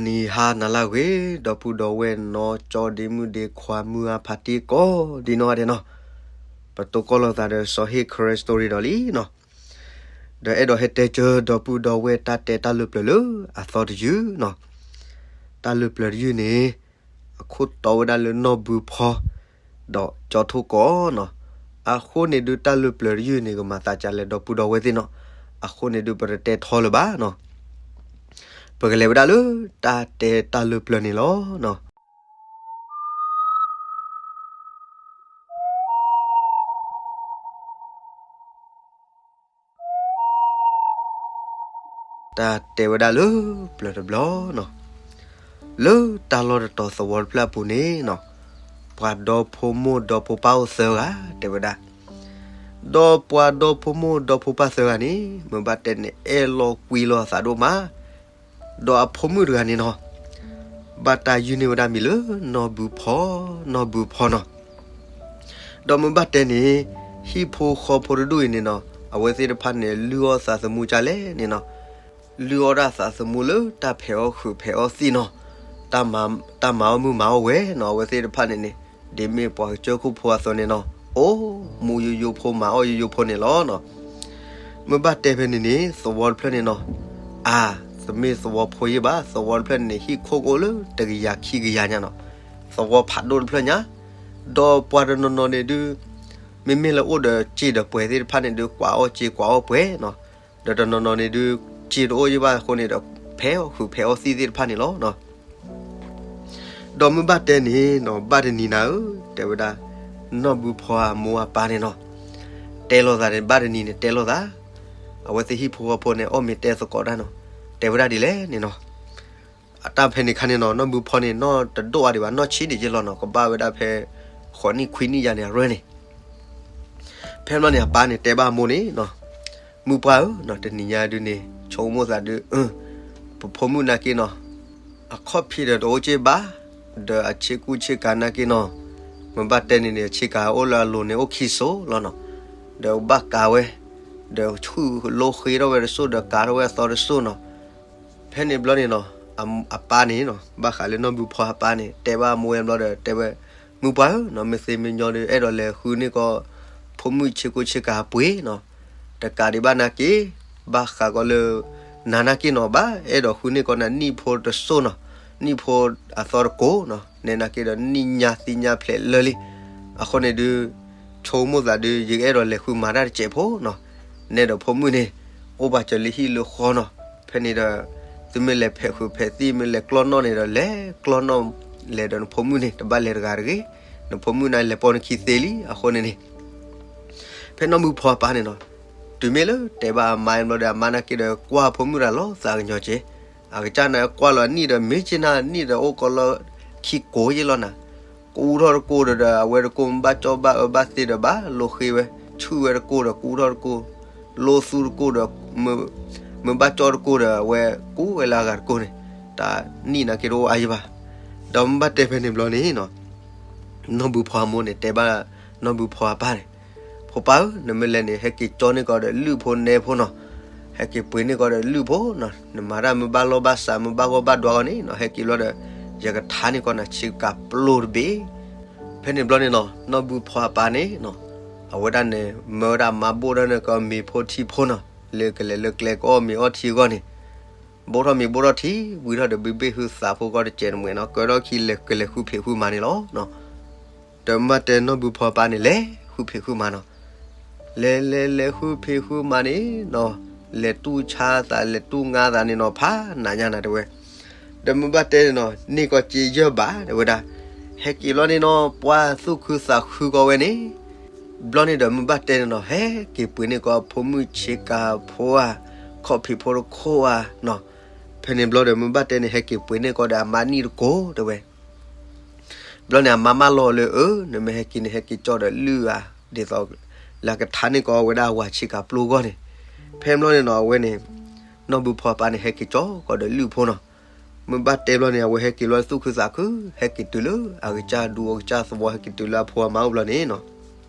နံၤဟါနၤလၢအဂ့ၤ, ဒီပုၢ်ဒီဝဲၢ်နီၢ်ကၠီဒ့မုၣ်ဒ့ခွါမုၢ်အါဖးတံၢ်ကိးဒံနီၢ်ဂၤဒဲးနီၤ, ပတိၢ်ကီၢ်လိာ်သးဒီးစီၤဟ့ၣ် Karen Story ဒီးလံနီၤ, ဒီးအဲၣ်ဒိးဟဲတဲကၢဒီပုၢ်ဒီဝဲၢ်တၢ်တဲတၢ်လုၢ်ပျၢၤလၢအသီတယုၢ်နီၤ, တၢ်လုၢ်ပျၢၤတယုၢ်န့ၣ် အခိၣ်တီဝဲဒၣ်လၢနီၢ်ဘုဖီ ဒီးကၠီထိၣ်ကီးနီၤ, အဃိန့ၣ်ဒုးတၢ်လုၢ်ပျၢၤတယုၢ်န့ၣ် ကမၤသးဒ်လဲၣ်ဒီပုၢ်ဒီဝဲၢ်သ့ၣ်နီၤ, အဃိန့ၣ်ဒုးပတတဲထီလၢၤဘၣ်နီၤ, ပကလဲၤဝဲဒၣ်လၢတၢ်တဲတၢ်လုၢ်ပျၢၤန့ၣ်လီၤနီၤ. တၢ်တဲဝဲဒၣ်လၢပျၢၤတဘျီနီၤ, လၢတၢ်လီၢ်တတီၤသဝီတဖျၢၣ်အပူၤန့ၣ်နီၤ, ပှၤဒီဖိမိၢ်ဒီဖိပၢ်အိၣ်သၢဂၤ တဲဝဲဒၣ်, ဒီးပှၤဒီဖိမိၢ်ဒီဖိပၢ်သၢဂၤန့ၣ် မ့ၢ်ဘၣ်တဲန့ၣ် အဲၣ်လီၤကွံလီၤအသးဒိၣ်မး ဒီးအဖိမုၣ်တဂၤန့ၣ်နီၤ, ဘၣ်တၢ်ယုၢ်န့ၢ်ဝဲဒၣ်မံၤလၢနီၢ်ဘုဖီ, နီၢ်ဘုဖီနီၤ. ဒီးမ့ၢ်ဘၣ်တဲန့ၣ် ဟံၣ်ဖိဃီဖိတဒူၣ်အံၤန့ၣ်နီၤ, အဝဲသ့ၣ်တဖၣ်န့ၣ် လုၢ်အီၣ်သးသမူကလဲၣ်န့ၣ်နီၤ, လုၢ်အီၣ်ဒၣ်သးသမူလၢတၢ်ဖဲးအီၣ်ဃုာ်ဖဲးအီၣ်သံၣ်နီၤ, တၢ်မၤအီၣ်မုၢ်မၤအီၣ်ဝဲနီၤ, အဝဲသ့ၣ်တဖၣ်န့ၣ်န့ၣ် ဒ်မ့ၢ်ပှၤကစၢၢ်ခိၣ်ဖိအသိးန့ၣ်နီၤ, အိၣ်မူယိယိဖိမၤအီၣ်ယိယိဖိန့ၣ်လီၤနီၤ. မ့ၢ်ဘၣ်တဲဖဲန့ၣ်န့ၣ် သဝီတဖျၢၣ်န့ၣ်နီၤ, အါ, တမ့ၢ်သဝီဖိယ့ၢ်ဘၣ်, သဝီတဖျၢၣ်န့ၣ်န့ၣ် ဟံၣ်ခိၣ်ကအိၣ်လၢတကယၤခံကယၤညါနီၤ, သဝီဖးဒိၣ်တဖျၢၣ်ညါ, ဒီးပှၤတနီၤနီၤန့ၣ်ဒုး မ့မ့ၢ်လၢအိၣ်ဒီးစ့ဒီးပှဲၤသ့ၣ်တဖၣ်န့ၣ်ဒုး ကွၢ်အီၣ်စ့ကွၢ်အီၣ်ပှဲၤနီၤ, ဒီးတနီၤနီၤန့ၣ်ဒုး စ့တအိၣ်ယ့ၢ်ဘၣ်အဃိန့ၣ်ဒီး ဖဲးအီၣ်ဃုာ်ဖဲးအီၣ်သံၣ်သ့ၣ်တဖၣ်န့ၣ်လီၤနီၤ. ဒီးမ့ၢ်ဘၣ်တဲန့ၣ်နီၤ, ဘၣ်တနံၤနၤဧၢ, တဲဝဲဒၣ် နီၢ်ဘုဖီအမိၢ်အပၢ်န့ၣ်နီၤ, တဲလိာ်သးန့ၣ် ဘၣ်တနံၤန့ၣ်တဲလိာ်သး, အဝဲသ့ၣ်ဟံၣ်ဖိဃီဖိန့ၣ် အီၣ်မ့ၤတဲသကိးတၢ်နီၤ, တဲဝဲဒၣ်ဒ်လဲၣ်န့ၣ်နီၤ, အတၢ်ဖဲန့ၣ်ခါန့ၣ်နီၤ, နီၢ်ဘုဖီန့ၣ် နီၢ်တဒိၣ်အါဒံးဘၣ်, နီၢ်ဆံးဒံးယ့ၢ်လီၤနီၤ, ကဘၣ်ဝဲဒၣ်ဖဲ ဃိးနံၣ်ခွံနံၣ်ယါန့ၣ်အရၢန့ၣ် ဖဲမ့ၢ်န့ၣ် အပၢ်န့ၣ် တဲဘၣ်အမိၢ်န့ၣ်နီၤ, မုၢ်ပှၢ်ဧၢနီၤ, တနံၤညါဒုးန့ၣ် ဆိကမိၣ်သးဒုး, ပဖိမုၣ်နာ်က့နီၤ, အခီၣ်ဖံးဒီးတအိၣ်က့ၢ်ဘၣ်, ဒီးအဆ့ကူဆ့ကၤနာ်က့နီၤ, မ့ၢ်ဘၣ်တဲန့ၣ်န့ၣ် အဆ့ကၤအိၣ်လၢအလိၤန့ၣ် အိၣ်ခံစိၤလီၤနီၤ, ဒီးဘၣ်ကၤဝဲ, ဒီးဆူၣ်လိဃ့ထီၣ်ဝဲတစိၢ် ဒီးကၤထီၣ်ဝဲအသီတစိၢ်နီၤ. ဖဲန့ၣ်ဘျီန့ၣ်နီၤ, အပၢ်န့ၣ်နီၤ, ဘၣ်ဃးလၢနီၢ်ဘုဖီအပၢ်န့ၣ် တဲဘၣ်အမိၢ်ဝဲဘျီဒီး တဲဝဲ, မုၢ်ပှၢ်ဧၢနီၤ, မ့ၢ်သ့မ့ၢ်ညီဒီး အဲၣ်ဒိးလဲၤဃုန့ၢ်ကီး ဖိမုၣ်ဆ့ကူဆ့ကၤအပှ့ၤနီၤ, တကးဒံးဘၣ်နာ်က့, ဘၣ်ဃးကီးလၢ နၤနာ်က့နီၤ, ဘၣ်အဲၣ်ဒိးဃုန့ၢ်ကီးနၤနံၣ်ဖိတစိၢ်နီၤ, နံၣ်ဖိအသီတကိးနီၤ, နဲနာ်က့ဒီးနံၣ်ညါသံညါဖျဲးလၢာ်လံ. အဃိန့ၣ်ဒုး ဆိကမိၣ်သးဒုး ယကအဲၣ်ဒိးလဲၤဃုမၤတၢ်တစဲးဖိနီၤ, နဲဒီးဖိမုၣ်န့ၣ် အိၣ်ပာ်စၢၤလၢဟံၣ်လၢဃီနီၤ, ဖဲန့ၣ်ဒီး သုမ့ၢ်လဲၤဖဲးဃုာ်ဖဲးသံၣ် မ့ၢ်လဲၤကျီၢ်နီၣ်န့ၣ်ဒီး လဲၤကျီၢ်နီၣ် လဲၤဒီးနဖိမုၣ်န့ၣ် တဘၣ်လဲၤတဂၤတဂ့ၤ, နဖိမုၣ်န့ၣ်လဲၤပိာ်နခံသ့လံ. အဃိန့ၣ်န့ၣ် ဖဲနီၢ်ဘုဖီအပၢ်န့ၣ်နီၤ, တုၤမ့ၢ်လၢတဲဘၣ်အမါဘျီဒီး အမါနာ်က့ဒီး ကွၢ်ဖိမုၣ်တဂၤလီၤသးကညီၤက့ၤ, အကစၢ်န့ၣ်ကွၢ်လီၤနံၣ်ဒီး မ့ၢ်က့ၤနၤနံၣ်ဒီး အိၣ်ကီးလၢခံကိးယ့ၢ်လီၤနၤ, ကူထီၣ်တကိးဒီး အဝဲတကိး မ့ၢ်ဘၣ်ကၠီဘၣ်အၢဘၣ်သီဒီး ဘၣ်လိဃ့ဝဲ, ဆူၣ်ဝဲတကိးဒီး ကူထီၣ်တကိး, လိသူတကိးဒီး မ့ၢ်ဘၣ်ကၠီတကိးဒီး အဝဲကူဝဲလၢအဂၤတကိးန့ၣ်, တၢ်နံၣ်နာ်က့တအိၣ်အါယံၤဘၣ်. ဒီးမ့ၢ်ဘၣ်တဲဖဲန့ၣ်ဘျီန့ၣ်နီၤ, နီၢ်ဘုဖီအမိၢ်န့ၣ် တဲဘၣ်နီၢ်ဘုဖီအပၢ်န့ၣ်, ဖိပၢ်ဧၢ, နမ့ၢ်လဲၤန့ၣ် ဟဲက့ၤကၠီန့ၢ်ကီးဒီးလုၢ်ဖိနဲဖိနီၤ, ဟဲက့ၤပှ့ၤန့ၢ်ကီးဒီးလုၢ်ဖိနီၤ, နမၤတၢ်မ့ၢ်ဘၣ်လီၢ်ဘၣ်စး မ့ၢ်ဘၣ်ဂီၢ်ဘၣ်ဒွးဂီၢ်န့ၣ်နီၤ, ဟဲက့ၤဘျီဒီး ယကထါန့ၢ်ကီးနၤဆ့ကၤပျိတဘ့ၣ်. ဖဲန့ၣ်ဘျီန့ၣ်နီၤ, နီၢ်ဘုဖီအပၢ်န့ၣ်နီၤ, အဝဲဒၣ်န့ၣ် မၢဝဲဒၣ်အမါဘိၣ်ထီၣ်န့ၢ်ကီးမ့ၤဖိထံဖိနီၤ, လၢကလဲၤလၢကျဲကအီၣ်မ့ၤအီထံအဂီၢ်န့ၣ် ဘိၣ်ထီၣ်မ့ၤဘိၣ်ထီၣ်ထံ, ဝံထီၣ်ဒီးဘုဘ့ၣ်ဟုသးဖိကီၢ်တစဲးတမှဲၤနီၤ, ကဲထီၣ်ခံလဲၤကလဲၤဃုဖံးဃုမၤန့ၣ်လီၤ. ဒီးမ့ၢ်ဘၣ်တဲနီၢ်ဘုဖီအပၢ်န့ၣ် လဲၤဃုဖံးဃုမၤနီၤ, လဲၤလဲၤလဲၤဃုဖံးဃုမၤန့ၣ်နီၤ, လဲၤတူၢ်ဆါသး လဲၤတူၢ်ငါသးန့ၣ်နီၤ, ဖးနးညါနၤတဲဝဲ. ဒီးမ့ၢ်ဘၣ်တဲန့ၣ်နီၤ, န့ၢ်ကီးစ့ယဲၢ်ဘး တဲဝဲဒၣ်, ဟဲက့ၤလီၤန့ၣ်နီၤ, ပှၢ်သူၣ်ခုသးခုကီးဝဲန့ၣ် ဘျီန့ၣ်ဒီးမ့ၢ်ဘၣ်တဲန့ၣ်နီၤ, ဟဲက့ၤပှ့ၤန့ၢ်ကီးဖိမုၣ်ဆ့ကၤဖိဧါ, ခီၣ်ဖံးဖိတခိၣ်ဧါနီၤ. ဖဲန့ၣ်ဘျီဒီးမ့ၢ်ဘၣ်တဲန့ၣ် ဟဲက့ၤပှ့ၤန့ၢ်ကီးဒီးအမါနံၣ်တကိး တဲဝဲ. ဘျီန့ၣ်အမါမၢလီၤလၢ အၢ နမ့ၢ်ဟဲက့ၤန့ၣ် ဟဲက့ၤကၠီဒီးလုၢ်ဧါ, ဒ်သိးလၢကထါန့ၢ်ကီးဝဲဒၣ်အဝၤဆ့ကၤပျိအဂီၢ်န့ၣ်. ဖဲဘျီန့ၣ်နီၤ အဝဲန့ၣ် နီၢ်ဘုဖီအပၢ်န့ၣ် ဟဲက့ၤကၠီကီးဒီးလုၢ်ဖိနီၤ. မ့ၢ်ဘၣ်တဲဘျီန့ၣ် အဝဲဟဲက့ၤလီၤသူၣ်ခုသးခု, ဟဲက့ၤတုၤလၢအကစၢ်ဒူအကစၢ်သဝီ, ဟဲက့ၤတုၤလၢအဖိအမါအိၣ်ဘျီန့ၣ်နီၤ.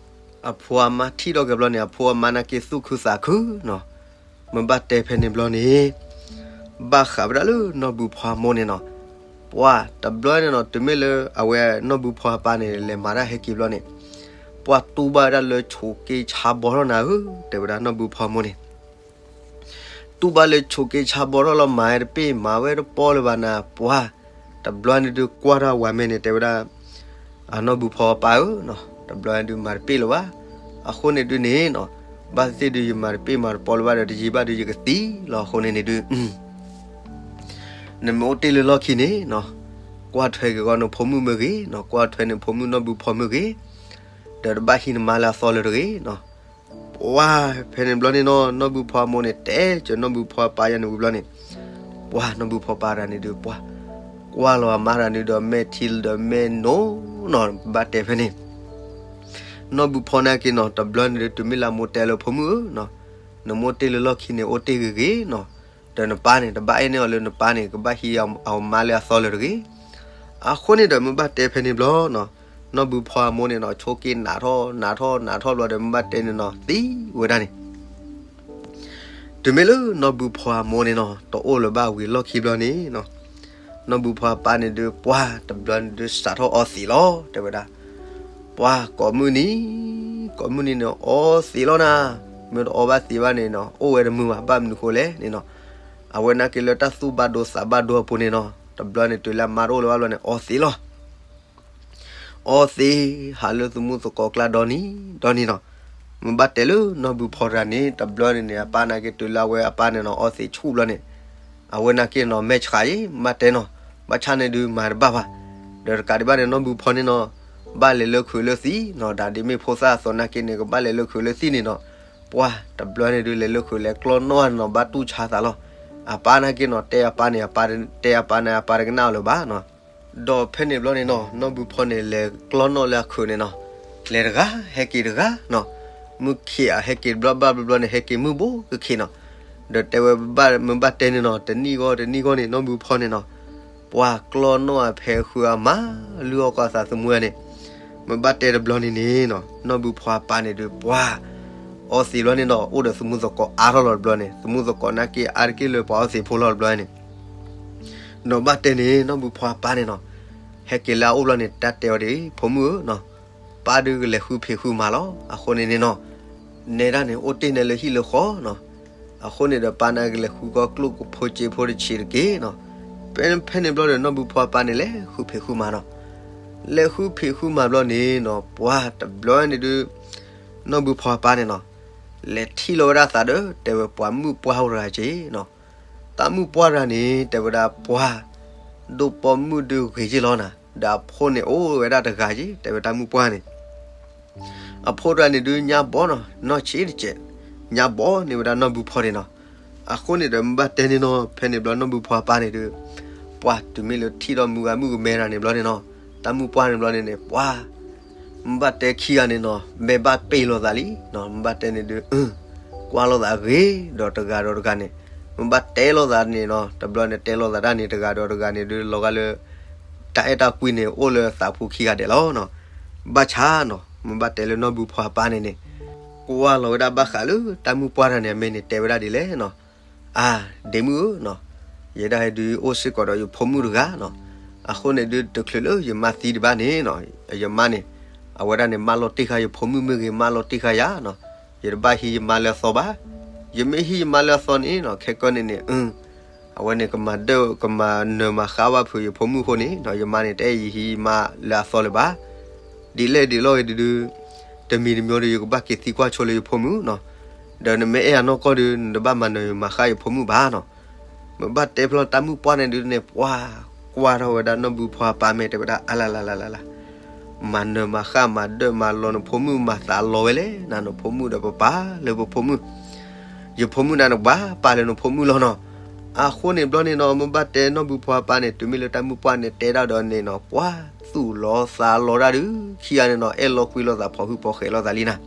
အဖိအမါထံၣ်ထီၣ်က့ၤဘျီန့ၣ် အဖိအမါနာ်က့သူၣ်ခုသးခုနီၤ. မ့ၢ်ဘၣ်တဲဖဲန့ၣ်ဘျီန့ၣ် ဘၣ်ဃးဝဲဒၣ်လၢနီၢ်ဘုဖီအမိၢ်န့ၣ်နီၤ. ပှၤတဘျီန့ၣ်နီၤ တုၤမ့ၢ်လၢအဝဲနီၢ်ဘုဖီအပၢ်န့ၣ် လဲၤမၤတၢ်ဟဲက့ၤဘျီန့ၣ်, ပှၤတူၢ်ဘၣ်ဝဲဒၣ်လၢဆိးက့ဆါဘီထီၣ်နၤဧၢ, တဲဝဲဒၣ်နီၢ်ဘုဖီအမိၢ်န့ၣ် တူၢ်ဘၣ်လၢဆိးက့ဆါဘီထီၣ်လီၤ မၤဝဲတပ့ၢ် မၤဝဲတပီလၢၤဘၣ်နၤ ပှၤတဘျီန့ၣ်ဒုးကွၢ်ထီၣ်ဝၤမဲန့ၣ် တဲဝဲဒၣ် အနီၢ်ဘုဖီအပၢ်ဧၢ, တဘျီန့ၣ်ဒုးမၤတပ့ၢ်လၢၤဘၣ်. အဃိန့ၣ်ဒုးန့ၣ်နီၤ, ဘၣ်သ့ၣ်သ့ၣ်ဒုး ယမၤတပ့ၢ်မၤတပီလၢၤဘၣ်ဒီး တယံာ်ဘၣ်ဒုးယကသံလီၤ. အဃိန့ၣ်န့ၣ်ဒုး နမ့ၢ်အိၣ်တ့ၢ်လၢလီၢ်ခံန့ၣ်နီၤ, ကွၢ်ထွဲက့ၤဂီၤနဖိမုၣ်မ့ၢ်ဂ့ၤနီၤ, ကွၢ်ထွဲနဖိမုၣ်နီၢ်ဘုဖီမ့ၢ်ဂ့ၤ, ဒီးတဘၣ်ဟံးနမါလၢအသီလၢၤတဂ့ၤနီၤ. ပှၤဖဲန့ၣ်ဘျီန့ၣ်နီၤ, နီၢ်ဘုဖီအမိၢ်န့ၣ် တဲစၢၤနီၢ်ဘုဖီအပၢ်ယါန့ၣ်ဝံၤဘျီန့ၣ်, ပှၤနီၢ်ဘုဖီအပၢ်တဂၤန့ၣ်ဒုး ပှၤကွၢ်လီၤအမါတဂၤန့ၣ်ဒီး မဲာ်ထံလၢဒီးမဲာ်နိနီၤ, ဘၣ်တဲဖဲန့ၣ် နီၢ်ဘုဖီနာ်က့နီၤ, တဘျီန့ၣ်ဒုး တုၤမ့ၢ်လၢအမိၢ်တဲလၢ ဖိမုၣ်ဧၢနီၤ, နမိၢ်တ့ၢ်လၢလီၢ်ခံန့ၣ် အိၣ်တ့ၢ်ဂ့ၤဂ့ၤနီၤ, ဒီးနပၢ်န့ၣ် တဘၣ်အဲၣ်န့ၢ်အီၤလၢနပၢ်န့ၣ် ကဘၣ်ဟံးအမါလၢအသီလၢၤတဂ့ၤ. အဃိန့ၣ်ဒီး မ့ၢ်ဘၣ်တဲဖဲန့ၣ်ဘျီနီၤ, နီၢ်ဘုဖီအမိၢ်န့ၣ်နီၤ ဆိးက့နးထီၣ်နးထီၣ်နးထီၣ်ဘျီဒီး မ့ၢ်ဘၣ်တဲန့ၣ်နီၤ သံဝဲဒၣ်န့ၣ် တုၤမ့ၢ်လၢနီၢ်ဘုဖီအမိၢ်န့ၣ်နီၤ တအိၣ်လၢၤဘၣ်ဝံၤလီၢ်ခံဘျီန့ၣ်နီၤ, နီၢ်ဘုဖီအပၢ်န့ၣ်ဒုး ပှၤတဘျီန့ၣ်ဒုး စးထီၣ်အီသံးလီၤ တဲဝဲဒၣ်. ပှၤကိးမုၢ်နံၤ ကိးမုၢ်နံၤန့ၣ် အီသံးလီၤနၤ, မ့ၢ်တအီဘၣ်သံးဘၣ်န့ၣ်နီၤ အိၣ်ဝဲတမုာ်ဘၣ်. ဘၣ်မနုၤဃိလဲၣ်န့ၣ်နီၤ, အဝဲနာ်က့လၢတၢ်သူၣ်ဘၣ်ဒိသးဘၣ်ဒိအပူၤန့ၣ်နီၤ တဘျီန့ၣ် တုၤလၢအမါတအိၣ်လၢၤဘၣ်ဘျီန့ၣ် အီသံးလီၤ. အီသံး ဟးလၢသမူသကိးကျါဒီနံၤဒီနံၤနီၤ. မ့ၢ်ဘၣ်တဲလၢနီၢ်ဘုဖီတဂၤန့ၣ် တဘျီန့ၣ်န့ၣ် အပၢ်နာ်က့တုၤလၢအဝဲအပၢ်န့ၣ်နီၤ အီသံးဆူၣ်ဘျီန့ၣ်, အဝဲနာ်က့နီၤ မဲာ်ဆှးအံၤ မ့ၢ်ဘၣ်တဲနီၤ, ဘၣ်ဆၣ်န့ၣ်ဒုးမၤတဘၣ်ဘၣ်. ဒီးတကးဒံးဘၣ်န့ၣ် နီၢ်ဘုဖီန့ၣ်နီၤ ဘၣ်လဲၤလၢခုးလၢသံးနီၤ, ဒ်ဒ်မ့ၢ်ဖိသၣ်အသိးနာ်က့န့ၣ် ကဘၣ်လဲၤလၢခုးလၢသံးန့ၣ်နီၤ. ပှၤတဘျီန့ၣ်ဒုး လဲၤလၢခုးလဲၤကျီနီၣ်အါန့ၣ်နီၤ ဘၣ်တူၢ်ဆါသးလီၤ. အပၢ်နာ်က့နီၤ တဲအပၢ်န့ၣ် အပၢ်တဲအပၢ်န့ၣ် အပၢ်တကနၣ်အီၤလၢၤဘၣ်နီၤ. ဒီးဖဲန့ၣ်ဘျီန့ၣ်နီၤ နီၢ်ဘုဖီန့ၣ် လဲၤကျီနီၣ်လၢအခုးန့ၣ်နီၤ, လဲၤတဂၤ ဟဲက့ၤတဂၤနီၤ. မုၢ်ခံးအဟဲက့ၤတဘျီဘၣ်ဘျီဘျီန့ၣ် ဟဲက့ၤမုၢ်ဘိကခံးနီၤ. ဒီးတဲဝဲ မ့ၢ်ဘၣ်တဲန့ၣ်နီၤ တနံၣ်ဂီၢ်တနံၣ်ဂီၢ်န့ၣ် နီၢ်ဘုဖီန့ၣ်နီၤ ပှၤကျီနီၣ်အဖဲဃုအမါ လုၢ်အီၣ်ကီၢ်သးသမူန့ၣ်, မ့ၢ်ဘၣ်တဲတဘျီန့ၣ်န့ၣ်နီၤ နီၢ်ဘုဖီအပၢ်န့ၣ်ဒုး ပှၤအီသံးဘျီန့ၣ်နီၤ အိၣ်ဒီးသမူသကိးအါထီၣ်လီၤတဘျီန့ၣ်, သမူသကိးနာ်က့အါတက့ၢ်လၢပှၤအီသံးဖိလီၤတဘျီန့ၣ် ဒီးဘၣ်တဲန့ၣ် နီၢ်ဘုဖီအပၢ်န့ၣ်နီၤ ဟဲက့ၤလၢအအိၣ်ဘျီန့ၣ် တၢ်တဲအီၤဒ်အံၤ ဖိမုၣ်ဧၢနီၤ, ပၢ်ဒုးကလဲၤဃုဖံးဃုမၤလီၤ. အဃိန့ၣ်န့ၣ်နီၤ နဲဒၣ်န့ၣ် အိၣ်တ့ၢ်နဲလၢဟံၣ်လၢဃီနီၤ. အဃိန့ၣ်ဒီး ပၢ်န့ၣ်ကလဲၤဃုကီၢ်ကျိၣ်ဖိစ့ဖိတဆံးတက့ၢ်နီၤ. ဖဲဖဲန့ၣ်ဘျီဒီး နီၢ်ဘုဖီအပၢ်န့ၣ် လဲၤဃုဖံးဃုမၤနီၤ. လဲၤဃုဖံးဃုမၤဘျီန့ၣ်နီၤ ပှၤတဘျီန့ၣ်ဒုး နီၢ်ဘုဖီအပၢ်န့ၣ်နီၤ လဲၤထံၣ်လီၤဝဲဒၣ်သးဒီး တဲဝဲပှၤမုၣ်ပှၢ်အိၣ်တဂၤက့ၤနီၤ. တၢ်မုၣ်ပှၢ်တဂၤန့ၣ် တဲဝဲဒၣ်ပှၤ ဒိၣ်ပိာ်မုၣ်ဒုးဂ့ၤက့ၤလီၤနၤ, ဒီးအဖိန့ၣ်အိၣ်ဝဲဒၣ်တဂၤက့ၤ တဲဝဲတၢ်မုၣ်ပှၢ်န့ၣ် အဖိတဂၤန့ၣ်ဒုးညါဘီနီၤ နီၢ်ဆံးတစဲး ညါဘီန့ၢ်ဝဲဒၣ်နီၢ်ဘုဖီန့ၣ်နီၤ. အဃိန့ၣ်ဒီး မ့ၢ်ဘၣ်တဲန့ၣ်နီၤ ဖဲန့ၣ်ဘျီနီၢ်ဘုဖီအပၢ်န့ၣ်ဒုး ပှၤတုၤမ့ၢ်လၢထံၣ်ဒီးမုၢ်ဂၤမုၣ်ကမဲတဂၤန့ၣ်ဘျီန့ၣ်နီၤ တၢ်မုၣ်ပှၢ်န့ၣ်ဘျီန့ၣ်န့ၣ် ပှၤ မ့ၢ်ဘၣ်တဲခံဂၤန့ၣ်နီၤ မဲာ်ဘၣ်ပ့ၤလိာ်သးလံနီၤ. မ့ၢ်ဘၣ်တဲန့ၣ်ဒုး ကွၢ်လိာ်သးဂ့ၤဒီးတဂၤဒီးတဂၤန့ၣ် မ့ၢ်ဘၣ်တဲလိာ်သးန့ၣ်နီၤ တဘျီန့ၣ်တဲလိာ်သးတၢ်န့ၣ် တဂၤဒီးတဂၤန့ၣ်ဒုး လီၤဂာ်လၢ တၢ်အဲၣ်တၢ်ကွံန့ၣ် အိၣ်လၢသးဖိခံဂၤဒဲးလီၤနီၤ. ဘၣ်ဆၣ်နီၤ မ့ၢ်ဘၣ်တဲလၢနီၢ်ဘုဖီအပၢ်န့ၣ်န့ၣ် ကွၢ်လီၤဝဲဒၣ်ဘၣ်ဃးလၢတၢ်မုၣ်ပှၢ်တဂၤန့ၣ် အမဲာ်န့ၣ် တဲဝဲဒၣ်ဒ်လဲၣ်နီၤ. အၢ ဒ့မုၣ်ဧၢနီၤ, ယဲဒၣ်ဟဲဒုးအိၣ်စ့ၢ်ကီးဒီးယဖိမုၣ်တဂၤနီၤ. အဃိန့ၣ်ဒုး တချုးလၢယမါသံဒံးဘၣ်န့ၣ်နီၤ ယမါန့ၣ် အဝဲဒၣ်န့ၣ် မၢလီၤတ့ၢ်ဃာ်ယဖိမုၣ်မ့ၢ်ဂ့ၤ မၢလီၤတ့ၢ်ဃာ်ယၤနီၤ. ယတဘၣ်ဟံးယမါလၢအသီဘၣ်. ယမ့ၢ်ဟံးယမါလၢအသီန့ၣ်နီၤ ခဲကနံၣ်န့ၣ်န့ၣ် အဝဲန့ၣ် ကမၤဒၢၣ် ကမၤနၢၤမၤဃၣ်ဘၣ်ဖုးယဖိမုၣ်အဃိန့ၣ်နီၤ ယမါန့ၣ် တအဲၣ်ယဟံးယမါလၢအသီလၢၤဘၣ်. ဒ်လဲၣ်ဒ်လဲၣ်ဂ့ၤဒုးဒုး တမံၤတမံၤဒီး ယကဘၣ်က့ၤသံကွၢ်ဆိလၢယဖိမုၣ်နီၤ. ဒီးနမ့ၢ်အဲၣ်ယၤနီၢ်ကီၢ်ဒုး နတဘၣ်မၤနၢၤမၤဃၣ်ယဖိမုၣ်ဘၣ်နီၤ. မ့ၢ်ဘၣ်တဲဖျီတၢ်မုၣ်ပှၢ်န့ၣ်ဒုးန့ၣ် ပှၤကွၢ်ထီၣ်ဝဲဒၣ်နီၢ်ဘုဖီအပၢ်မဲာ် တဲဝဲဒၣ် အါလၢ်လၢ်လၢ်လၢ်လၢ် မၤနၢၤမၤဃၣ်မၤဒၢၣ်မၤလီၤနဖိမုၣ် မၤသးလီၤဝဲလဲၣ်နၤ နဖိမုၣ်ဒီးပပၢ်လၢပဖိမုၣ် ယဖိမုၣ်နၤန့ၣ် ပှၤပၢ်လၢနဖိမုၣ်လီၤနီၤ. အဃိန့ၣ်ဘျီန့ၣ်နီၤ မ့ၢ်ဘၣ်တဲနီၢ်ဘုဖီအပၢ်န့ၣ် တုၤမ့ၢ်လၢတၢ်မုၣ်ပှၢ်န့ၣ် တဲဒၣ်ဒီးန့ၣ်နီၤ ပှၤသူၣ်လီၤသးလီၤဒၣ်ဒုး ခံဂၤန့ၣ်နီၤ အဲၣ်လီၤကွံလိာ်သး ဖီၣ်ဟုၣ်ဖီၣ်ဃဲလိာ်သးလံနၤ.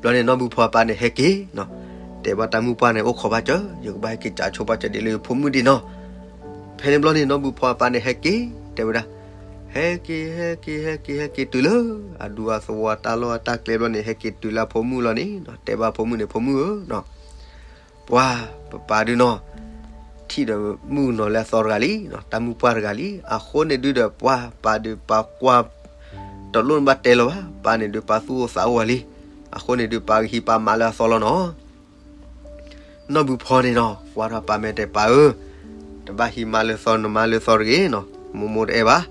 ဘျီန့ၣ် နီၢ်ဘုဖီအပၢ်န့ၣ် ဟဲက့ၤနီၤ, တဲဘၣ်တၢ်မုၣ်ပှၢ်န့ၣ် အိၣ်ခိးဘၣ်စၢၤ, ယကဘၣ်ဟဲက့ၤကးဆိဘၣ်စၢၤဒ်လၢယဖိမုၣ်ဒံးနီၤ. ဖဲန့ၣ်ဘျီန့ၣ် နီၢ်ဘုဖီအပၢ်န့ၣ် ဟဲက့ၤ တဲဝဲဒၣ်, ဟဲက့ၤ ဟဲက့ၤ ဟဲက့ၤ ဟဲက့ၤတုၤလၢ အဒူအသဝီအတၢ်လီၢ်အတၢ်ကျဲဘျီန့ၣ် ဟဲက့ၤတုၤလၢအဖိမုၣ်လီၤန့ၣ်နီၤ, တဲဘၣ်ဖိမုၣ်န့ၣ် ဖိမုၣ်ဧၢနီၤ, ပှၤပပၢ်ဒုးနီၤ, ထံၣ်ဒီးမုၣ်ကနီၤလၢအသီတဂၤလံ, တၢ်မုၣ်ပှၢ်တဂၤလံ. အဃိန့ၣ်ဒုဒီးပှၢ်ပၢ်ဒုးပၢ်ကွၢ် တလိၣ်နဘၣ်တဲလၢၤဘၣ်, ပၢ်န့ၣ်ဒုးပၢ်သူၣ်အိၣ်သးအိၣ်ဝဲလံ. အဃိန့ၣ်ဒုးပၢ်ကဟံးပၢ်မါလၢအသီလီၤနီၤ. နီၢ်ဘုဖီန့ၣ်နီၤ ကွၢ်ထီၣ်ပၢ်မဲာ်တဲ ပၢ်ဧၢ, တဘၣ်ဟံးမါလၢသီ နမါလၢသီတဂ့ၤနီၤ, မိၢ်မိၢ်တအဲၣ်ဘၣ်.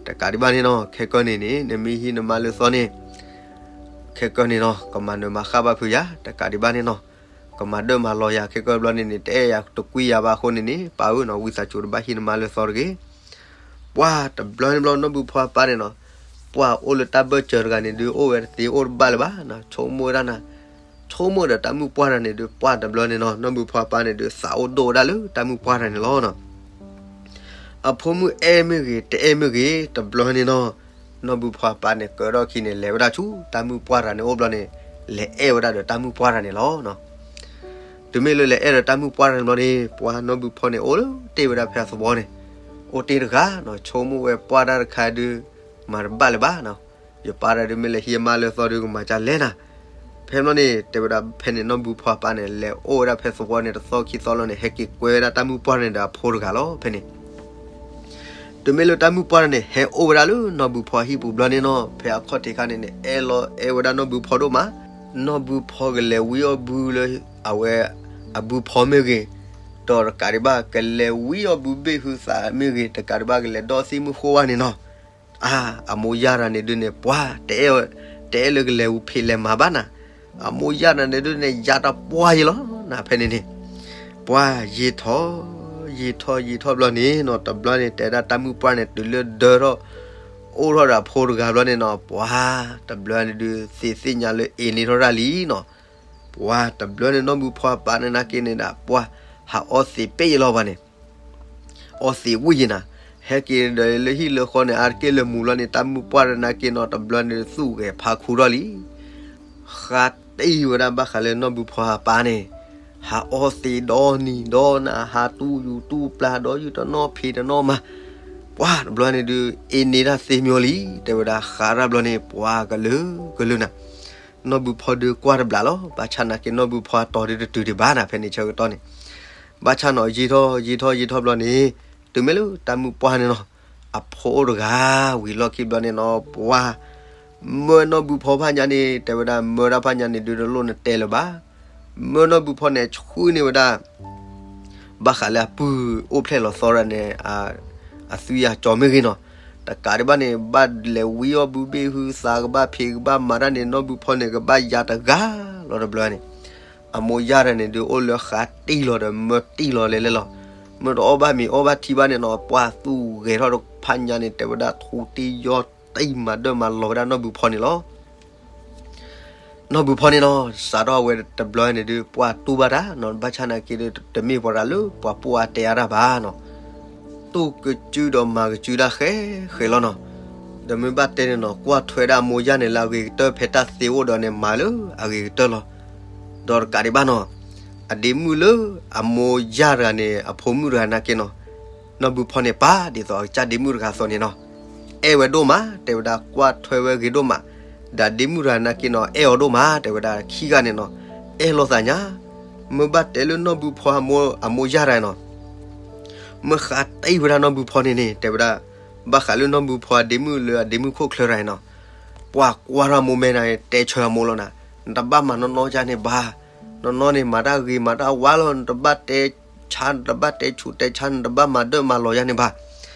တကးဒံးဘၣ်န့ၣ်နီၤ ခဲကၢၢ်န့ၣ်န့ၣ် နမ့ၢ်ဟံးနမါလၢသီန့ၣ် ခဲကၢၢ်န့ၣ်နီၤ ကမၤနၢၤမၤဃၣ်ဘၣ်ဖုးယၤ, တကးဒံးဘၣ်န့ၣ်နီၤ ကမၤဒၢၣ်မၤလီၤယၤ ခဲကၢၢ်ဘျီန့ၣ်န့ၣ် တအဲၣ်ယၤတကွံယၤဘၣ်အဃိန့ၣ်န့ၣ် ပၢ်ဧၢနီၤ ဝံသးစူၤတဘၣ်ဟံးနမါလၢသီတဂ့ၤ. ပှၢ်တဘျီန့ၣ်ဘျီ နီၢ်ဘုဖီအပၢ်န့ၣ်နီၤ ပှၢ်အိၣ်လၢတၢ်ဘၢၣ်စၢၤတဂၤန့ၣ်ဒုး အိၣ်ဝဲတသ့အိၣ်တဘၣ်လၢၤဘၣ်နီၤ, ဆိကမိၣ်ဝဲဒၣ်နၤ ဆိကမိၣ်ဒီးတၢ်မုၣ်ပှၢ်တဂၤန့ၣ်ဒုး ပှၢ်တဘျီန့ၣ်နီၤ နီၢ်ဘုဖီအပၢ်န့ၣ်ဒုး သးအိၣ်ဒိၣ်ဝဲဒၣ်လၢတၢ်မုၣ်ပှၢ်တဂၤန့ၣ်လီၤနီၤ. အဖိမုၣ်အဲၣ်မ့ၢ်ဂ့ၤ တအဲၣ်မ့ၢ်ဂ့ၤ တဘျီန့ၣ်နီၤ နီၢ်ဘုဖီအပၢ်န့ၣ် ကၢထီၣ်ခံန့ၣ် လဲၤဝဲဒၣ်ဆူတၢ်မုၣ်ပှၢ်တဂၤန့ၣ်အိၣ်ဘျီန့ၣ် လဲၤအဲၣ်ဝဲဒၣ်ဒီးတၢ်မုၣ်ပှၢ်တဂၤန့ၣ်လီၤနီၤ. တုၤမ့ၢ်လၢလဲၤအဲၣ်ဒီးတၢ်မုၣ်ပှၢ်တဂၤန့ၣ်ဘျီန့ၣ် ပှၢ်နီၢ်ဘုဖီန့ၣ် အိၣ်တ့ၢ်ဝဲဒၣ်ဖဲအသဝီန့ၣ် အိၣ်တ့ၢ်တဂၤနီၤ, ဆိကမိၣ်ဝဲပှၢ်တၢ်တခါဒုး မၤတဘၣ်လၢၤဘၣ်နီၤ, ယပၢ်တဂၤဒုးမ့ၢ်လဲၤဟံးမါလၢသီဒုး ကမၤကၢလဲၣ်နၤ. ဖဲဘျီန့ၣ် တဲဝဲဒၣ်ဖဲန့ၣ် နီၢ်ဘုဖီအပၢ်န့ၣ် လဲၤအိၣ်ဝဲဒၣ်ဖဲသဝီန့ၣ် တသီခံသီလီၤန့ၣ် ဟဲက့ၤကွဲဝဲဒၣ်တၢ်မုၣ်ပှၢ်တဂၤန့ၣ်ဒီးအဖိတဂၤလီၤ ဖဲန့ၣ်. တုၤမ့ၢ်လၢတၢ်မုၣ်ပှၢ်တဂၤန့ၣ် ဟဲအိၣ်ဝဲဒၣ်လၢနီၢ်ဘုဖီအဟံၣ်ပူၤဘျီန့ၣ်နီၤ ဖဲအခီၣ်ထံးခါန့ၣ်န့ၣ် အဲၣ်လီၤအဲၣ်ဝဲဒၣ်နီၢ်ဘုဖီဒိၣ်မး, နီၢ်ဘုဖီကလဲၤဝံအီၣ်ဘုလၢ အဝဲ အဘုဖီမ့ၢ်ဂ့ၤ, ဒီးတကးဒံးဘၣ် ကလဲၤဝံအီၣ်ဘုဘ့ၣ်ဟုသးမ့ၢ်ဂ့ၤ, တကးဒံးဘၣ် ကလဲၤဒီသံၣ်မုၢ်ဃိဝါန့ၣ်နီၤ. အါ, အမိၢ်ယၢ်တဂၤန့ၣ်ဒုးန့ၣ် ပှၤ တအဲၣ်, တအဲၣ်လၢကလဲၤဝံဖံးလဲၤမၤဘၣ်နၤ. အမိၢ်ယၢ်တဂၤန့ၣ်ဒုးန့ၣ် ယၤတပှၢ်ယံၤလီၤနၤ ဖဲန့ၣ်န့ၣ်. ပှၤ ယံာ်ထီၣ်, ယံာ်ထီၣ် ယံာ်ထီၣ်ဘျီန့ၣ်နီၤ တဘျီန့ၣ် တဲဒၣ်တၢ်မုၣ်ပှၢ်န့ၣ် တုၤလၢဒၢထီၣ် အိၣ်ထီၣ်ဒီးအဖိတဂၤဘျီန့ၣ်နီၤ ပှၤ တဘျီန့ၣ်ဒုး သ့ၣ်သ့ၣ်ညါလၢအ့န့ၢ်ထီၣ်ဒၣ်လံနီၤ. ပှၤ တဘျီန့ၣ် နီၢ်ဘုဖီအပၢ်န့ၣ်နာ်က့န့ၣ်ဒၣ် ပှၤ ဟးအီသံးပ့ၢ်ယလီၤဘၣ်န့ၣ် အီသံးဝံၤယံၤနၤ, ဟဲက့ၤဒီးလၢဟံၣ်လၢဃီန့ၣ် အါတက့ၢ်လၢမူၤလီၤန့ၣ် တၢ်မုၣ်ပှၢ်တဂၤနာ်က့နီၤ တဘျီန့ၣ်သူၣ်ဂဲၤဖးခူထီၣ်လံ. ဃးတံၢ်ဝဲဒၣ်ဘၣ်ဃးလၢနီၢ်ဘုဖီအပၢ်န့ၣ် ဟးအီသံးဒီနံၤဒီနၤ ဟးတူၢ်ယူၤတူၢ်ပျၢ်ဒီးယူၤတနီၣ်ဖံးတနီၣ်မၤ, ပှၤတဘျီန့ၣ်ဒုး အ့န့ၢ်တၢ်သ့မၠိလံ တဲဝဲဒၣ်ဃးတၢ်ဘျီန့ၣ် ပှၤကလုာ်ကလုာ်နၤ. နီၢ်ဘုဖီဒုးကွၢ်တဘျီလီၤ ဘၣ်ဆၣ်နာ်က့နီၢ်ဘုဖီအတီၤဒုးတတုၤဒံးဘၣ်နၤ ဖဲန့ၣ်ဆၢကတီၢ်န့ၣ် ဘၣ်ဆၣ်နီၤ ယံာ်ထီၣ် ယံာ်ထီၣ် ယံာ်ထီၣ်ဘျီန့ၣ် တုၤမ့ၢ်လၢတၢ်မုၣ်ပှၢ်န့ၣ်နီၤ အဖိအိၣ်တဂၤ ဝံၤလီၢ်ခံဘျီန့ၣ်နီၤ ပှၤ မၢနီၢ်ဘုဖီဖးညါန့ၣ် တဲဝဲဒၣ်မၢတၢ်ဖးညါန့ၣ်ဒုး တလိၣ်နတဲလၢၤဘၣ်. မၢနီၢ်ဘုဖီန့ၣ် ဆှုန့ၢ်ဝဲဒၣ် ဘၣ်ဃးလၢအပုၢ်အိၣ်ဖျဲၣ်လီၤသီဒၣ်န့ၣ် အသွံၣ်အကၠီမ့ၢ်ဂ့ၤနီၤ, တကးဒံးဘၣ်န့ၣ် ဘၣ်လဲၤဝံအီၣ်ဘုဘ့ၣ်ဟုသး ကဘၣ်ဖံးကဘၣ်မၤတၢ်န့ၣ် နီၢ်ဘုဖီန့ၣ် ကဘၣ်ယၤတဂၤလီၤတဘျီန့ၣ်. အမိၢ်ယၢ်တဂၤန့ၣ်ဒုး အိၣ်လၢဃးတံၢ်လီၤဒီးမၢတံၢ်လီၤလဲၤလဲၤလီၤ. မၢတအီၣ်ဘၣ်မ့ၤအီၣ်ဘၣ်ထံဘၣ်န့ၣ်နီၤ ပှၤသူၣ်ဂဲၤထီၣ်တဖးညါန့ၣ် တဲဝဲဒၣ်ထူတံၢ်ယီၢ်တံၢ်မၤဒၢၣ်မၤလီၤဝဲဒၣ်နီၢ်ဘုဖီန့ၣ်လီၤ. နီၢ်ဘုဖီန့ၣ်နီၤ စးထီၣ်ဝဲတဘျီန့ၣ်ဒုး ပှၤတူၢ်ဘၣ်တၢ်နီၤ ဘၣ်ဆၣ်နာ်က့ဒုး တမ့ၢ်ပှၤတဂၤလၢပှၤပိာ်အါတဲအါတၢ်ဘၣ်နီၤ, တူၢ်ကစုဒီးမၤကစုတၢ်ဃဲဃဲလီၤနီၤ. ဒီးမ့ၢ်ဘၣ်တဲန့ၣ်နီၤ ကွၢ်ထွဲဒၣ်အမိၢ်ယၢ်န့ၣ်လၢအဂ့ၤကတၢၢ် ဖဲတၢ်သ့အိၣ်ဒီးန့ၣ် မၤလၢအဂ့ၤကတၢၢ်လီၤ. ဒီးတကးဒံးဘၣ်နီၤ အဒ့မုၣ်လၢအမိၢ်ယၢ်တဂၤန့ၣ် အဖိမုၣ်တဂၤနာ်က့နီၤ နီၢ်ဘုဖီန့ၣ် ပာ်ဒ်သိးအကစၢ်ဒ့မုၣ်တဂၤအသိးန့ၣ်နီၤ, အဲၣ်ဝဲဒိၣ်မး တဲဝဲဒၣ်ကွၢ်ထွဲဝဲဂ့ၤဒိၣ်မး, ဒီးဒ့မုၣ်တဂၤနာ်က့နီၤ အဲၣ်အီၤဒိၣ်မး တဲဝဲဒၣ်ခံဂၤန့ၣ်နီၤ, အဲၣ်လိာ်သးညါ, မ့ၢ်ဘၣ်တဲလၢနီၢ်ဘုဖီအမိၢ်ယၢ်တဂၤနီၤ, မ့ၢ်ဃးတံၢ်ဝဲဒၣ်နီၢ်ဘုဖီန့ၣ်န့ၣ် တဲဝဲဒၣ်, ဘၣ်ဃးလၢနီၢ်ဘုဖီအဒ့မုၣ်လၢအဒ့မုၣ်ခိၣ်ချၢတဂၤန့ၣ်နီၤ, ပှၤကွၢ်ထီၣ်အမိၢ်မဲာ်န့ၣ် တဲဆၢအမိၢ်လီၤနၤ, နတဘၣ်မၤနီၢ်နီၢ်ကန့ၣ်ဘၣ်, နီၢ်နီၢ်န့ၣ် မၤတၢ်ဂ့ၤမၤတၢ်ဝါလီၤ, နတဘၣ်တဲဆါ နတဘၣ်တဲဆူးတဲဆါ နတဘၣ်မၤဒၢၣ်မၤလီၤယၤန့ၣ်ဘၣ်.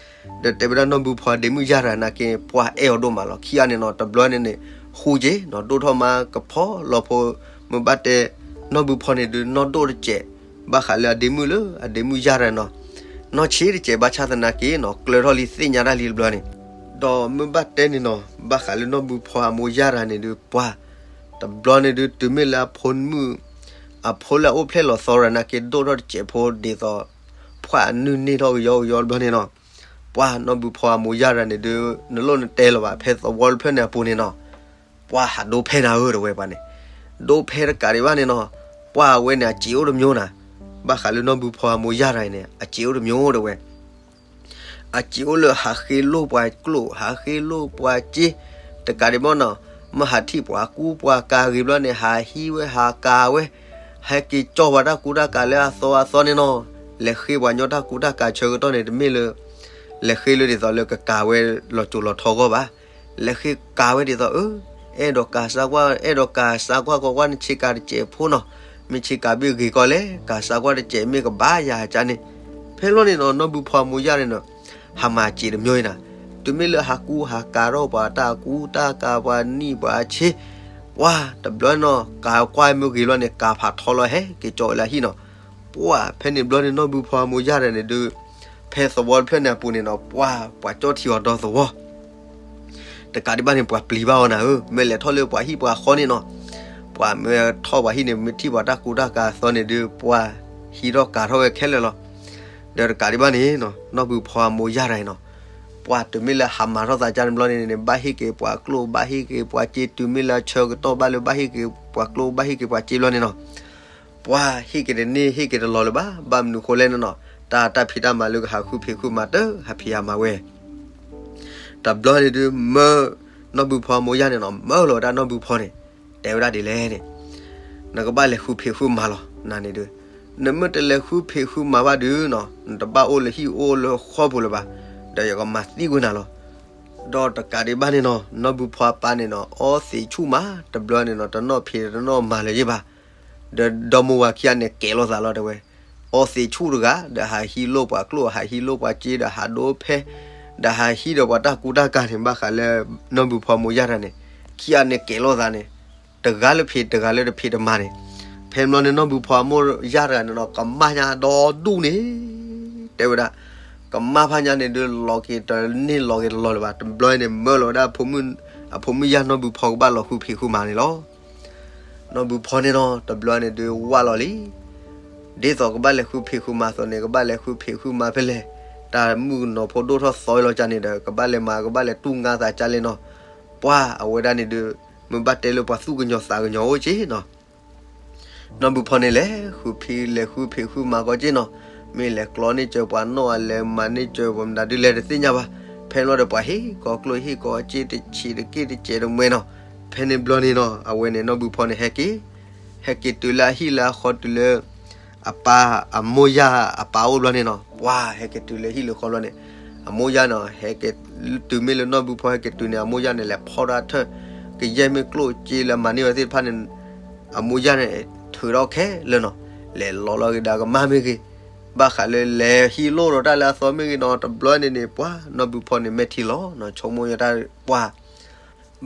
ဒီးတဲဝဲဒၣ်နီၢ်ဘုဖီအဒ့မုၣ်ယၢ်တဂၤနာ်က့ ပှၤအဲၣ်အီၤဒိၣ်မးလီၤ. ခံဂၤန့ၣ်နီၤ တဘျီန့ၣ်န့ၣ် ဃူက့ၤနီၤ ဒိၣ်ထီၣ်မးကဖီလီၤဖိ, မ့ၢ်ဘၣ်တဲ နီၢ်ဘုဖီန့ၣ်ဒုး နီၢ်ဒိၣ်တစဲး, ဘၣ်ဃးလၢအဒ့မုၣ်လၢအဒ့မုၣ်ယၢ်တဂၤနီၤ, နီၢ်ဆံးတစဲး ဘၣ်ဆၣ်သနာ်က့နီၤ ကျၢၤထီၣ်လံ သ့ၣ်ညါတၢ်လံတဘျီန့ၣ်, ဒီးမ့ၢ်ဘၣ်တဲန့ၣ်နီၤ ဘၣ်ဃးလၢနီၢ်ဘုဖီအမိၢ်ယၢ်တဂၤန့ၣ်ဒုး ပှၤ တဘျီန့ၣ်ဒုး တုၤမ့ၢ်လၢအဖိမုၣ် အဖိလၢအအိၣ်ဖျဲၣ်လီၤသီတဂၤနာ်က့ ဒိၣ်ထီၣ်တစဲးဖိဒ်သိး ဖှၣ်အနုၢ်န့ၢ်ထီၣ်ကယီကယီတဘျီန့ၣ်နီၤ, ပှၤနီၢ်ဘုဖီအမိၢ်ယၢ်တဂၤန့ၣ်ဒုး နလိၣ်နတဲလၢၤဘၣ် ဖဲသဝီတဖျၢၣ်န့ၣ်အပူၤန့ၣ်နီၤ, ပှၤဟးဒိဖဲနၤဧၢ တဲဝဲပှၤန့ၣ်, ဒိဖဲတကးဒံးဘၣ်န့ၣ်နီၤ, ပှၤအဝဲန့ၣ် အစ့အိၣ်တမျိုးနၤ, ဘၣ်ဃးလၢနီၢ်ဘုဖီအမိၢ်ယၢ်တဂၤအံၤန့ၣ် အစ့အိၣ်တမျိုး တဲဝဲ အစ့အိၣ်လၢဟးဃ့လိၢ်ပှၤကျိၣ် ဟးဃ့လိၢ်ပှၤစ့, တကးဒံးဘၣ်နီၤ, မ့ၢ်ဟးထံၣ်ပှၤကူပှၤကၤဂ့ၤဘျီန့ၣ် ဟးဟံးဝဲဟးကၤဝဲ, ဟဲက့ၤကၠီၣ်ပှၤတၢ်ကူတၢ်ကၤလၢအသီအသီန့ၣ်နီၤ, လဲၤဃ့ပှၤကညီတၢ်ကူတၢ်ကၤဆၢကတီၢ်န့ၣ် တမ့ၢ်လၢ လဲၤဃ့လၢဒ်သိးလၢကကၤဝဲလီၤစိၤလီၤထီအဂီၢ်ဘၣ်. လဲၤဃ့ကၤဝဲဒ်သိး အၢ အဲၣ်ဒိးကၤစးကွၢ် အဲၣ်ဒိးကၤစးကွၢ်ကီကွၢ် နဆ့ကၤတစဲးဖိနီၤ, မ့ၢ်ဆ့ကၤဘ့ၣ်ဂ့ၤကီလဲၣ်, ကၤစးကွၢ်တစဲးမ့ၢ်ကဘၣ်ယၤကန့ၣ်. ဖဲလီၤန့ၣ်နီၤ နီၢ်ဘုဖီအမိၢ်ယၢ်န့ၣ်နီၤ ဟးမၤစံးတမံၤအံၤနၤ, တုၤမ့ၢ်လၢဟးကူဟးကၤထီၣ်ပှၤတၢ်ကူတၢ်ကၤ ပှၤနံၣ်ပှၤဆ့, ပှၤတဘျီနီၤ ကၤကွၢ်မ့ၢ်ဂ့ၤလီၤန့ၣ် ကၤဖးထီလီၤ ဟဲက့ၤကၠီဝဲလၢဟံၣ်နီၤ. ပှၤဖဲန့ၣ်ဘျီန့ၣ် နီၢ်ဘုဖီအမိၢ်ယၢ်တဂၤန့ၣ်ဒုး ဖဲသဝီတဖျၢၣ်န့ၣ်အပူၤန့ၣ်နီၤ ပှၤ ပှၤကၠီထံအီၤဒီသဝီ တကးဒံးဘၣ်န့ၣ် ပှၤပျံၤဘၣ်အီၤနၤဧၢ, မ့ၢ်လဲၤထီၣ်လၢပှၤဟံၣ်ပှၤဃီန့ၣ်နီၤ, ပှၤမ့ၢ်ထီၣ်ပှၤဟံၣ်န့ၣ် မ့ၢ်ထံၣ်ပှၤတၢ်ကူတၢ်ကၤအသီန့ၣ်ဒုး ပှၤဟံးထီၣ်ကၤထီၣ်ဝဲခဲလၢာ်လီၤ. ဒီးတကးဒံးဘၣ်န့ၣ်နီၤ နီၢ်ဘုဖီအမိၢ်ယၢ်တဂၤအံၤနီၤ ပှၤတုၤမ့ၢ်လၢဟးမၤထီၣ်သးကန့ၣ်ဘျီန့ၣ်န့ၣ် ဘၣ်ဟ့ၣ်က့ၤပှၤကျိၣ် ဘၣ်ဟ့ၣ်က့ၤပှၤစ့, တုၤမ့ၢ်လၢအဆၢကတီၢ်ဘၣ်လၢဘၣ်ဟ့ၣ်က့ၤပှၤကျိၣ် ဘၣ်ဟ့ၣ်က့ၤပှၤစ့ဘျီန့ၣ်နီၤ ပှၤဟ့ၣ်က့ၤတန့ၢ်ဟ့ၣ်က့ၤတလီၤလၢၤဘၣ်. ဘၣ်မနုၤဃိလဲၣ်န့ၣ်နီၤ တၢ် တၢ်ဖံးတၢ်မၤလၢကဟးဃုဖံးဃုမၤတဟးဖံးဟးမၤဝဲ တဘျီန့ၣ်ဒုး မၢ နီၢ်ဘုဖီအမိၢ်ယၢ်န့ၣ်နီၤ မၢလီၤဝဲဒၣ်နီၢ်ဘုဖီန့ၣ် တဲဝဲဒၣ်ဒ်လဲၣ်န့ၣ်, နကဘၣ်လဲၤဃုဖံးဃုမၤလီၤ နၤန့ၣ်ဒုး, နမ့ၢ်တလဲၤဃုဖံးဃုမၤဘၣ်ဒုးနီၤ နတဘၣ်အိၣ်လၢဟံၣ်အိၣ်လၢဃီပူၤလၢၤဘၣ်, ဒီးယကမၤသံကွံာ်နၤလီၤ. ဒီးတကးဒံးဘၣ်န့ၣ်နီၤ နီၢ်ဘုဖီအပၢ်န့ၣ်နီၤ အီသံးဆူၣ်မး တဘျီန့ၣ်နီၤ တနီၣ်ဖံးတနီၣ်မၤလၢၤယဲၢ်ဘၣ်. ဒီးဒီမိၢ်ဝၤခံဂၤန့ၣ်ကဲၤလိာ်သးလီၤတဲဝဲ, အီသံးဆူၣ်တဂၤ ဒီးဟးဟံးလိၢ်ပှၤကျိၣ် ဟးဟံးလိၢ်ပှၤစ့ ဒီးဟးဒိဖဲ ဒီးဟးဟံးဒီးပှၤတၢ်ကူတၢ်ကၤန့ၣ် ဘၣ်ဃးလၢ နီၢ်ဘုဖီမိၢ်ယၢ်တဂၤန့ၣ် ခံဂၤန့ၣ်ကဲၤလိာ်သးန့ၣ် တဂၤလၢဖံးတဂၤလၢတဖံးတမၤန့ၣ်, ဖဲဘျီန့ၣ် နီၢ်ဘုဖီအမိၢ်ယၢ်တဂၤန့ၣ်နီၤ ကမၣ်ညါဒီဒူၣ်န့ၣ် တဲဝဲဒၣ်, ကမၣ်ဖးညါန့ၣ်ဒုး လီၤက့ၤတန့ၢ်လီၤက့ၤတလီၤလၢၤဘၣ်. တဘျီန့ၣ် မၢလီၤဝဲဒၣ် အဖိမုၣ်ယၢ် နီၢ်ဘုဖီကဘၣ်လီၤဃုဖံးဃုမၤန့ၣ်လီၤ. နီၢ်ဘုဖီန့ၣ်နီၤ တဘျီန့ၣ်ဒုးဝၢ်လီၤလံ ဒ်သိးကဘၣ်လဲၤဃုဖံးဃုမၤအသိးန့ၣ် ကဘၣ်လဲၤဃုဖံးဃုမၤဖဲလဲၣ်, တၢ်မုၣ်ကနီၤဖိဒိၣ်ထီၣ်သီလီၤကန့ၣ်ဒီး ကဘၣ်လဲၤမၤ ကဘၣ်လဲၤတူၢ်ငါသးကလဲၣ်နီၤ. ပှၤအဝဲဒၣ်န့ၣ်ဒုး မ့ၢ်ဘၣ်တဲလၢပှၤသူၣ်ကညီၤသးကညီၤအိၣ်က့နီၤ နီၢ်ဘုဖီန့ၣ်လဲၤဃုဖံး လဲၤဃုဖံးဃုမၤကီက့နီၤ, မ့ၢ်လဲၤကျီန့ၢ်စၢၤပှၤနီၣ် အလဲၤမၤန့ၢ်စၢၤပှၤမတၤဒုးလဲၤတသ့ၣ်ညါဘၣ်. ဖဲလီၤဒီးပှၤဟ့ၣ်ကီးကျိၣ်ဟ့ၣ်ကီးစ့တဆံးတက့ၢ်တစဲးတမှဲနီၤ. ဖဲန့ၣ်ဘျီန့ၣ်နီၤ အဝဲန့ၣ်နီၢ်ဘုဖီန့ၣ်ဟဲက့ၤ, ဟဲက့ၤတုၤလၢအဟံၣ်လၢအဃီတုၤလၢ အပၢ် အမိၢ်ယၢ်အပၢ်အိၣ်ဘျီန့ၣ်နီၤ, ပှၤဟဲက့ၤတုၤလၢဟံၣ်လၢဃီဘျီန့ၣ်, အမိၢ်ယၢ်နီၤ ဟဲက့ၤ တုၤမ့ၢ်လၢနီၢ်ဘုဖီဟဲက့ၤတုၤန့ၣ် အမိၢ်ယၢ်န့ၣ် လဲၤဖီၣ်ဒၣ်ထၢၣ် ကယဲၢ်မ့ၢ်ကျိၣ်စ့လၢမၤန့ၢ်ဝဲသ့ၣ်တဖၣ်န့ၣ် အမိၢ်ယၢ်န့ၣ် ထုးထီၣ်ခဲလၢာ်နီၤ, လဲၤလီၤလီၤက့ၤဒီးကမၣ်မ့ၢ်ဂ့ၤ, ဘၣ်ဃးလၢလဲၤဟံးလိၢ်ဒီးတၢ်လၢအသီမ့ၢ်ဂ့ၤနီၤ, တဘျီန့ၣ်န့ၣ် ပှၤနီၢ်ဘုဖီန့ၣ်မဲာ်ထံလီၤနီၤ, ဆိကမိၣ်ယတၢ်ပှၤ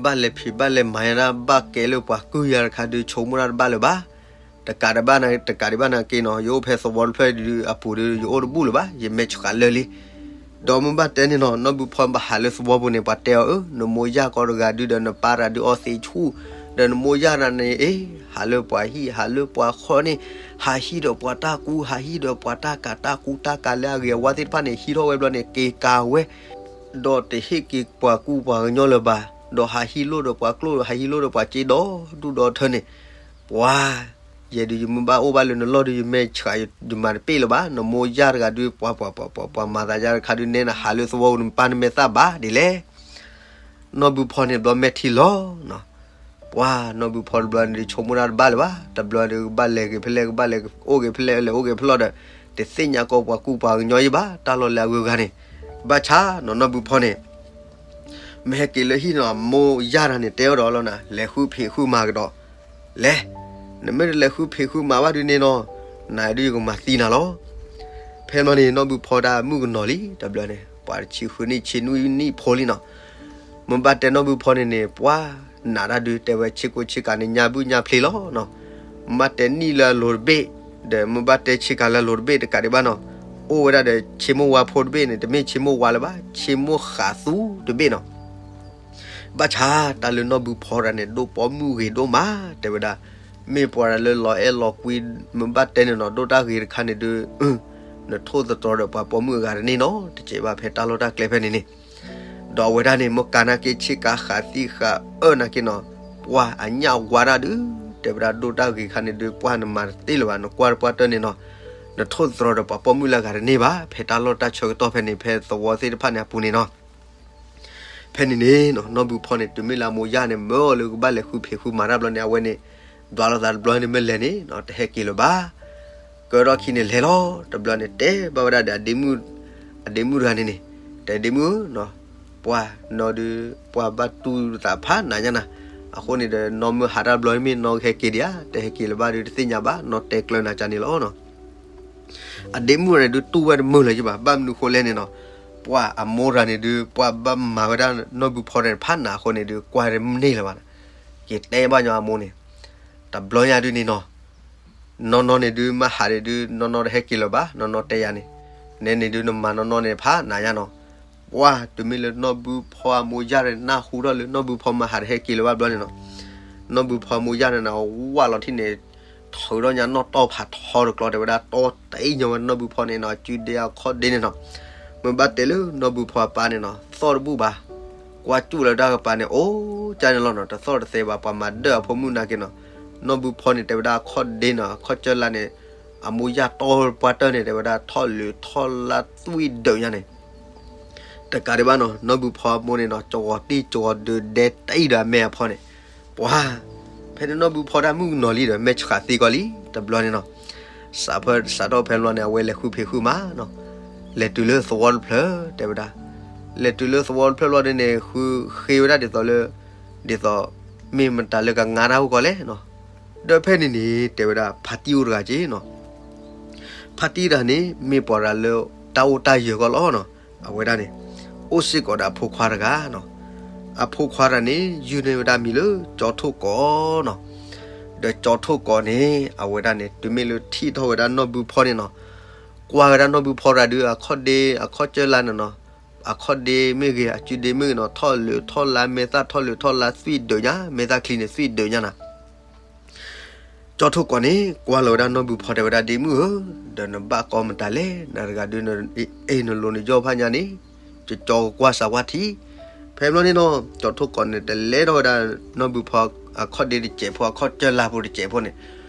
ဘၣ်လဲၤဖံးဘၣ်လဲၤမၤယတၢ် ဘၣ်ကဲလၢပှၤကုၢ်ယၤတခါဒုး ဆိကမိၣ်တၢ်တဘၣ်လၢၤဘၣ်. တကးဒံးဘၣ်နၤ တကးဒံးဘၣ်နၤက့နီၤ, ယအိၣ်ဖဲသဝီတဖျၢၣ်ဒုးအပူၤဒုး ယအိၣ်တဘူၣ်လၢၤဘၣ်, ယမဲာ်ဆှးလၢာ်လံ. ဒီးမ့ၢ်ဘၣ်တဲန့ၣ်နီၤ, နီၢ်ဘုဖီဘၣ်ဟးလၢသဝီပူၤန့ၣ် ပှၤတဲအီၤ အၢ နမိၢ်ယၢ်ကီတဂၤဒုးဒီးနပၢ်တဂၤဒုးအီသံးဆူၣ်, ဒီးနမိၢ်ယၢ်တဂၤန့ၣ် အ့ ဟးလၢပှၤဟံၣ် ဟးလၢပှၤဃီန့ၣ်, ဟးဟံးဒီးပှၤတၢ်ကူ ဟးဟံးဒီးပှၤတၢ်ကၤတၢ်ကူတၢ်ကၤလၢအဂ့ၤအဝါသ့ၣ်တဖၣ်န့ၣ် ဟံးထီၣ်ဝဲဘျီန့ၣ် က့ၤကၤဝဲ ဒီးတဟ့ၣ်က့ၤပှၤကူပှၤကညီလၢၤဘၣ်, ဒီးဟးဟံးလိၢ်ဒီးပှၤကျိၣ် ဟးဟံးလိၢ်ဒီးပှၤစ့ဒီဒူၣ်ဒီထၢန့ၣ်, ပှၤ ယဲဒုးယမ့ၢ်ဘၣ်အိၣ်ဘၣ်လၢနလီၢ်ဒုး ယမဲာ်ဆှး ယမၤတပ့ၢ်လၢၤဘၣ်, နမိၢ်ယၢ်တဂၤဒုး ပှၤ ပှၤ ပှၤ ပှၤမၤသးယါတခါဒုးနဲနဟးလၢသဝီပူၤန့ၣ် ပၢ်နမဲာ်သၣ်ဘၣ်ဒ်လဲၣ်. နီၢ်ဘုဖီန့ၣ်ဘျီမဲာ်ထံလီၤနီၤ, ပှၤနီၢ်ဘုဖီတဘျီန့ၣ်ဒုး ဆိကမိၣ်တၢ်တဘၣ်လၢၤဘၣ်, တဘျီဒုးကဘၣ်လဲၤဂ့ၤဖဲလဲၣ် ကဘၣ်လဲၤအိၣ်ဂ့ၤဖဲလဲၣ် လဲၤအိၣ်ဂ့ၤဖဲလဲၣ်ဒီး တသ့ၣ်ညါကီးပှၤကူပှၤကညီယံၤဘၣ်, တၢ်လီၢ်လၢအဂုၤအဂၤန့ၣ်, ဘၣ်ဆၣ်နီၤ နီၢ်ဘုဖီန့ၣ် မ့ၢ်ဟဲက့ၤလၢဟံၣ်နီၤ အမိၢ်ယၢ်တဂၤန့ၣ် တဲအီၤဒီးလီၤနၤ လဲၤဃုဖံးဃုမၤကဒီး, လဲၤ, နမ့ၢ်တလဲၤဃုဖံးဃုမၤဘၣ်ဒုးန့ၣ်နီၤ, နၤဒုးယကမၤသံနၤလီၤ. ဖဲမ့ၢ်န့ၣ် နီၢ်ဘုဖီတၢ်မုၣ်ကနီၤလံ တဘျီန့ၣ် ပှၤတဆံဃုနံၣ် ဆံနွံနံၣ်ဖိလံနီၤ, မ့ၢ်ဘၣ်တဲနီၢ်ဘုဖီန့ၣ်န့ၣ် ပှၤ နးတၢ်ဒုး တဲဝဲဆ့ကိးဆ့ကၤန့ၣ် ညါဘုၣ်ညါဖျ့လီၤနီၤ, မ့ၢ်ဘၣ်တဲနံၣ်လၢအလိၤတဘ့ၣ်, ဒီးမ့ၢ်ဘၣ်တဲဆ့ကၤလၢအလိၤတဘ့ၣ်တကးဒံးဘၣ်နီၤ, အိၣ်ဝဲဒၣ်ဒီးဆ့မိၢ်ဝါဖိတဘ့ၣ်န့ၣ် တမ့ၢ်ဆ့မိၢ်ဝါလၢၤဘၣ် ဆ့မိၢ်ဃးသူတဘ့ၣ်နီၤ. ဘၣ်ဆၣ်တၢ်လၢနီၢ်ဘုဖီတဂၤန့ၣ် ဒိၣ်ပိာ်မုၣ်ဂ့ၤဒိၣ်မး တဲဝဲဒၣ်, မ့ၢ်ပှၤတဂၤလၢလီၤအဲၣ်လီၤကွံ မ့ၢ်ဘၣ်တဲန့ၣ်နီၤ ဒိၣ်တၢ်ဂ့ၤတခါန့ၣ်ဒုး နထိၣ်သတြီၤဒီးပှၤပိာ်မုၣ်အဂၤတန့ၢ်နီတစဲးဘၣ် ဖဲတၢ်လီၢ်တၢ်ကျဲဖဲန့ၣ်န့ၣ်, ဒီးအဝဲဒၣ်န့ၣ် မ့ၢ်ကၤနာ်က့ဆ့ကၤဃးသံဃးအၢနာ်က့နီၤ, ပှၤအညၣ်ဝါတၢ်ဒုး တဲဝဲဒၣ်ဒိၣ်တၢ်ဂ့ၤခါန့ၣ်ဒုး ပှၤနမၤတသ့လၢၤဘၣ် နကွၢ်တပှၢ်တၢၢ်န့ၣ်နီၤ, နထိၣ်သတြီၤဒီးပှၤပိာ်မုၣ်လၢအဂၤတန့ၢ်ဘၣ် ဖဲတၢ်လီၢ်တၢ်ဆၢကတီၢ်ဖဲန့ၣ် ဖဲသဝီသ့ၣ်တဖၣ်န့ၣ်အပူၤန့ၣ်နီၤ. ဖဲန့ၣ်န့ၣ်နီၤ နီၢ်ဘုဖီန့ၣ် တုၤမ့ၢ်လၢအမိၢ်ယၢ်န့ၣ် မၢအီၤလၢကဘၣ်လဲၤဃုဖံးဃုမၤတၢ်ဘျီန့ၣ် အဝဲန့ၣ် ဒွးလိာ်သးတဘျီန့ၣ် မ့ၢ်လဲၤန့ၣ်နီၤ တဟဲက့ၤလၢၤဘၣ်. ကၢထီၣ်ခံန့ၣ်လဲၤလီၤ. တဘျီန့ၣ် တဲဘၣ်ဝဲဒၣ်ဒီး အဒ့မုၣ်တဂၤန့ၣ်န့ၣ်, တဲဒ့မုၣ်ဧၢ, ပှၢ်နီၢ်ဒုး ပှၢ်ဘၣ်တူၢ်သးဖးနးညါနၤ, အဃိန့ၣ်ဒီး နီၢ်မၢဟးတၢ်ဘျီမ့ၢ်နီၢ်ကဟဲက့ၤဒံးဧါ, တဟဲက့ၤလၢၤဘၣ်ဒီးတသ့ၣ်ညါဘၣ်, နီၢ်တဲကျၢၤနၤကန့ၣ်လီၤနီၤ. အဒ့မုၣ်န့ၣ်ဒုးတူၢ်ဝဲတမုာ်လၢၤဘၣ်, ဘၣ်မနုၤဃိလဲၣ်န့ၣ်နီၤ, ပှၢ်အမိၢ်တဂၤန့ၣ်ဒုး ပှၢ်ဘၣ်မၤဝဲဒၣ်နီၢ်ဘုဖီန့ၣ်ဖးနးအဃိန့ၣ်ဒုး ကွၢ်တန့ၢ်လၢၤဘၣ်, က့ၤတဲဘၣ်ညီအမိၢ်န့ၣ်, တဘျီညါဒုးန့ၣ်နီၤ နီၢ်နီၢ်န့ၣ်ဒုး မၢဟးန့ၣ်ဒုး နီၢ်နီၢ်တဟဲက့ၤလၢၤဘၣ်, နီၢ်နီၢ်တဲယၤန့ၣ်, နဲန့ၣ်ဒုး နမၤနီၢ်နီၢ်န့ၣ်ဖးနးညါနီၤ. ပှၢ်တုၤမ့ၢ်လၢနီၢ်ဘုဖီအမိၢ်ယၢ်န့ၣ် နၢ်ဟူထီၣ်လၢနီၢ်ဘုဖီမၤဟးတဟဲက့ၤလၢၤဘၣ်ဘျီန့ၣ်နီၤ, နီၢ်ဘုဖီအမိၢ်ယၢ်န့ၣ်နီၤ ဝၢ်လီၤထံၣ်န့ၣ် ထုးထီၣ်ညါနီၢ်တီၢ်ဖးထီတကျီ တဲဝဲဒၣ် တီၢ်တအ့ၣ်ညီဝဲနီၢ်ဘုဖီန့ၣ်နီၤ အစုဒ့အခီၣ်ဒ့န့ၣ်နီၤ. မ့ၢ်ဘၣ်တဲလၢနီၢ်ဘုဖီအပၢ်န့ၣ်နီၤ သီၣ်တဘူၣ်ဘၣ်, ကွၢ်စူၣ်လၢတၢ်ကပၤန့ၣ် အိၣ်ကၢန့ၣ်လီၤနီၤ, တသီၣ်တသဲဘၣ် ပှၤမၤဒၢၣ်အဖိမုၣ်နာ်က့နီၤ. နီၢ်ဘုဖီန့ၣ် တဲဝဲဒၣ်အခီၣ်ဒ့နီၤ အခီၣ်ကၢၢ်လါန့ၣ် အမိၢ်ယၢ်တီၢ်ပှၢ်တၢၢ်န့ၣ် တဲဝဲဒၣ်ထီၣ်လုးထီၣ်လါသွံၣ်ဒုးညါန့ၣ် တကးဒံးဘၣ်နီၤ နီၢ်ဘုဖီအမိၢ်န့ၣ်နီၤ ကဝီၤတံၢ်ကဝီၤဒုးဒဲတအံၣ်ဒီးအမဲာ်အဖီန့ၣ်, ပှၢ်, ဖဲန့ၣ်နီၢ်ဘုဖီတၢ်မုၣ်ကနီၤလံဒီး မဲာ်ဆှးသံကီးလံ တဘျီန့ၣ်နီၤ. စးဖၢ စးထီၣ်ဖဲန့ၣ်ဘျီန့ၣ် အဝဲလဲၤဃုဖံးဃုမၤနီၤ, လဲၤတုၤလၢသဝီတဖျၢၣ် တဲဝဲဒၣ်, လဲၤတုၤလၢသဝီတဖျၢၣ်ဘျီန့ၣ်န့ၣ် ဃုဃ့ဝဲဒၣ်ဒ်သိးလၢ ဒ်သိး မ့ၢ်မတၤလၢကငါတၢ်အိၣ်ကီးလဲၣ်နီၤ. ဒီးဖဲန့ၣ်န့ၣ် တဲဝဲဒၣ် ဖါတံၢ်အိၣ်တဂၤက့နီၤ. ဖါတံၢ်တဂၤန့ၣ် မ့ၢ်ပှၤတဂၤလၢတၢ်အိၣ်တၢ်ယၢၤကီးလီၤနီၤ. အဝဲဒၣ်န့ၣ် အိၣ်စ့ၢ်ကီးဒီးအဖိခွါတဂၤနီၤ. အဖိခွါတဂၤန့ၣ် ယုၢ်န့ၢ်ဝဲဒၣ်မံၤလၢ ကၠီထိၣ်ကီးနီၤ. ဒီးကၠီထိၣ်ကီးန့ၣ် အဝဲဒၣ်န့ၣ် တုၤမ့ၢ်လၢထံၣ်ထီၣ်ဝဲဒၣ်နီၢ်ဘုဖီန့ၣ်နီၤ, ကွၢ်ဝဲဒၣ်နီၢ်ဘုဖီတဂၤဒုး အခီၣ်ဒ့ အခီၣ်ကၢၢ်လါန့ၣ်နီၤ, အခီၣ်ဒ့မ့ၢ်ဂ့ၤ အစုဒ့မ့ၢ်ဂ့ၤနီၤ ထီၣ်လုးထီၣ်လါ မဲာ်သၣ်ထီၣ်လုးထီၣ်လါသွံၣ်ဒုးညါ မဲာ်သၣ်ချံန့ၣ်သွံၣ်ဒုးညါနၤ. ကၠီထိၣ်ကီးန့ၣ် ကွၢ်လီၤဝဲဒၣ်နီၢ်ဘုဖီ တဲဝဲဒၣ်ဒ့မုၣ်ဧၢ, ဒီးနဘၣ်ကီမတၤလဲၣ် နတဂၤဒုး နအ့ၣ်နလိၤနယီၢ်ဖးညါန့ၣ်, ကၠီကကွၢ်စးဝါထံ. ဖဲဘျီန့ၣ်နီၤ ကၠီထိၣ်ကီးန့ၣ် တလဲထီၣ်ဝဲဒၣ်နီၢ်ဘုဖီ အခီၣ်ဒ့တစဲးဖိ အခီၣ်ကၢၢ်လါဖိတစဲးဖိန့ၣ်,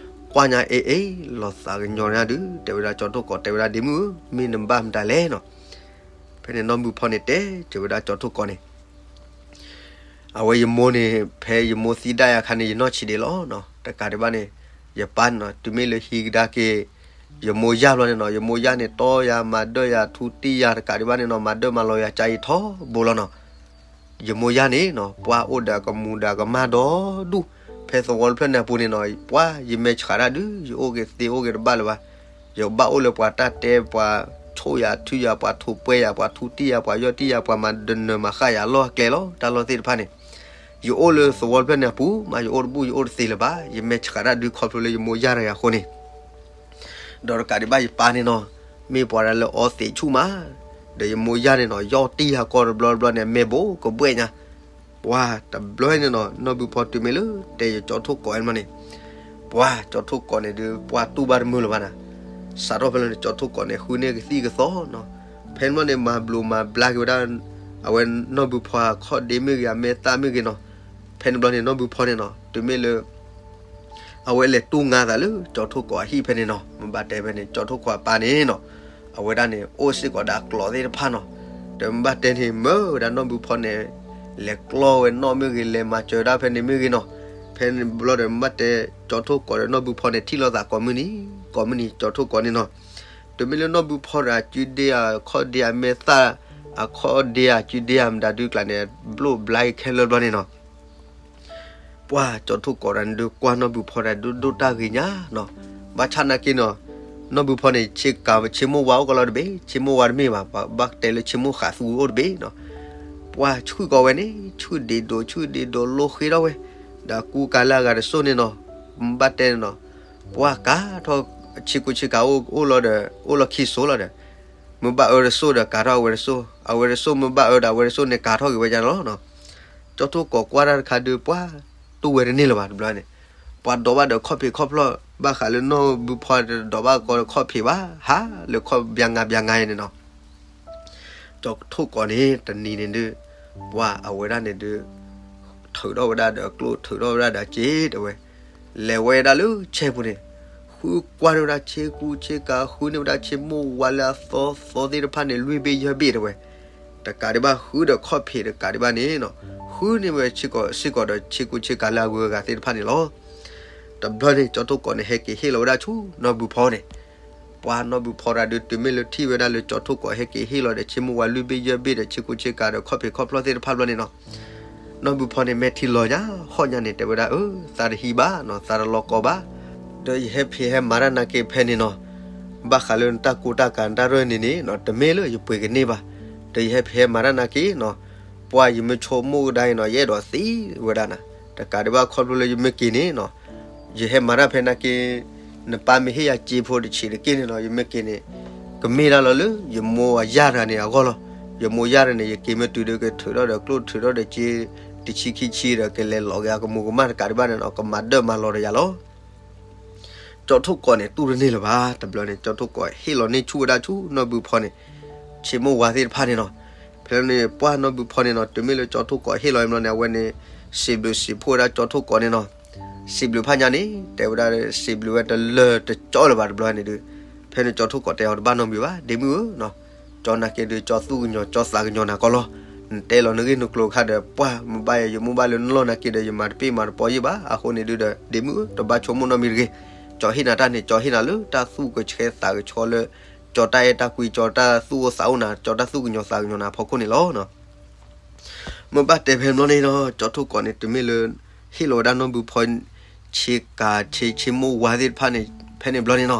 ကွၢ်ညါအ့ၣ်အ့ၣ် လီၤသးကညီၤညါဒုး တဲဝဲဒၣ်ကၠီထိၣ်ကီး တဲဝဲဒၣ်ဒ့မုၣ်ဧၢ, မ့ၢ်နဘၣ်မတၤလဲၣ်နီၤ. ဖဲန့ၣ်နီၢ်ဘုဖီန့ၣ် တဲက့ၤဝဲဒၣ်ကၠီထိၣ်ကီးန့ၣ် အဝဲယမိၢ်န့ၣ် ဖဲယမိၢ်သံဒၣ်ယၤအခါန့ၣ် ယနီၢ်ဆံးဒံးလီၤနီၤ. တကးဒံးဘၣ်န့ၣ် ယပၢ်န့ၣ်နီၤ တုၤမ့ၢ်လၢဟံးကဒါက့ၤ ယမိၢ်ယၢ်ဘျီန့ၣ်နီၤ, ယမိၢ်ယၢ်န့ၣ် တီယၤမၤဒၢၣ်ယၤ ထူတံၢ်ယၤ တကးဒံးဘၣ်န့ၣ်နီၤ မၤဒၢၣ်မၤလီၤယၤ ကၢအံၤထီဘိလီၤနီၤ. ယမိၢ်ယၢ်န့ၣ်နီၤ ပှၤအိၣ်ဒီးအကမူၤဒီးအကမၣ်ဒီဒူၣ်, ဖဲသဝီတဖျၢၣ်န့ၣ်အပူၤန့ၣ်နီၤ ပှၤယမဲာ်ဆှးတၢ်ဒုး ယအိၣ်က့ၤသ့အိၣ်က့ၤတဘၣ်လၢၤဘၣ်. ယဘၣ်အိၣ်လၢပှၤတၢ်တဲ ပှၤဆိၣ်ယၤထုယၤ ပှၤထိးပှဲယၤ ပှၤထူတံၢ်ယၤ ပှၤယီၢ်တံၢ်ယၤ ပှၤမၤဒနၢၤမၤဃၣ်ယၤလီၢ်ကျဲလီၤ တၢ်လီၢ်သ့ၣ်တဖၣ်န့ၣ် ယအိၣ်လၢသဝီတဖျၢၣ်န့ၣ်အပူၤ မ့ၢ်ယအိၣ်တဘူၣ်ယအိၣ်တသ့လၢၤဘၣ်. ယမဲာ်ဆှးတၢ်ဒုးခီဖျိလၢယမိၢ်ယၢ်တဂၤအဃိန့ၣ် ဒီးတကးဒံးဘၣ်ယပၢ်န့ၣ်နီၤ မ့ၢ်ပှၤဒၣ်လၢအီသံးဆူၣ်မး, ဒီးယမိၢ်ယၢ်န့ၣ်နီၤ ယီၢ်တံၢ်ယၤကီၢ်တဘျီတဘျီန့ၣ် မဲာ်ဘိကဘှဲၣ်ညါ, ပှၤတဘျီန့ၣ်နီၤ နီၢ်ဘုဖီတုၤမ့ၢ်လၢတဲယကၠီထိၣ်ကီးန့ၣ်မးန့ၣ်, ပှၤကၠီထိၣ်ကီးန့ၣ်ဒုး ပှၤတူၢ်ဘၣ်တမုာ်လၢၤဘၣ်နၤ, စးထီၣ်ဖဲလၢန့ၣ် ကၠီထိၣ်ကီးန့ၣ် ဃုန့ၢ်ကသံၣ်ကသီနီၤ, ဖဲန့ၣ်ဘျီန့ၣ် မၤဘျိးမၤဘျါက့ၤဝဲဒၣ် အဝဲနီၢ်ဘုဖီအခီၣ်ဒ့မ့ၢ်ဂ့ၤ အမဲာ်သၣ်မ့ၢ်ဂ့ၤနီၤ, ဖဲန့ၣ်ဘျီန့ၣ် နီၢ်ဘုဖီန့ၣ်နီၤ တုၤမ့ၢ်လၢ အဝဲလဲၤတူၢ်ငါသးလၢကၠီထိၣ်ကီးအဟံၣ်ဖဲန့ၣ်နီၤ, မ့ၢ်ဘၣ်တဲဖဲန့ၣ် ကၠီထိၣ်ကီးအပၢ်န့ၣ်နီၤ, အဝဲဒၣ်န့ၣ် အိၣ်စ့ၢ်ကီးဒီးအကျိာ်သ့ၣ်တဖၣ်နီၤ, ဒီးမ့ၢ်ဘၣ်တဲန့ၣ် မၢဝဲဒၣ်နီၢ်ဘုဖီန့ၣ် လဲၤကျီဝဲနီၣ်မ့ၢ်ဂ့ၤ လဲၤမၤစၢၤဒၣ်ဖဲန့ၣ်မ့ၢ်ဂ့ၤနီၤ, ဖဲန့ၣ်ဘျီဒီးမ့ၢ်ဘၣ်တဲ ကၠီထိၣ်ကီးဒီးနီၢ်ဘုဖီန့ၣ် ထံၣ်လိာ်သးကိးမုၢ်နံၤ ကိးမုၢ်နံၤ ကၠီထိၣ်ကီးန့ၣ်နီၤ, တုၤမ့ၢ်လၢနီၢ်ဘုဖီဒီးအစုဒ့အခီၣ်ဒ့အမဲာ်သၣ် အခီၣ်ဒ့အစုဒ့အမတၤဒုးကျါန့ၣ် ဘျိးဘျါခဲလၢာ်ဘျီန့ၣ်နီၤ ပှၤကၠီထိၣ်ကီးတဂၤန့ၣ်ဒုးကွၢ်နီၢ်ဘုဖီတဂၤဒိၣ်ဒိၣ်တၢ်ဂ့ၤညါနီၤ, ဘၣ်ဆၣ်နာ်က့နီၤ, နီၢ်ဘုဖီန့ၣ် ဆ့ကၤဆ့မိၢ်ဝါအိၣ်ကီးလီၤတဘ့ၣ်, ဆ့မိၢ်ဝါတမ့ၢ်ဘၣ်, ဘၣ်တဲလၢဆ့မိၢ်ဃးသူအိၣ်တဘ့ၣ်နီၤ, ပှၤဆှုၣ်ကီးဝဲန့ၣ် ဆှုၣ်ဒ့ဒိး ဆှုၣ်ဒ့ဒိးလိဃ့ထီၣ်ဝဲ, ဒီးကူကၤလၢအဂၤတစိၢ်န့ၣ်နီၤ, ဘၣ်တဲန့ၣ်နီၤ, ပှၤကၤထီၣ် ဆ့ကူဆ့ကၤအိၣ်လီၤဒီး အိၣ်လီၤခံစိၤလီၤဒီး မ့ၢ်ဘၣ်အၢတစိၢ်ဒီးကၤထီၣ်အဝဲတစိၢ်, အဝဲတစိၢ်မ့ၢ်ဘၣ်အၢဒီးအဝဲတစိၢ်န့ၣ်ကၤထီၣ်က့ၤဝဲဒၣ်လီၤနီၤ, ကၠီထိၣ်ကီးကွၢ်တၢ်တခါဒုးပှၤတူၢ်ဝဲတန့ၢ်လၢၤဘၣ်တဘျီန့ၣ်, ပှၤဒိးဘၣ်ဒီးခီၣ်ဖံးခီၣ်ဖျီၣ် ဘၣ်ဃးလၢနီၢ်ဘုဖီတဒိးဘၣ်ကီးခီၣ်ဖံးဘၣ်, ဟးလၢခီၣ်ဘျါငါဘျါငါအံၤန့ၣ်နီၤ ကၠီထိၣ်ကီးန့ၣ် တနံၤန့ၣ်ဒုး ပှၤအဝဲဒၣ်န့ၣ်ဒုး ထုးထီၣ်ဝဲဒၣ်ဒီးကျိၣ် ထုးထီၣ်ဝဲဒၣ်ဒီးစ့တဲဝဲ, လဲၤဝဲဒၣ်လၢဆဲပူၤန့ၣ်, ဃုကွၢ်န့ၢ်ဝဲဒၣ်ဆ့ကူဆ့ကၤ ဃုန့ၢ်ဝဲဒၣ်ဆ့မိၢ်ဝါလၢအသီသီသ့ၣ်တဖၣ်န့ၣ် လွံၢ်ဘ့ၣ်ယဲၢ်ဘ့ၣ်တဲဝဲ, တကးဒံးဘၣ်ဃုဒီးခီၣ်ဖံးတကးဒံးဘၣ်န့ၣ်နီၤ, ဃုန့ၢ်ဝဲစ့ၢ်ကီးဒီးဆ့ကူဆ့ကၤလၢအဂုၤအဂၤသ့ၣ်တဖၣ်န့ၣ်လီၤ. တဘျီန့ၣ် ကၠီထိၣ်ကီးန့ၣ် ဟဲက့ၤဟ့ၣ်လီၤဝဲဒၣ်ဆူနီၢ်ဘုဖီန့ၣ်, ပှၤနီၢ်ဘုဖီတဂၤဒုး တုၤမ့ၢ်လၢထံၣ်ဝဲဒၣ်လၢကၠီထိၣ်ကီးဟဲက့ၤဟ့ၣ်လီၤဒီး ဆ့မိၢ်ဝၤလွံၢ်ဘ့ၣ်ယဲၢ်ဘ့ၣ်ဒီး ဆ့ကိၣ်ဆ့ကၤဒီး ခီၣ်ဖံးခီၣ်ဖျီၣ်သ့ၣ်တဖၣ်ဘျီန့ၣ်နီၤ, နီၢ်ဘုဖီန့ၣ် မဲာ်ထံလီၤညါ ဟီၣ်ညါန့ၣ် တဲဝဲဒၣ် အၢ သးတဟံးဘၣ်နီၤ, သးတလီၤကီဘၣ်, ဒီးယဟဲဖံးဟဲမၤတၢ်နာ်က့ဖဲန့ၣ်နီၤ, ဘၣ်ဃးလၢနတၢ်ကူတၢ်ကၤ နတၢ်ရၢၢ်န့ၣ်န့ၣ်နီၤ တမ့ၢ်လၢယပှ့ၤကန့ၢ်ဘၣ်, ဒီးယဟဲဖံးဟဲမၤတၢ်နာ်က့နီၤ, ပှၤယမ့ၢ်ဆိကမိၣ်ကဒါအံၤနီၤ ယအဲၣ်ဒိးသံဝဲဒၣ်နၤ, တကးဒံးဘၣ်ခီဖျိလၢယမ့ၢ်က့ၤန့ၣ်နီၤ ယဟဲမၤတၢ်ဖဲနာ်က့ နပၢ်မ့ၢ်ဟ့ၣ်ယၤစ့ဖိတဆံးတက့ၢ်န့ၣ်နီၤ ယမ့ၢ်က့ၤန့ၣ် ကမ့ၢ်ဒၣ်လီၤလၢ ယမိၢ်အယၢ်တဂၤန့ၣ်အဂီၢ်လီၤ. ယမိၢ်ယၢ်တဂၤန့ၣ် ယက့ၤမ့ၢ်တုၤဒီး ကထုးထီၣ်ဒီးကျိၣ်ထုးထီၣ်ဒီးစ့ တဆံခံဆံဒီး ကလဲၤလီၤက့ၤအကမူၤကမၣ်တကးဒံးဘၣ်န့ၣ်နီၤ ကမၤဒၢၣ်မၤလီၤဒီးယၤလီၤ. ကၠီထိၣ်ကီးန့ၣ် တူၢ်တန့ၢ်လၢၤဘၣ် တဘျီန့ၣ် ကၠီထိၣ်ကီးဟ့ၣ်လီၤန့ၢ်ဆူၣ်ဝဲဒၣ်ဆူနီၢ်ဘုဖီန့ၣ် ဆ့မိၢ်ဝၤသ့ၣ်တဖၣ်န့ၣ်နီၤ, ဖဲန့ၣ်ပှၢ်နီၢ်ဘုဖီန့ၣ်နီၤ တုၤမ့ၢ်လၢကၠီထိၣ်ကီးဟ့ၣ်လီၤဘျီန့ၣ် အဝဲန့ၣ် စံးဘျုးစံးဖှိၣ်ဝဲဒၣ်ကၠီထိၣ်ကီးန့ၣ်နီၤ, စံးဘျုးဖးညါန့ၣ် တဲဝဲဒၣ် စံးဘျုးဝဲတလၢာ်တကၠီလၢၤဘၣ်တဘျီန့ၣ်ဒုး, ဖဲန့ၣ်ကၠီထိၣ်ကီးတဲအီၤတဘၣ်နီတမံၤဘၣ် ဒ့မုၣ်ဧၢနီၤ, ကၠီနာ်က့ဒုး ကၠီသူၣ်ကညီၤ ကၠီသးကညီၤနၤကီးလီၤ. နတဲလီၤနဂ့ၢ်နကျိၤအခါဒီး ပှၢ်မ့ၢ်ဘၣ်ယဲ ယမိၢ်ဘၣ်လၢနလီၢ်နာ်က့ဒီး ယမၤတပ့ၢ်မၤတပီၤယံၣ်ဘၣ်. အဃိန့ၣ်ဒုးဒီး ဒ့မုၣ်ဧၢ တဘၣ်ဆိကမိၣ်နီတမံၤတဂ့ၤ. ကၠီဟ့ၣ်နၤတၢ်န့ၣ် ကၠီဟ့ၣ်နၤလၢတၢ်သူၣ်ကဆှီသးကဆှီလၢ ကၠီတၢ်အဲၣ်တၢ်ကွံ ကၠီတၢ်သူၣ်အိၣ်သးအိၣ်နၤ ကၠီတၢ်သူၣ်ကညီၤသးကညီၤနၤအဖီခိၣ်န့ၣ်လီၤ. မ့ၢ်ဘၣ်တဲဖဲန့ၣ်ဘျီန့ၣ်နီၤ ကၠီထိၣ်ကီးန့ၣ် တုၤမ့ၢ်လၢ ဟ့ၣ်လီၤဝဲဒၣ်နီၢ်ဘုဖီ ဆ့ကၤဆ့ ဆ့မိၢ်ဝၤသ့ၣ်တဖၣ်န့ၣ် ဖဲန့ၣ်ဘျီန့ၣ်နီၤ,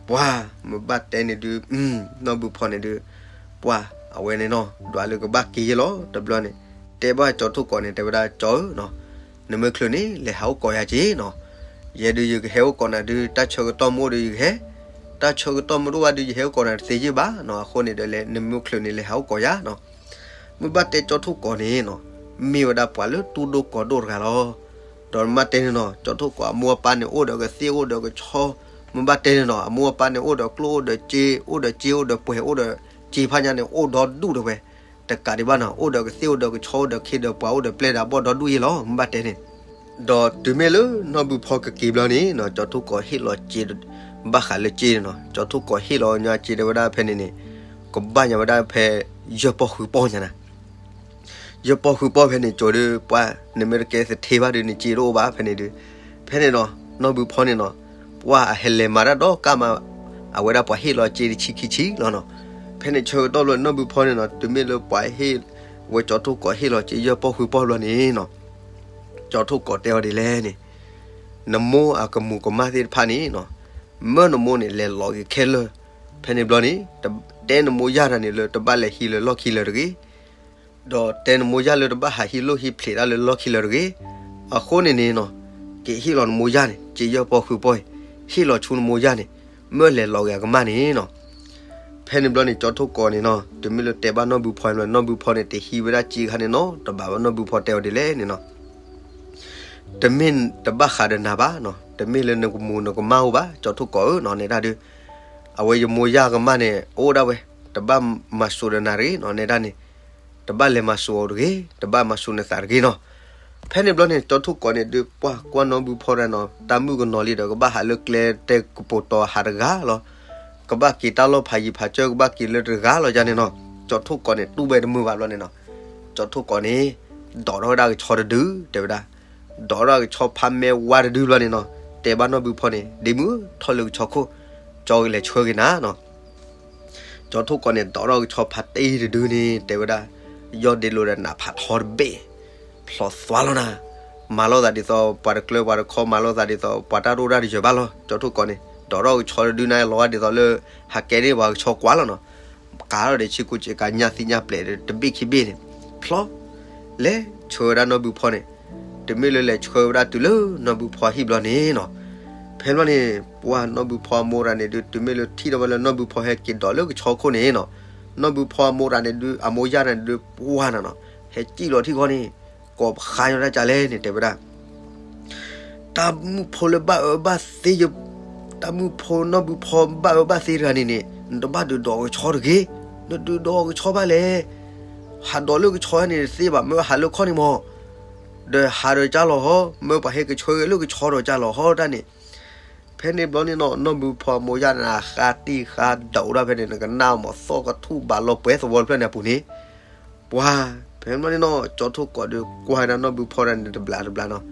ပှၢ်မ့ၢ်ဘၣ်တဲန့ၣ်ဒုး နီၢ်ဘုဖီန့ၣ်ဒုး ပှၢ်အဝဲန့ၣ်နီၤ ဒွးလၢကဘၣ်က့ၤယဲလီၤ တဘျီန့ၣ် တဲဘၣ်ကၠီထိၣ်ကီးန့ၣ် တဲဝဲဒၣ် ကၠီဧၢနီၤ, နမ့ၢ်ချုးန့ၣ် လဲၤဟးအိၣ်ကိးယၤက့ၤနီၤ, ယဲဒုးယကဟဲအိၣ်ကိးနၤဒုး တၢ်ဆၢကတီၢ်မ့ၢ်အိၣ်ဒီးယကဟဲ, တၢ်ဆၢကတီၢ်မ့ၢ်တအိၣ်ဘၣ်ဒုး ယဟဲအိၣ်ကိးနၤတသ့ယံၣ်ဘၣ်နီၤ, အဃိန့ၣ်ဒီး နမ့ၢ်ချုးန့ၣ် လဲၤဟးအိၣ်ကိးယၤနီၤ. မ့ၢ်ဘၣ်တဲကၠီထိၣ်ကီးန့ၣ်နီၤ မ့ၢ်ဝဲဒၣ်ပှၤလၢတူၢ်ဒိၣ်ကီၤဒိၣ်တဂၤလီၤ. ဒီးမ့ၢ်ဘၣ်တဲန့ၣ်နီၤ ကၠီထိၣ်ကီးအမိၢ်အပၢ်န့ၣ် အိၣ်ဒီးကသ့ၣ်အိၣ်ဒီးကဆီ, မ့ၢ်ဘၣ်တဲန့ၣ်နီၤ အမိၢ်အပၢ်န့ၣ် အိၣ်ဒီးကျိၣ်အိၣ်ဒီးစ့ အိၣ်ဒီးစ့အိၣ်ဒီးပှဲၤ အိၣ်ဒီးစ့ဖးညါန့ၣ် အိၣ်ဒီဒူၣ်ဒီးဝဲ, တကးဒံးဘၣ်နီၤ အိၣ်ဒီးကသ့ၣ်အိၣ်ဒီးကဆီ အိၣ်ဒီးခ့ဒီးပှၤ အိၣ်ဒီးပျဲၢ်ဒီးဘီၣ်ဒီဒူၣ်ယဲလီၤ မ့ၢ်ဘၣ်တဲန့ၣ် ဒီးတုၤမ့ၢ်လၢနီၢ်ဘုဖီကက့ၤဘျီန့ၣ်နီၤ ကၠီထိၣ်ကီးဟ့ၣ်လီၤစ့ ဘၣ်ဃးလၢစ့န့ၣ်နီၤ ကၠီထိၣ်ကီးဟ့ၣ်လီၤညါစ့တဲဝဲဒၣ်ဖဲန့ၣ်န့ၣ် ကဘၣ်ညါဝဲဒၣ်ဖဲ ယဲၢ်ပီၢ်ဃုပီၢ်ညါနၤ ယဲၢ်ပီၢ်ဃုပီၢ်ဖဲန့ၣ် ကၠီဒုး ပှၢ်နမ့ၢ်တကဲသထ့ဘၣ်ဒုး နစ့တအိၣ်ဘၣ်ဖဲန့ၣ်ဒုး, ဖဲန့ၣ်နီၤ နီၢ်ဘုဖီန့ၣ်နီၤ ပှၢ်အဟဲလဲၤမၤတၢ်ဒီးကၢ်မး အဝဲဒၣ်ပှၤဟ့ၣ်လီၤစ့တဆံခံဆံလီၤနီၤ, ဖဲန့ၣ်ဆၢကတီၢ်ဘျီန့ၣ် နီၢ်ဘုဖီန့ၣ်နီၤ တုၤမ့ၢ်လၢပှၤဟ့ၣ်ဝဲကၠီထိၣ်ကီးဟ့ၣ်လီၤစ့ယဲၢ်ပီၢ်ဃုပီၢ်ဘျီန့ၣ်နီၤ ကၠီထိၣ်ကီးတဲအီၤဒ်လဲၣ်န့ၣ်, နမိၢ်အကမူၤကမၣ်သ့ၣ်တဖၣ်န့ၣ်နီၤ, မၢနမိၢ်န့ၣ် လဲၤလီၤက့ၤခဲလၢာ်, ဖဲန့ၣ်ဘျီန့ၣ် တဲနမိၢ်ယၢ်တၢ်န့ၣ်လၢ တဘၣ်လဲၤဟံးလၢလီၢ်ခံလၢၤတဂ့ၤ, ဒီးတဲနမိၢ်ယၢ်လၢတဘၣ်ဟးဟံးလိၢ်ဟံးဖျဲးတၢ်လၢလီၢ်ခံလၢၤတဂ့ၤ, အဃိန့ၣ်န့ၣ်နီၤ, က့ၤဟ့ၣ်လီၤနမိၢ်ယၢ်န့ၣ် စ့ယဲၢ်ပီၢ်ဃုပီၢ်အံၤ, ဟ့ၣ်လီၤဆူနမိၢ်ယၢ်န့ၣ်, မၢလဲၤလီၤက့ၤအကမၢ်န့ၣ်နီၤ ဖဲန့ၣ်ဘျီန့ၣ် ကၠီထိၣ်ကီးန့ၣ်နီၤ တုၤမ့ၢ်လၢတဲဘၣ်နီၢ်ဘုဖီန့ၣ်ဘျီ နီၢ်ဘုဖီန့ၣ် တဟံးဝဲဒၣ်စ့ခါန့ၣ်နီတဘ့ၣ်ဘၣ် နီၢ်ဘုဖီတဲအီၤဒ်လဲၣ်န့ၣ်နီၤ, တမ့ၢ်တဘၣ်ဃးဒီးနၤဘၣ်နီၤ, တမ့ၢ်လၢနကမူၤနကမၣ်အိၣ်ဘၣ် ကၠီထိၣ်ကီးဧၢနီၤ နဲဒၣ်ဒုး, အဝဲယမိၢ်ယၢ်ကမၢ်န့ၣ် အိၣ်ဒၣ်ဝဲ, တဘၣ်မၤစူၤဒီးနၤတဂ့ၤနီၤ နဲဒၣ်န့ၣ်, တဘၣ်လဲၤမၤစူၤအီၤတဂ့ၤ, တဘၣ်မၤစူၤနသးတဂ့ၤနီၤ. ဖဲန့ၣ်ဘျီန့ၣ် ကၠီထိၣ်ကီးန့ၣ်ဒုး ပှၢ်ကွၢ်နီၢ်ဘုဖီဒၣ်နီၤ တၢ်မုၣ်ကနီၤလံဒီး ကဘၣ်ဟးလၢကျဲတဲကပိာ်တီၤဟးတဂၤလီၤ. ကဘၣ်က့ၤတၢ်လီၢ်ဖးယံၤဖးစၢၢ် ကဘၣ်က့ၤလၢတဂၤလီၤယါန့ၣ်နီၤ. ကၠီထိၣ်ကီးန့ၣ် တူၢ်ဝဲတမုာ်ဘၣ်ဘျီန့ၣ်နီၤ. ကၠီထိၣ်ကီးန့ၣ် ဒိးထီၣ်ဝဲဒၣ်ကဆီတဒု တဲဝဲဒၣ်, ဒိးထီၣ်ကဆီဖးမဲဝါတဒုဘျီန့ၣ်နီၤ. တဲဘၣ်နီၢ်ဘုဖီန့ၣ် ဒ့မုၣ်ဧၢ ထီၣ်လၢကဆီခိၣ်, ကၠီကလဲၤဆှၢက့ၤနၤနီၤ. ကၠီထိၣ်ကီးန့ၣ် ဒိးထီၣ်ကဆီဖးတ့ၢ်တဒုန့ၣ် တဲဝဲဒၣ်, ယီၢ်ဒ့လိာ်ဒီးနးဖးထီတဘ့ၣ်, ဖျိးသွါလီၤနၤ. မၤလိာ်သးဒ်သိး ပှၤတကျၢၤပှၤတခီ မၤလိာ်သးဒ်သိး ပှၤတၢ်ရိၣ်တၢ်တယၢၤဘၣ်လီၤ. ကၠီထိၣ်ကီးန့ၣ် ဒိးထီၣ်ကဆီတဒုန့ၣ် လီၤဂာ်ဒ်သိးလၢ ဟးကဲန့ၢ်ပှၤကဆီကွၢ်လီၤနီၤ. ကၤထီၣ်ဒီးဆ့ကူဆ့ကၤ ညၣ်သံညၣ်ပျဲးဒီး တဘ့ၣ်ခံဘ့ၣ်န့ၣ် ဖျီ လဲၤဆှၢဝဲဒၣ်နီၢ်ဘုဖီန့ၣ်, တုၤမ့ၢ်လၢလဲၤဆှၢဝဲဒၣ်တုၤလၢနီၢ်ဘုဖီဟံၣ်ဘျီန့ၣ်နီၤ, ဖဲဘျီန့ၣ် ပှၢ်နီၢ်ဘုဖီအမိၢ်တဂၤန့ၣ်ဒုး တုၤမ့ၢ်လၢထံၣ်ထီၣ်ဝဲလၢနီၢ်ဘုဖီဟဲက့ၤဒိးလၢကဆီခိၣ်န့ၣ်နီၤ, နီၢ်ဘုဖီအမိၢ်တဂၤန့ၣ်ဒုး အမိၢ်ယၢ်တဂၤန့ၣ်ဒုး ပှၢ်နီၤနီၤ, ဟဲစံၣ်လီၤထံၣ်ဃီန့ၣ် ကိးပဃါညီတၢ်ကလဲၣ်န့ၣ် တဲဝဲဒၣ် တၢ်မုၣ်ဖိလၢဘၣ်အၢဘၣ်သီယ တၢ်မုၣ်ဖိနီၢ်ဘုဖီဘၣ်အၢဘၣ်သီတဂၤန့ၣ်န့ၣ် နတဘၣ်ဒုးဒိးကဆီတဂ့ၤ, နဒုးဒိးကဆီဘၣ်လဲၣ်, ဟးဒိးလၢကဆီန့ၣ်သ့ဘၣ် မ့ၢ်ဟးလၢခီၣ်န့ၣ်မး, ဒီးဟးဒီးကၢ်လီၤဟီ မ့ၢ်ပှၤဟဲကဆှၢဂ့ၤလၢကဆီဒီးကၢ်လီၤဟီတၢ်န့ၣ်, ဖဲန့ၣ်ဘျီန့ၣ်နီၤ နီၢ်ဘုဖီအမိၢ်ယၢ်န့ၣ် ဃါတံၢ်ဃါဒိးဒၣ်ဖဲန့ၣ် နကနၣ်မးသီၣ်ကထူၣ်ဘးလီၤပှဲၤသဝီတဖျၢၣ်န့ၣ်အပူၤန့ၣ် ပှၤ ဖဲန့ၣ်ဘျီန့ၣ်နီၤ ကၠီထိၣ်ကီးဒီးကွၢ်ဝဲဒၣ်နီၢ်ဘုဖီတဂၤန့ၣ်တဘျီတဘျီနီၤ,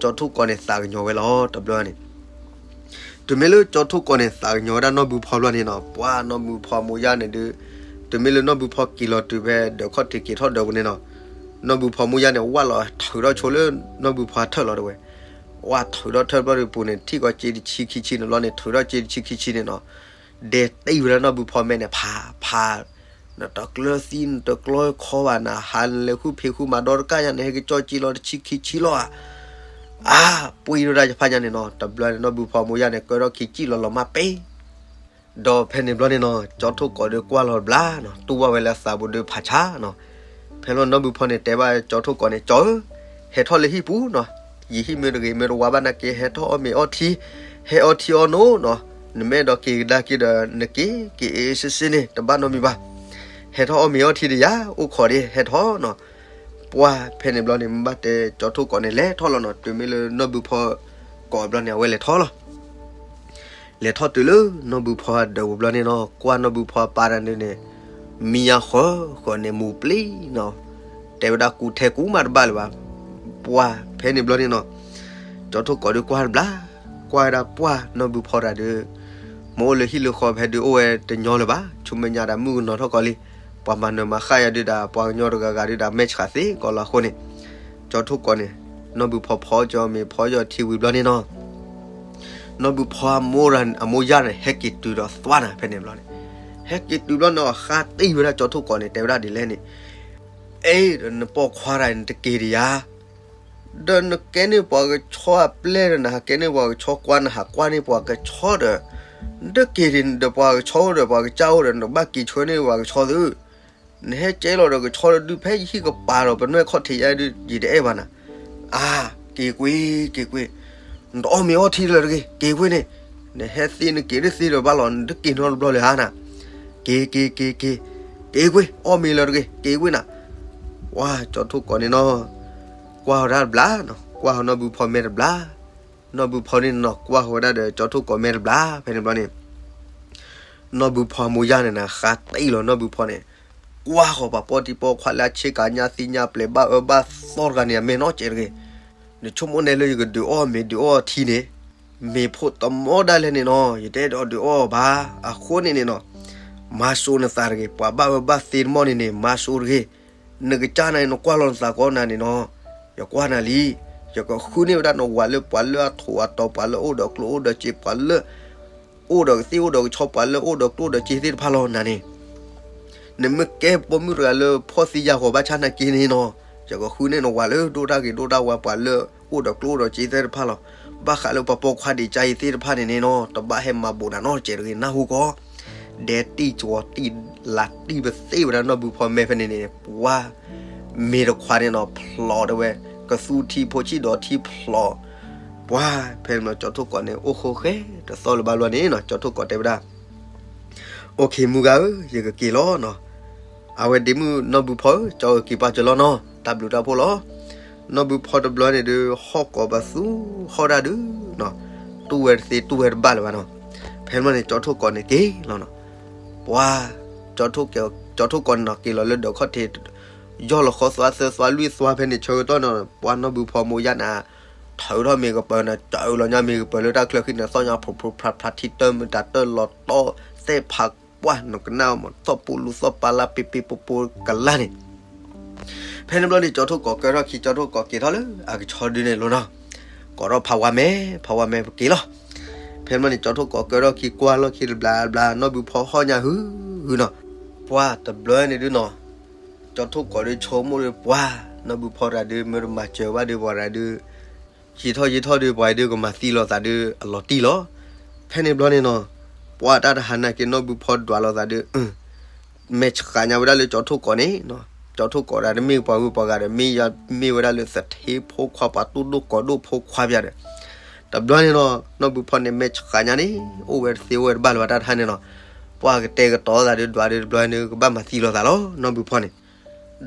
ကၠီထိၣ်ကီးန့ၣ်သးကညီၤဝဲလီၤ တဘျီန့ၣ် တုၤမ့ၢ်လၢကၠီထိၣ်ကီးန့ၣ် သးကညီၤဝဲဒၣ်နီၢ်ဘုဖီဘျီန့ၣ်နီၤ, ပှၢ်နီၢ်ဘုဖီမိၢ်ယၢ်န့ၣ်ဒုး, တုၤမ့ၢ်လၢနီၢ်ဘုဖီက့ၤလီၤတုၤဖဲဒၢးခီၣ်ထံးက့ၤထီၣ်ဒၢးပူၤန့ၣ်နီၤ, နီၢ်ဘုဖီမိၢ်ယၢ်န့ၣ် ဝၢ်လီၤထုးထီၣ်ဆိလၢနီၢ်ဘုဖီထၢၣ်လီၤတဲဝဲ, ဝၢ်ထုးထီၣ်ထၢၣ်ဘျီဒုးပူၤန့ၣ် ထံၣ်ကီးစ့တဆံခံဆံန့ၣ်ဘျီန့ၣ် ထုးထီၣ်စ့တဆံခံဆံန့ၣ်နီၤ, ဒဲတံၢ်ဝဲဒၣ်နီၢ်ဘုဖီမဲန့ၣ် ဖးဖး နတကျၢၤသံ နတကျီခီဘၣ် နဟးနလဲၤဃုဖံးဃုမၤဒီတကၣ်ညါ နဟဲက့ၤကၠီစ့လီၤတဆံခံဆံလီၤဧါ, အါ ပှ့ၤဒိၣ်ဒၣ်ယဖးညါန့ၣ်နီၤ, တဘျီန့ၣ် နီၢ်ဘုဖီမိၢ်ယၢ်န့ၣ် ကၢထီၣ်ခံစံၣ်လီၤလီၤမၢ်ပ့ၢ် ဒီးဖဲန့ၣ်ဘျီန့ၣ်နီၤ ကၠီထိၣ်ကီးဒုးကွၢ်လီၤတဘျီနီၤ တူၢ်ဘၣ်ဝဲလၢအသးပူၤဒုးဖးဆါနီၤ, ဖဲလီၤနီၢ်ဘုဖီန့ၣ် တဲဘၣ်ကၠီထိၣ်ကီးန့ၣ် ကၠီဧၢ, ဟဲထီၣ်လၢဟံၣ်ပူၤနီၤ, ယဟံၣ်မ့ၢ်တဂ့ၤမ့ၢ်တဝါဘၣ်နာ်က့ ဟဲထီၣ်အီၣ်မ့ၤအီထံ, ဟဲအီထံအီနိနီၤ, နမ့ၢ်အဲၣ်ဒိးက့ၤကဒါက့ၤဒီး နက့ၤ က့ၤအ့ၣ်စ့စ့န့ၣ် တဘၣ်နီတမံၤဘၣ်, ဟဲထီၣ်အီၣ်မ့ၤအီထံဒီးယၤ အိၣ်ခိးဒံး ဟဲထီၣ်နီၤ, ပှၢ်ဖဲန့ၣ်ဘျီန့ၣ် မ့ၢ်ဘၣ်တဲကၠီထိၣ်ကီးန့ၣ် လဲၤထီၣ်လီၤနီၤ, တုၤမ့ၢ်လၢနီၢ်ဘုဖီကီးဘျီန့ၣ် အဝဲလဲၤထီၣ်လီၤ လဲၤထီၣ်တုၤလၢနီၢ်ဘုဖီဒၢးပူၤဘျီန့ၣ်နီၤ, ကွၢ်နီၢ်ဘုဖီပၢ်တၢ်န့ၣ်န့ၣ်, မံယါဃီဃီန့ၣ် မူၤပျံၤနီၤ, တဲဝဲဒၣ်ကူထဲကူမးတဘၣ်လၢၤဘၣ်, ပှၢ်ဖဲန့ၣ်ဘျီန့ၣ်နီၤ, ကၠီထိၣ်ကီးဒုးကွၢ်တဘျီ, ကွၢ်ဝဲဒၣ်ပှၢ်နီၢ်ဘုဖီတၢ်ဒုး, မ့ၢ်အိၣ်လၢဟံၣ်လၢဃီဖဲဒုးအိၣ်ဝဲတညီလၢၤဘၣ်, ဆူမဲာ်ညါတၢ်မုၣ်ကနီၤထီၣ်ကီးလံ, ပှၤမၤနၢၤမၤဃၣ်ယၤဒုးဒၣ် ပှၤကညီတဂၤဂၤဒုးဒၣ် မဲာ်ဆှးသ့ကီးလီၤအဃိန့ၣ်, ကၠီထိၣ်ကီးန့ၣ်, နီၢ်ဘုဖီဖီကၠီမ့ၤဖီကၠီထံဝံၤဘျီန့ၣ်နီၤ နီၢ်ဘုဖီအမိၢ်အမိၢ်ယၢ်န့ၣ် ဟဲက့ၤတုၤဒီးသွါနၤဖဲန့ၣ်ဘျီန့ၣ်, ဟဲက့ၤတုၤဘျီန့ၣ် ဃါတံၢ်ဝဲဒၣ်ကၠီထိၣ်ကီးန့ၣ် တဲဝဲဒၣ်ဒ်လဲၣ်န့ၣ်, အဲၣ်ဒီးနပိာ်ခွါတဂၤန့ၣ် တက့ၤဒံးယၤ, ဒီးနကဲန့ၢ်ပှၤကဆီအပျဲၢ်ဒီး နဟးကဲန့ၢ်ပှၤကဆီကွၢ် နဟးကွၢ်န့ၢ်ပှၤကဆီဒီး, နတက့ၤဒံးဒီးပှၤကဆီအိၣ်ဒီး ပှၤကစၢ်အိၣ်ဒီး နဘၣ်က့ၤဆှၢန့ၢ်ပှၤကဆီသု နဟဲကဲလီၤဒီးကဆီဒီး ဒုးဖဲယဟံၣ်ကပၤဒီး ပနွဲၢ်ခီၣ်ထံးယါဒုး ယတအဲၣ်ဘၣ်နၤ, အါ, က့ၤကွံာ်, က့ၤကွံာ်, နတအီၣ်မ့ၤအီထံလၢၤတဂ့ၤ, က့ၤကွံာ်န့ၣ်, နဟဲသ့နက့ၤဒုးသ့ဒီးဘၣ်လီၤ နတက့ၤနီတဘျီလၢၤဧါနၤ, က့ၤ, က့ၤ, က့ၤ, က့ၤ, က့ၤကွံာ်, အီၣ်မ့ၤလၢၤတဂ့ၤ, က့ၤကွံာ်နၤ, ပှၢ်ကၠီထိၣ်ကီးန့ၣ်နီၤ, ကွၢ်ဝဲဒၣ်တဘျီ, ကွၢ်ဝဲနီၢ်ဘုဖီမဲာ်တဘျီ, နီၢ်ဘုဖီန့ၣ်နီၤ ကွၢ်ဝဲဒၣ်ဒီးကၠီထိၣ်ကီးမဲာ်တဘျီ ဖဲန့ၣ်ဘျီန့ၣ် နီၢ်ဘုဖီမိၢ်ယၢ်န့ၣ်နၤ ဃါတံၢ်လီၤနီၢ်ဘုဖီန့ၣ်, ကွၢ်ဃီၤပှၤပိာ်တံၢ်ပိာ်ခွါလၢအဆ့ကၤညါသံညါပျဲၤဘၣ်အၢဘၣ်သီတဂၤန့ၣ် အမဲာ်နီၢ်စဲးတဂ့ၤ, နဆိကမိၣ်နဲလၢယကဒုးအီၣ်မ့ၤဒုးအီၣ်ထံန့ၣ်, မ့ၤဖိတမီၢ်ဒၣ်လဲာ်န့ၣ်နီၤ ယတအဲၣ်ဒိးဒုးအီၣ်ဘၣ်, အဃိန့ၣ်န့ၣ်နီၤ, မၤစိာ်နသးတဂ့ၤ, ပှၤဘၣ်အၢဘၣ်သီတမီၢ်န့ၣ်န့ၣ် မၤစိာ်တဂ့ၤ, နကစၢ်နၤ နကွၢ်လီၤနသးကိးနၤန့ၣ်နီၤ, ယကွၢ်နၤလံ, ယကဃုန့ၢ်ဝဲဒၣ်နဝၤလၢပှၤလၢအထီၣ်အတီၤ ပှၤလၢအအိၣ်ဒီးကျိၣ်အိၣ်ဒီးစ့ ပှၤလၢ အိၣ်ဒီးကသ့ၣ်အိၣ်ဒီးကဆီ ပှၤလၢအိၣ်ဒီးကျိၣ်ဒီးစ့သ့ၣ်တဖၣ်လီၤနၤန့ၣ်, နမ့ၢ်ကဲပိာ်မုၣ်တဂၤလၢဖှီၣ်သံယာ်ဂီၤဘၣ်ဆၣ်နာ်က့န့ၣ်နီၤ, ယကဃုန့ၢ်နဝၤလၢဒိၣ်တၢ်ဂ့ၤဒိၣ်တၢ်ဝါ ပှၤလၢအိၣ်ဒီးကျိၣ်အိၣ်ဒီးစ့သ့ၣ်တဖၣ်လီၤ, ဘၣ်ဃးလၢပှၤပိာ်ခွါဒံးကါအံၤသ့ၣ်တဖၣ်န့ၣ်န့ၣ်နီၤ တဘၣ်ဟဲမၤဘူးနၤနီတစဲးတဂ့ၤ နၢ်ဟူကီး, ဒဲတံၢ်ကၠီတံၢ်လးတံၢ်ပသ့ၣ်ဝဲဒၣ်နီၢ်ဘုဖီမဲာ်ဖဲန့ၣ်န့ၣ် ပှၤ မ့ၤတခွးန့ၣ်နီၤ ဖျိးတဲဝဲ, ကသူထံဖိဆံးဒီးထံဖျိး, ပှၤ ဖဲန့ၣ်ဘျီ ကၠီထိၣ်ကီးန့ၣ် အိၣ်ဃိဃဲတသီလၢၤဘၣ်ဘျီန့ၣ်နီၤ ကၠီထိၣ်ကီးတဲဝဲဒၣ်, အိၣ်ခ့ မုၢ်ဂၤဧၢ, ယကက့ၤလီၤနီၤ, အဝဲဒ့မုၣ်နီၢ်ဘုဖီဧၢ, ကၠီကက့ၤပာ်စၢၤလီၤနီၤ, တၢ်ဘျုးတၢ်ဖှိၣ်လီၤ, နီၢ်ဘုဖီတဘျီန့ၣ်ဒုး ဟီၣ်ကိးပသူ ဟီၣ်ဒၣ်ဒုးနီၤ, တူၢ်ဝဲတသ့တူၢ်ဝဲတဘၣ်လၢၤဘၣ်နီၤ, ဖဲန့ၣ်ဘျီန့ၣ် ကၠီထိၣ်ကီးန့ၣ်က့ၤလီၤနီၤ, ပှၤ ကၠီထိၣ်ကီးန့ၣ်နီၤ က့ၤလီၤလၢဒၢးခီၣ်ထံး ယီၢ်လီၤဃီသွါသၢသွါလွံၢ်သွါဖဲန့ၣ် ဆၢကတီၢ်န့ၣ် ပှၤနီၢ်ဘုဖီမိၢ်ယၢ်န့ၣ် ထုးထီၣ်မ့ၤကပၤန့ၣ် တအုးလီၤညါမ့ၤကပၤလၢတၢ်ချၢဃံန့ၣ် သီၣ်ညါဖျိဖျိဖျါဖျါ ထံတၢမတၤတၢလီၤတီသဲၣ်ဖးပှၢ် နကနၣ်မး သီၣ်ပူလူသီၣ်ပာ်လၢပ့ပ့ပိပိကလါန့ၣ် ဖဲန့ၣ်ဘျီန့ၣ် ကၠီထိၣ်ကီးကၢထီၣ်ခံ ကၠီထိၣ်ကီးက့ၤထီၣ်လၢအကဆီဒုန့ၣ်လီၤနီၤ, ကိးထီၣ်ဖးဝါမဲာ် ဖးဝါမဲာ်ပက့ၤလီၤ, ဖဲန့ၣ်ဘျီန့ၣ် ကၠီထိၣ်ကီးကၢထီၣ်ခံကွၢ်လီၢ်ခံတဘျီဘျီ နီၢ်ဘုဖီဟီၣ်ညါဟုဟုနီၤ, ပှၤတဘျီန့ၣ်ဒုနီၤ, ကၠီထိၣ်ကီးဒုဆိကမိၣ်ဒုပှၤ နီၢ်ဘုဖီတဂၤဒု မ့ၢ်တမၤစၢၤဘၣ်ဒုပှၤတဂၤဒု ယံာ်ထီၣ်ယံာ်ထီၣ်ဒု ပှၤအံၤဒုကမၤသံလိာ်သးဒုအလီၤတံၢ်လီၤ, ဖဲန့ၣ်ဘျီန့ၣ်နီၤ, ပှၤတၢ်တဟါနာ်က့နီၢ်ဘုဖီဒွးလိာ်သးဒု မဲာ်ဆှးညါဝဲဒၣ်လၢကၠီထိၣ်ကီးန့ၣ်, ကၠီထိၣ်ကီးတဂၤတမ့ၢ်ပှၤဂုၤပှၤဂၤဒီး မ့ၢ်ယမ့ၢ်ဝဲဒၣ်လၢသထ့ဖိခွါပှၤတူၢ်ဒိၣ်ကီးဒိၣ်ဖိခွါပၠးဒီး, တဘျီန့ၣ်နီၤ နီၢ်ဘုဖီန့ၣ် မဲာ်ဆှးညါန့ၣ် အိၣ်ဝဲတသ့အိၣ်ဝဲတဘၣ်လၢၤဘၣ်တၢ်တဟါန့ၣ်နီၤ, ပှၤကတဲာ်ကတီၤသးဒုဒွးဒုတဘျီန့ၣ် ကဘၣ်မၤသံလိာ်သးလီၤ နီၢ်ဘုဖီန့ၣ်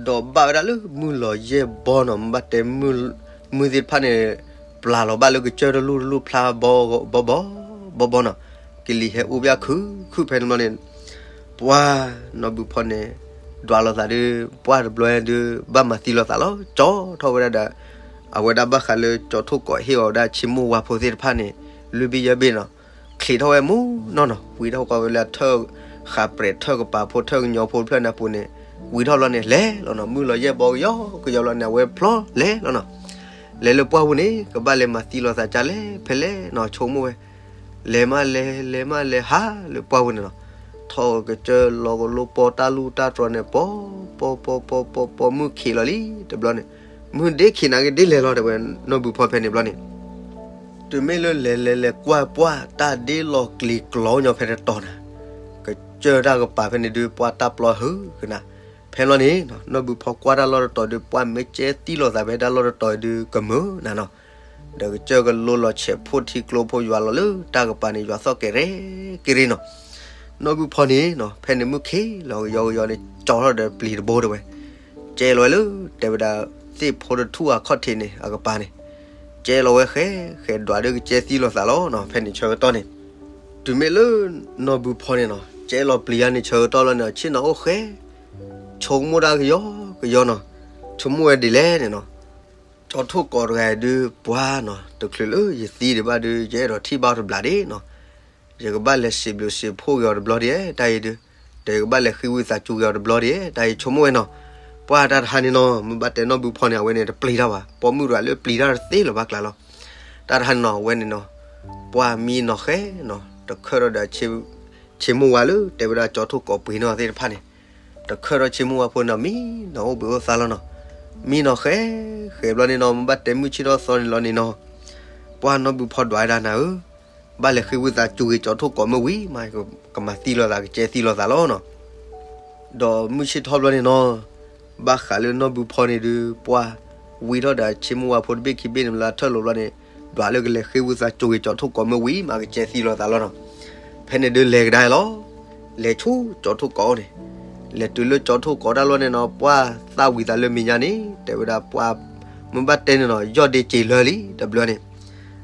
ဒီးဘၣ်ဝဲဒၣ်လၢမုၢ်လီၤယဲၢ်ဘီနီၤ, မ့ၢ်ဘၣ်တဲမုၢ်သ့ၣ်တဖၣ်န့ၣ် ပျၢ်လီၤဘၣ်လၢကစၢၢ်တလူၢ်တလူၢ်ဖျါဘီဘီဘီနီၤ, ကလံၤဟဲအူဘၣ်ခုၣ်ခုၣ်ဖဲန့ၣ်ဘျီန့ၣ်, ပှၤ နီၢ်ဘုဖီန့ၣ် ဒွးလိာ်သးဒု ပှၢ်တဘျီဒု ဘၣ်မၤသံလိာ်သးလီၤ ကၠီထီၣ်ဝဲဒၣ်ဒီး အဝဲဒၣ်ဘၣ်ဃးလၢကၠီထိၣ်ကီးဟ့ၣ်အီၤဝဲဒၣ်ဆံမိၢ်ဝါဖိသ့ၣ်တဖၣ်န့ၣ် လွံၢ်ဘ့ၣ်ယဲၢ်ဘ့ၣ်နီၤ, ဝံၤထီၣ်ဝဲမူနီၢ်နီၢ်, ဝံၤထီၣ်ဃီဝဲလၢအထၢၣ်ဃာ်ပြဲးထၢၣ်ကပၤဖိ ထၢၣ်ကညီဖိတဖျၢၣ်န့ၣ်အပူၤန့ၣ်, ဝံၤထီၣ်လီၤန့ၣ် လဲၤလီၤနီၢ်, မုၢ်လီၤယဲၢ်ဘီကယီကယီလီၤန့ၣ် အဝဲဖျီလဲၤလီၤနီၢ်. လဲၤလၢပှၢ်ပူၤန့ၣ် ကဘၣ်လဲၤမၤသံလိာ်သးကလဲၣ်ဖဲလဲၣ်နီၢ်, ဆိကမိၣ်ဝဲ လဲၤမးလဲၤ လဲၤမးလဲၤ ဟးလၢပှၢ်ပူၤန့ၣ်နီၢ်, ထီၣ်ကစၢၢ်လီၤကလိပီတၢ်လူၢ်တၢ်တြီၤန့ၣ် ပီ ပီ ပီ ပီ ပီ မုၢ်ခံးလီၤလံတဘျီန့ၣ်, မုၢ်ဒ့ခံးနာ်က့ဒ်လဲၣ်လီၤ တဲဝဲနီၢ်ဘုဖီဖဲန့ၣ်ဘျီန့ၣ် တုၤမ့ၢ်လၢလဲၤလဲၤလဲၤကွၢ်ပှၢ် တၢ်ဒ့လီၤကျံၤကျီညီဖဲတတီၤနၤ, ကစၢၢ်တၢ်ကပၤဖဲန့ၣ်ဒုး ပှၢ်တၢ်ပျီဟုကနၤ, ဖဲဘျီန့ၣ် နီၢ်ဘုဖီကွၢ်တၢ်လီၢ်တတီၤဒုး ပှၢ်မ့ၢ်ကဲသံလိာ်သးဖဲတၢ်လီၢ်တတီၤဒုး ကမုာ်နၤနီၢ်, ဒီးကစၢၢ်ကလိလီၤဆဲးဖိထံကျိဖိ ယွၤလီၤလၢတၢ်ကပၤန့ၣ် ယွၤသီၣ်ကဲၤရဲၣ်က့ၤရ့ၣ်နီၢ်, နီၢ်ဘုဖီန့ၣ် ဖဲန့ၣ်မုၢ်ခံးလီၤကယီကယီန့ၣ် ကၠီထီၣ်ဒီးပျံၤတဘိတဲဝဲ ကဲလီၤဝဲလၢ တဲဝဲဒၣ် သ့ၣ်ဖိတထူၣ်အခီၣ်ထံးန့ၣ် အကပၤန့ၣ်, ကဲလီၤဝဲဃဲ ဃဲဒွးဒုးကကဲသံလိာ်သးလီၤနီၢ်, ဖဲန့ၣ်ဆၢကတီၢ်န့ၣ်, တုၤမ့ၢ်လၢ နီၢ်ဘုဖီန့ၣ်နီၢ် ကဲလီၤပျံၤယါန့ၣ်ဆၢကတီၢ်လီၤန့ၣ် ဆ့ၣ်နီၤအိၣ်ဃဲ ဆိကမိၣ်တၢ်ကယီကယီနီၢ်, ဆိကမိၣ်ဝဲဒ်လဲၣ်န့ၣ်နီၢ်, ကၠီထိၣ်ကိးတဂၤအံၤဒုး ပှၢ်နီၢ် တချုးလၢယသံဒံးဘၣ်ဒုး ယအဲၣ်ဒိးထံၣ်ဘၣ်အီၤတဘျီဒံးနီၢ်, ယကဘၣ်လဲၤစံးဘျုးစံးဖှိၣ်က့ၤအီၤတဘျီဒံး တၢ်အံၤဒုး, ဒီးယကဘၣ်လဲၤဃ့ဝံသးစူၤက့ၤအီၤတဘျီဒံး တၢ်အံၤဆိကမိၣ်ဝဲနီၢ်, ပှၢ်တၢ်တဟါန့ၣ်နီၢ် မ့ၢ်ဘၣ်တဲနီၢ်ဘုဖီန့ၣ် အဝဲန့ၣ်တပျံၤတၢ်ဘၣ်, ပိာ်မုၣ်တဂၤလၢပျံၤတၢ်တသ့လၢၤဘၣ်ကျါလီၤ, တၢ်တဟါန့ၣ်နီၢ် အဝဲန့ၣ်နီၢ်, ပှၢ်မံနီၢ်ဃဲနီၢ် တခၢၣ်ထီၣ်ဒီး ဆ့မိၢ်ဝါလၢတဲဝဲဒၣ်ကၠီထိၣ်ကိးပှ့ၤနီၢ်သ့ၣ်တဖၣ်န့ၣ်, တခၢၣ်ထီၣ်ဆ့မိၢ်ဝါဖိနီၢ် မံနီၢ်အိၣ်ဘှံးအိၣ်သါလီၤနီၢ်, မံနီၢ်ဃဲ ဃဲဘျီန့ၣ်နီၢ် မ့ၢ်ဘၣ်တဲမုၢ်ဆ့ၣ်ထီၣ်သီန့ၣ်လီၤန့ၣ်နီၢ်, ပှၢ်နီၢ်ဘုဖီဒွးဝဲဒၣ်နၤဧၢ, ဘၣ်လဲၤဃ့ဝံသးစူၤက့ၤကၠီထိၣ်ကိးမ့ၢ်ဝံၤမး ကမၤသံလိာ်သးကကဲသံလိာ်သးလီၤနီၢ်, ဒီးမုၢ်ဆ့ၣ်ထီၣ်ဘျီန့ၣ်နီၢ်, ဘၣ်ဃးလၢနီၢ်ဘုဖီန့ၣ်ဒုး ပှၢ်ဝံထီၣ်ဒီးဆ့မိၢ်ဝါဖိတဘ့ၣ်ခံဘ့ၣ်န့ၣ်လၢအထၢၣ်လိၤဘျီန့ၣ်, ဒွးလၢကလဲၤဃ့ဝံသးစူၤက့ၤကၠီထိၣ်ကိးမ့ၢ်ဝံၤမးကကဲသံလိာ်သးလီၤနီၢ်, ဖဲန့ၣ်ဒုးလဲၤကဒါလီၤ, လဲၤဆူကၠီထိၣ်ကိးအအိၣ်န့ၣ်, လဲၤတုၤလၢကၠီထိၣ်ကိးတၢ်လီၢ်န့ၣ်နီၢ် ပှၢ်သၣ်ဝံၤသးလၢမဲာ်ညါန့ၣ် တဲဝဲဒၣ်ပှၢ်, မ့ၢ်ဘၣ်တဲန့ၣ်နီၢ် ယီၢ်ဒ့စ့ၤလၢာ်လံတဘျီန့ၣ်,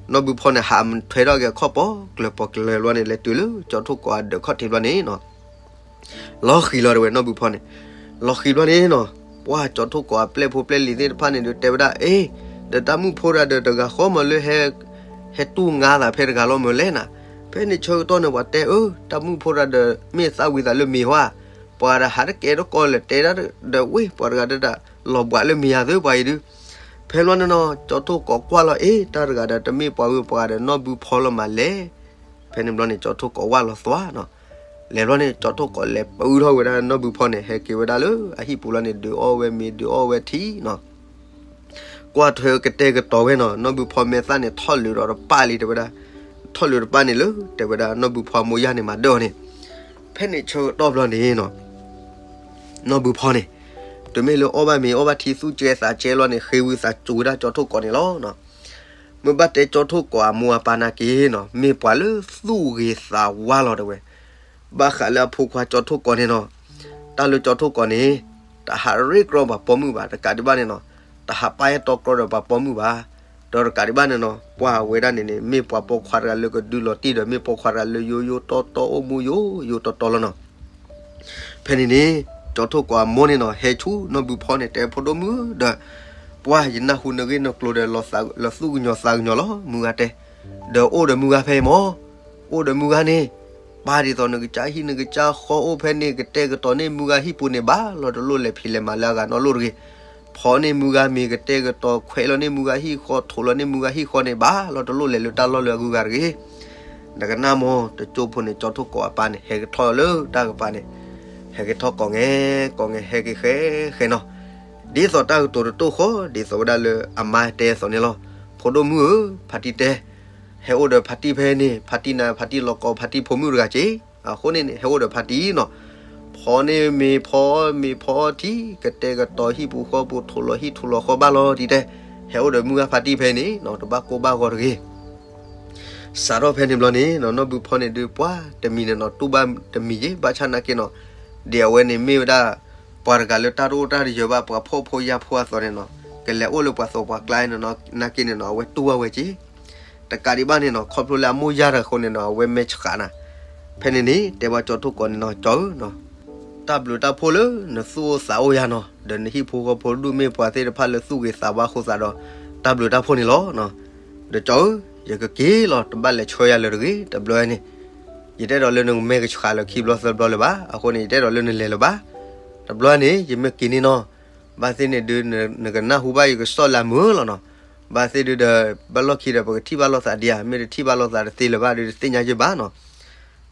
နီၢ်ဘုဖီန့ၣ် ဟးထွဲထီၣ်က့ၤအခီၣ်ပီၤကျၢၤပီၤကျၢၤဘျီန့ၣ် လဲၤတုၤလၢကၠီထိၣ်ကိးအဒၢးခီၣ်ထံးဘျီန့ၣ်နီၢ် လီၤဃံၤလီၤတဲဝဲ နီၢ်ဘုဖီန့ၣ်, လီၤဃံၤဘျီန့ၣ်နီၢ်, ပှၢ်ကၠီထိၣ်ကိးအပျဲၢ်ဖိပျဲၢ်လံၤသ့ၣ်တဖၣ်န့ၣ်ဒုးတဲဝဲဒၣ် အ့, ဒီးတၢ်မုၣ်ဖိတဂၤဒီးတဂၤဃီမးလၢ ဟဲတူၢ်ငါသးဖဲတဂၤလီၤမးလဲၣ်နၤ, ဖဲန့ၣ်ဆၢကတီၢ်န့ၣ် ပှၤတဲအၢ တၢ်မုၣ်ဖိတဂၤဒီးမ့ၢ်သၣ်ဝံၤသးလၢမဲာ်ဟါ, ပှၤဒီးဟးတကဲတကီလၢၤ တဲဒၣ်ဒီးဝ့ၢ် ပှၤတဂၤဒီးတၢ်လီၤဘှးလၢမဲာ်ယၤသုပှၤအံၤဒုး, ဖဲဘျီန့ၣ်နီၢ် ကၠီထိၣ်ကိးကွၢ်လီၤ အ့ တၢ်တဂၤဒီးတမ့ၢ်ပှၤဝဲပှၤဒီးနီၢ်ဘုဖီလီၤမးလဲၣ် ဖဲန့ၣ်ဘျီန့ၣ် ကၠီထိၣ်ကိးဝၢ်လီၤသွါနီၤ. လဲၤဘျီန့ၣ် ကၠီထိၣ်ကိးလဲၤပုထီၣ်ဝဲဒၣ်နီၢ်ဘုဖီန့ၣ် ဟဲက့ၤဝဲဒၣ်လၢအဟံၣ်ပူၤလီၤန့ၣ် ဒုးအီၣ်ဝဲမ့ၤ ဒုးအီၣ်ဝဲထံနီၤ. ကွၢ်ထွဲကတဲာ်ကတီၤဝဲနီၤ, နီၢ်ဘုဖီမဲာ်သၣ်န့ၣ် ထီၣ်လုာ်ဒီးတပၣ်လံ တဲဝဲဒၣ်. ထီၣ်လုာ်တပၣ်န့ၣ်လၢ တဲဝဲဒၣ် နီၢ်ဘုဖီအမိၢ်ယၢ်န့ၣ်မၤဒၢအီၤန့ၣ်. ဖဲန့ၣ်ဆၢကတီၢ်ဘျီန့ၣ်နီၤ နီၢ်ဘုဖီန့ၣ် တုၤမ့ၢ်လၢအီၣ်ဘၣ်မ့ၤအီၣ်ဘၣ်ထံ သူၣ်ကဲသးကဲလီၤန့ၣ် ဃ့ဝံသးစူၤဝဲဒၣ်ကၠီထိၣ်ကိးန့ၣ်လီၤ. မ့ၢ်ဘၣ်တဲကၠီထိၣ်ကိးအမိၢ်အပၢ်နာ်က့နီၤ မ့ၢ်ပှၤလၢသူၣ်ဂ့ၤသးဝါလီၤတဲဝဲ. ဘၣ်ဃးလၢအဖိခွါကၠီထိၣ်ကိးန့ၣ်နီၤ တၢ်လၢကၠီထိၣ်ကိးန့ၣ် တဟးရ့ကြီပှၤပိာ်မုၣ်ဘၣ်, တကးဒံးဘၣ်န့ၣ်နီၤ တဟးပာ်အဲၣ်တီကြီဒီးပှၤပိာ်မုၣ်ဘၣ်. ဒီးတကးဒံးဘၣ်န့ၣ်နီၤ ပှၤဝဲဒၣ်န့ၣ်န့ၣ် မ့ၢ်ပှၤပိာ်ခွါတဂၤလၢကဒုးလီၤတံၢ်ဒီး မ့ၢ်ပိာ်ခွါတဂၤလၢယိယိတီတီ အိၣ်မူယိယိတီတီလီၤနီၤ. ဖဲန့ၣ်န့ၣ် ကၠီထိၣ်ကိးအမိၢ်န့ၣ်နီၤ ဟဲဆူနီၢ်ဘုဖီန့ၣ် တဲဖိဒိၣ်မုၣ်ဧၢ ဒီး ပှၤယနၢ်ဟူနဂ့ၢ်နကျိၤဒီး လီၤသူၣ်ကညီၤသးကညီၤလီၤ မုၢ်ဂၤတဲ. ဒီးအိၣ်ဒီးမုၢ်ဂၤဖဲအံၤမၢ်, အိၣ်ဒီးမုၢ်ဂၤန့ၣ် ပာ်ဒ်သိးနကစၢ်ဟံၣ်နကစၢ်ဃီအိၣ်ဖဲန့ၣ် ကတဲာ်ကတီၤန့ၢ်မုၢ်ဂၤဟံၣ်ပူၤန့ၣ် ဘၣ်လီၤတလိၣ်လဲၤဖံးလဲၤမၤလၢအဂၤနီတလိၣ်တဂ့ၤ. ဖီန့ၢ်မုၢ်ဂၤမ့ၤ ကတဲာ်ကတီၤခွဲးလီၤန့ၢ်မုၢ်ဂၤဟံၣ်ဃီ ထိးလီၤန့ၢ်မုၢ်ဂၤဟံၣ်ဃီန့ၣ် ဘၣ်လီၤတလိၣ်လဲၤလၢတၢ်လီၢ်လၢအဂုၤအဂၤတဂ့ၤ. နကနၣ်မၢ် တကၠိဖိန့ၣ် ကၠီထိၣ်ကိးအပၢ်န့ၣ် ဟဲက့ၤထီၣ်လၢတၢ်ကပၤန့ၣ် ဟဲက့ၤထီၣ်ကိးငဲၤကိးငဲၤ ဟဲက့ၤဃဲဃဲနီၤ. ဒ်သိးတၢ်ကတိၤတတိၢ်ဃီ ဒ်သိးဝဲဒၣ်လၢအမါတဲသိးန့ၣ်လီၤ. ဖိဒိၣ်မုၣ်ဧၢ ဖါတံၢ်တဲ ဟဲအိၣ်ဒီးဖါတံၢ်ဖဲန့ၣ် ဖါတံၢ်နၤ ဖါတံၢ်လီၤကီ ဖါတံၢ်ဖိမုၣ်တဂၤက့ၢ်. အဃိန့ၣ်န့ၣ် ဟဲအိၣ်ဒီးဖါတံၢ်နီၤ. ဖီန့ၢ်မ့ၤဖီမ့ၤဖီထံ ကတဲာ်ကတီၤဟံၣ်ပူၤဃီပူၤ ထိးလီၤဟံၣ်ထိးလီၤဃီ ဘၣ်လီၤတံၢ်တဲ. ဟဲအိၣ်ဒီးမုၢ်ဂၤဖါတံၢ်ဖဲန့ၣ်နီၤ တဘၣ်ကိၢ်ဘၣ်ဂီၤတဂ့ၤ. စးထီၣ်ဖဲန့ၣ်ဘျီန့ၣ်နီၤ နီၢ်ဘုဖီန့ၣ်ဒုး ပှၤတမံၤန့ၣ်နီၤ တူၢ်ဘၣ်တမံၤယ့ၣ် ဘၣ်ဆၣ်နာ်က့နီၤ ဒ်အဝဲန့ၣ်မ့ၢ်ဝဲဒၣ် ပှၤတဂၤလၢတၢ်တအိၣ်တၢ်တယၢၤဘၣ် ပှၤဖှီၣ်ဖိယာ်ဖိအသိးန့ၣ်နီၤ ကလဲၤအိၣ်လၢပှၤသိးပှၤကျါန့ၣ်နီၤ နာ်က့န့ၣ်နီၤ အဝဲတူၢ်ဘၣ်ဝဲက့ၢ်. တကးဒံးဘၣ်န့ၣ်နီၤ ခီဖျိလၢအမိၢ်ယၢ်တဂၤအဃိန့ၣ်နီၤ အဝဲမဲာ်ဆှးနၤ. ဖဲန့ၣ်န့ၣ် တဲဘၣ်ကၠီထိၣ်ကိးန့ၣ်နီၤ ကၠီဧၢနီၤ တၢ်ဘျုးတၢ်ဖှိၣ်လၢနသူၣ်အိၣ်သးအိၣ်ယၤနီၤ ဒီးနဟံၣ်ဖိဃီဖိဒူၣ်မ့ၢ်ပှၤသ့ၣ်တဖၣ်လၢသူၣ်ဂ့ၤသးဝါအဃိသတးဒီး တၢ်ဘျုးတၢ်ဖှိၣ်န့ၣ်လီၤ. ဒီးကၠီဧၢ ယကက့ၤလီၤ တဘၣ်လဲၤဆှၢယၤလၢၤတဂ့ၤ တဘျီန့ၣ် ယတအဲၣ်ဒိးလၢနကမဲာ်ကဆှးလၢခံဘျီသၢဘျီလၢၤဘၣ်. အဃိန့ၣ် ယတအဲၣ်ဒိးလၢနလဲၤလၢၤဘၣ်. တဘျီန့ၣ် ယမ့ၢ်က့ၤန့ၣ်နီၤ, ဘၣ်သ့ၣ်န့ၣ်ဒုး နကနၢ်ဟူဘၣ်ယကစီၣ်လၢအမုာ်လီၤနီၤ. ဘၣ်သ့ၣ်ဒုးဒီး ဘၣ်လီၢ်ခံဒီး ပကထံၣ်ဘၣ်လိာ်သးဒံးဧါ, မ့ၢ်တထံၣ်ဘၣ်လိာ်သးတသ့လၢၤဘၣ်ဒီး တသ့ၣ်ညါယဘၣ်နီၤ.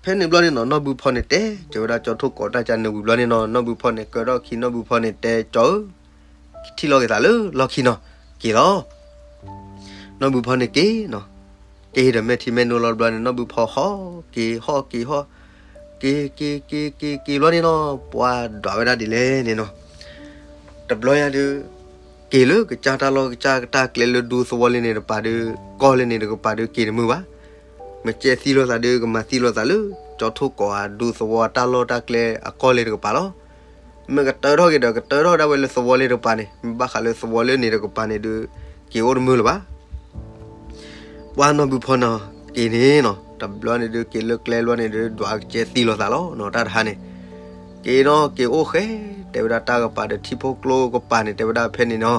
ဖဲန့ၣ်ဘျီန့ၣ်နီၤ နီၢ်ဘုဖီန့ၣ်တဲစၢၤဝဲဒၣ်ကၠီထိၣ်ကိးတၢ်ကန့ၣ်ဝံၤဘျီန့ၣ်နီၤ, နီၢ်ဘုဖီန့ၣ် ကၢထီၣ်ခံ နီၢ်ဘုဖီန့ၣ်တဲ ကၠီဧၢ, ထံၣ်လိာ်က့ၤသးလၢလီၢ်ခံနီၤ, က့ၤလီၤ. နီၢ်ဘုဖီန့ၣ်က့ၤနီၤ, က့ၤဒီးမဲာ်ထံမဲာ်နိလီၤတဘျီန့ၣ် နီၢ်ဘုဖီဟီၣ်က့ၤဟီၣ်, က့ၤဟီၣ်က့ၤဟီၣ်, က့ၤက့ၤက့ၤက့ၤက့ၤဘျီန့ၣ်နီၤ ပှၢ်ဒွးဝဲဒၣ်ဒ်လဲၣ်န့ၣ်နီၤ. တဘျီညါဒုး က့ၤလၢကစၢ်တၢ်လီၢ်ကစၢ်တၢ်ကျဲလၢဒူသဝီလၢန့ၣ်တကပၤဒီး ကီၢ်လၢန့ၣ်တကပၤဒီး က့ၤတမုာ်ဘၣ်. မ့ၢ်ကဲသံလိာ်သးဒီး ကမၤသံလိာ်သးလၢ ကၠီထိၣ်ကိးအဒူသဝီအတၢ်လီၢ်တၢ်ကျဲအကီၢ်လၢတကပၤလီၤ. မ့ၢ်ကတၢထီၣ်က့ၤဒီး ကတၢထီၣ်ဒၣ်ဝဲလၢသဝီလၢတကပၤန့ၣ်, မ့ၢ်ဘၣ်ဃးလၢသဝီလၢန့ၣ်တကပၤန့ၣ်ဒုး က့ၤအိၣ်တမုာ်လၢၤဘၣ်. ပှၢ်နီၢ်ဘုဖီနီၤ က့ၤန့ၣ်နီၤ, တဘျီန့ၣ်ဒုး က့ၤလၢကျဲဘျီန့ၣ်ဒုး ဒွးကဲသံလိာ်သးလီၤနီၤ တၢ်တဟါန့ၣ်. က့ၤနီၤ က့ၤအိၣ်ဃဲ တဲဝဲဒၣ်တၢ်ကပၤဒီး ထံဖိကျိကပၤန့ၣ် တဲဝဲဒၣ်ဖဲန့ၣ်နီၤ,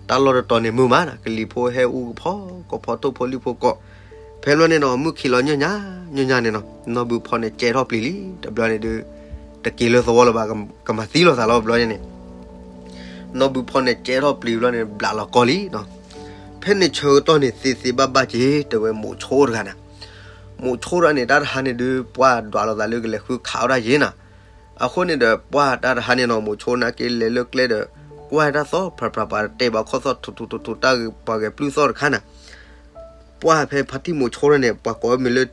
တၢ်လီၢ်တတီၤန့ၣ်မုာ်မးနီၤ, ကလံၤဖိဟဲအူကဖီကဖီ ထိၣ်ဖိလံၣ်ဖိကိး. ဖဲဘျီန့ၣ်နီၤ မုၢ်ခံးလီၤညၣ်ညါညၣ်ညါန့ၣ်နီၤ, နီၢ်ဘုဖီန့ၣ်ကဲထီၣ်ပျံၤလံ, တဘျီန့ၣ်ဒုး တက့ၤလၢသဝီလၢၤဘၣ်, ကမၤသံလိာ်သးလီၤဘျီန့ၣ်. နီၢ်ဘုဖီန့ၣ်ကဲထီၣ်ပျံၤဘျီန့ၣ် ဘျးလီၤကီၢ်လံနီၤ. ဖဲန့ၣ်ဆၢကတီၢ်န့ၣ် သ့သ့ဘၣ်ဘၣ်က့ၤ တဲဝဲမိးဆိတဂၤန့ၣ်, မိးဆိတဂၤန့ၣ် တၢ်တဟါန့ၣ်ဒုး ပှၢ်ဒွးလိာ်သးလၢကလဲၤဃုခးအီၣ်တၢ်ယ့ၣ်နီၤ. အဃိန့ၣ်ဒီး ပှၢ်တၢ်တဟါန့ၣ်နီၤ မိးဆိနာ်က့လဲၤလၢကျဲဒီး ကွၢ်တၢ်သီ ဖြးဖြးပှၤတဲဘၣ်ခီၣ်သီၣ် ထူထူထူထူ တၢ်ပှၤဂဲၤပျုၢ်သီၣ်တခါန့ၣ်. ပှၢ်ဖဲဖါတံၢ်မိးဆိန့ၣ် ပှၤကိးမ့ၢ်လၢ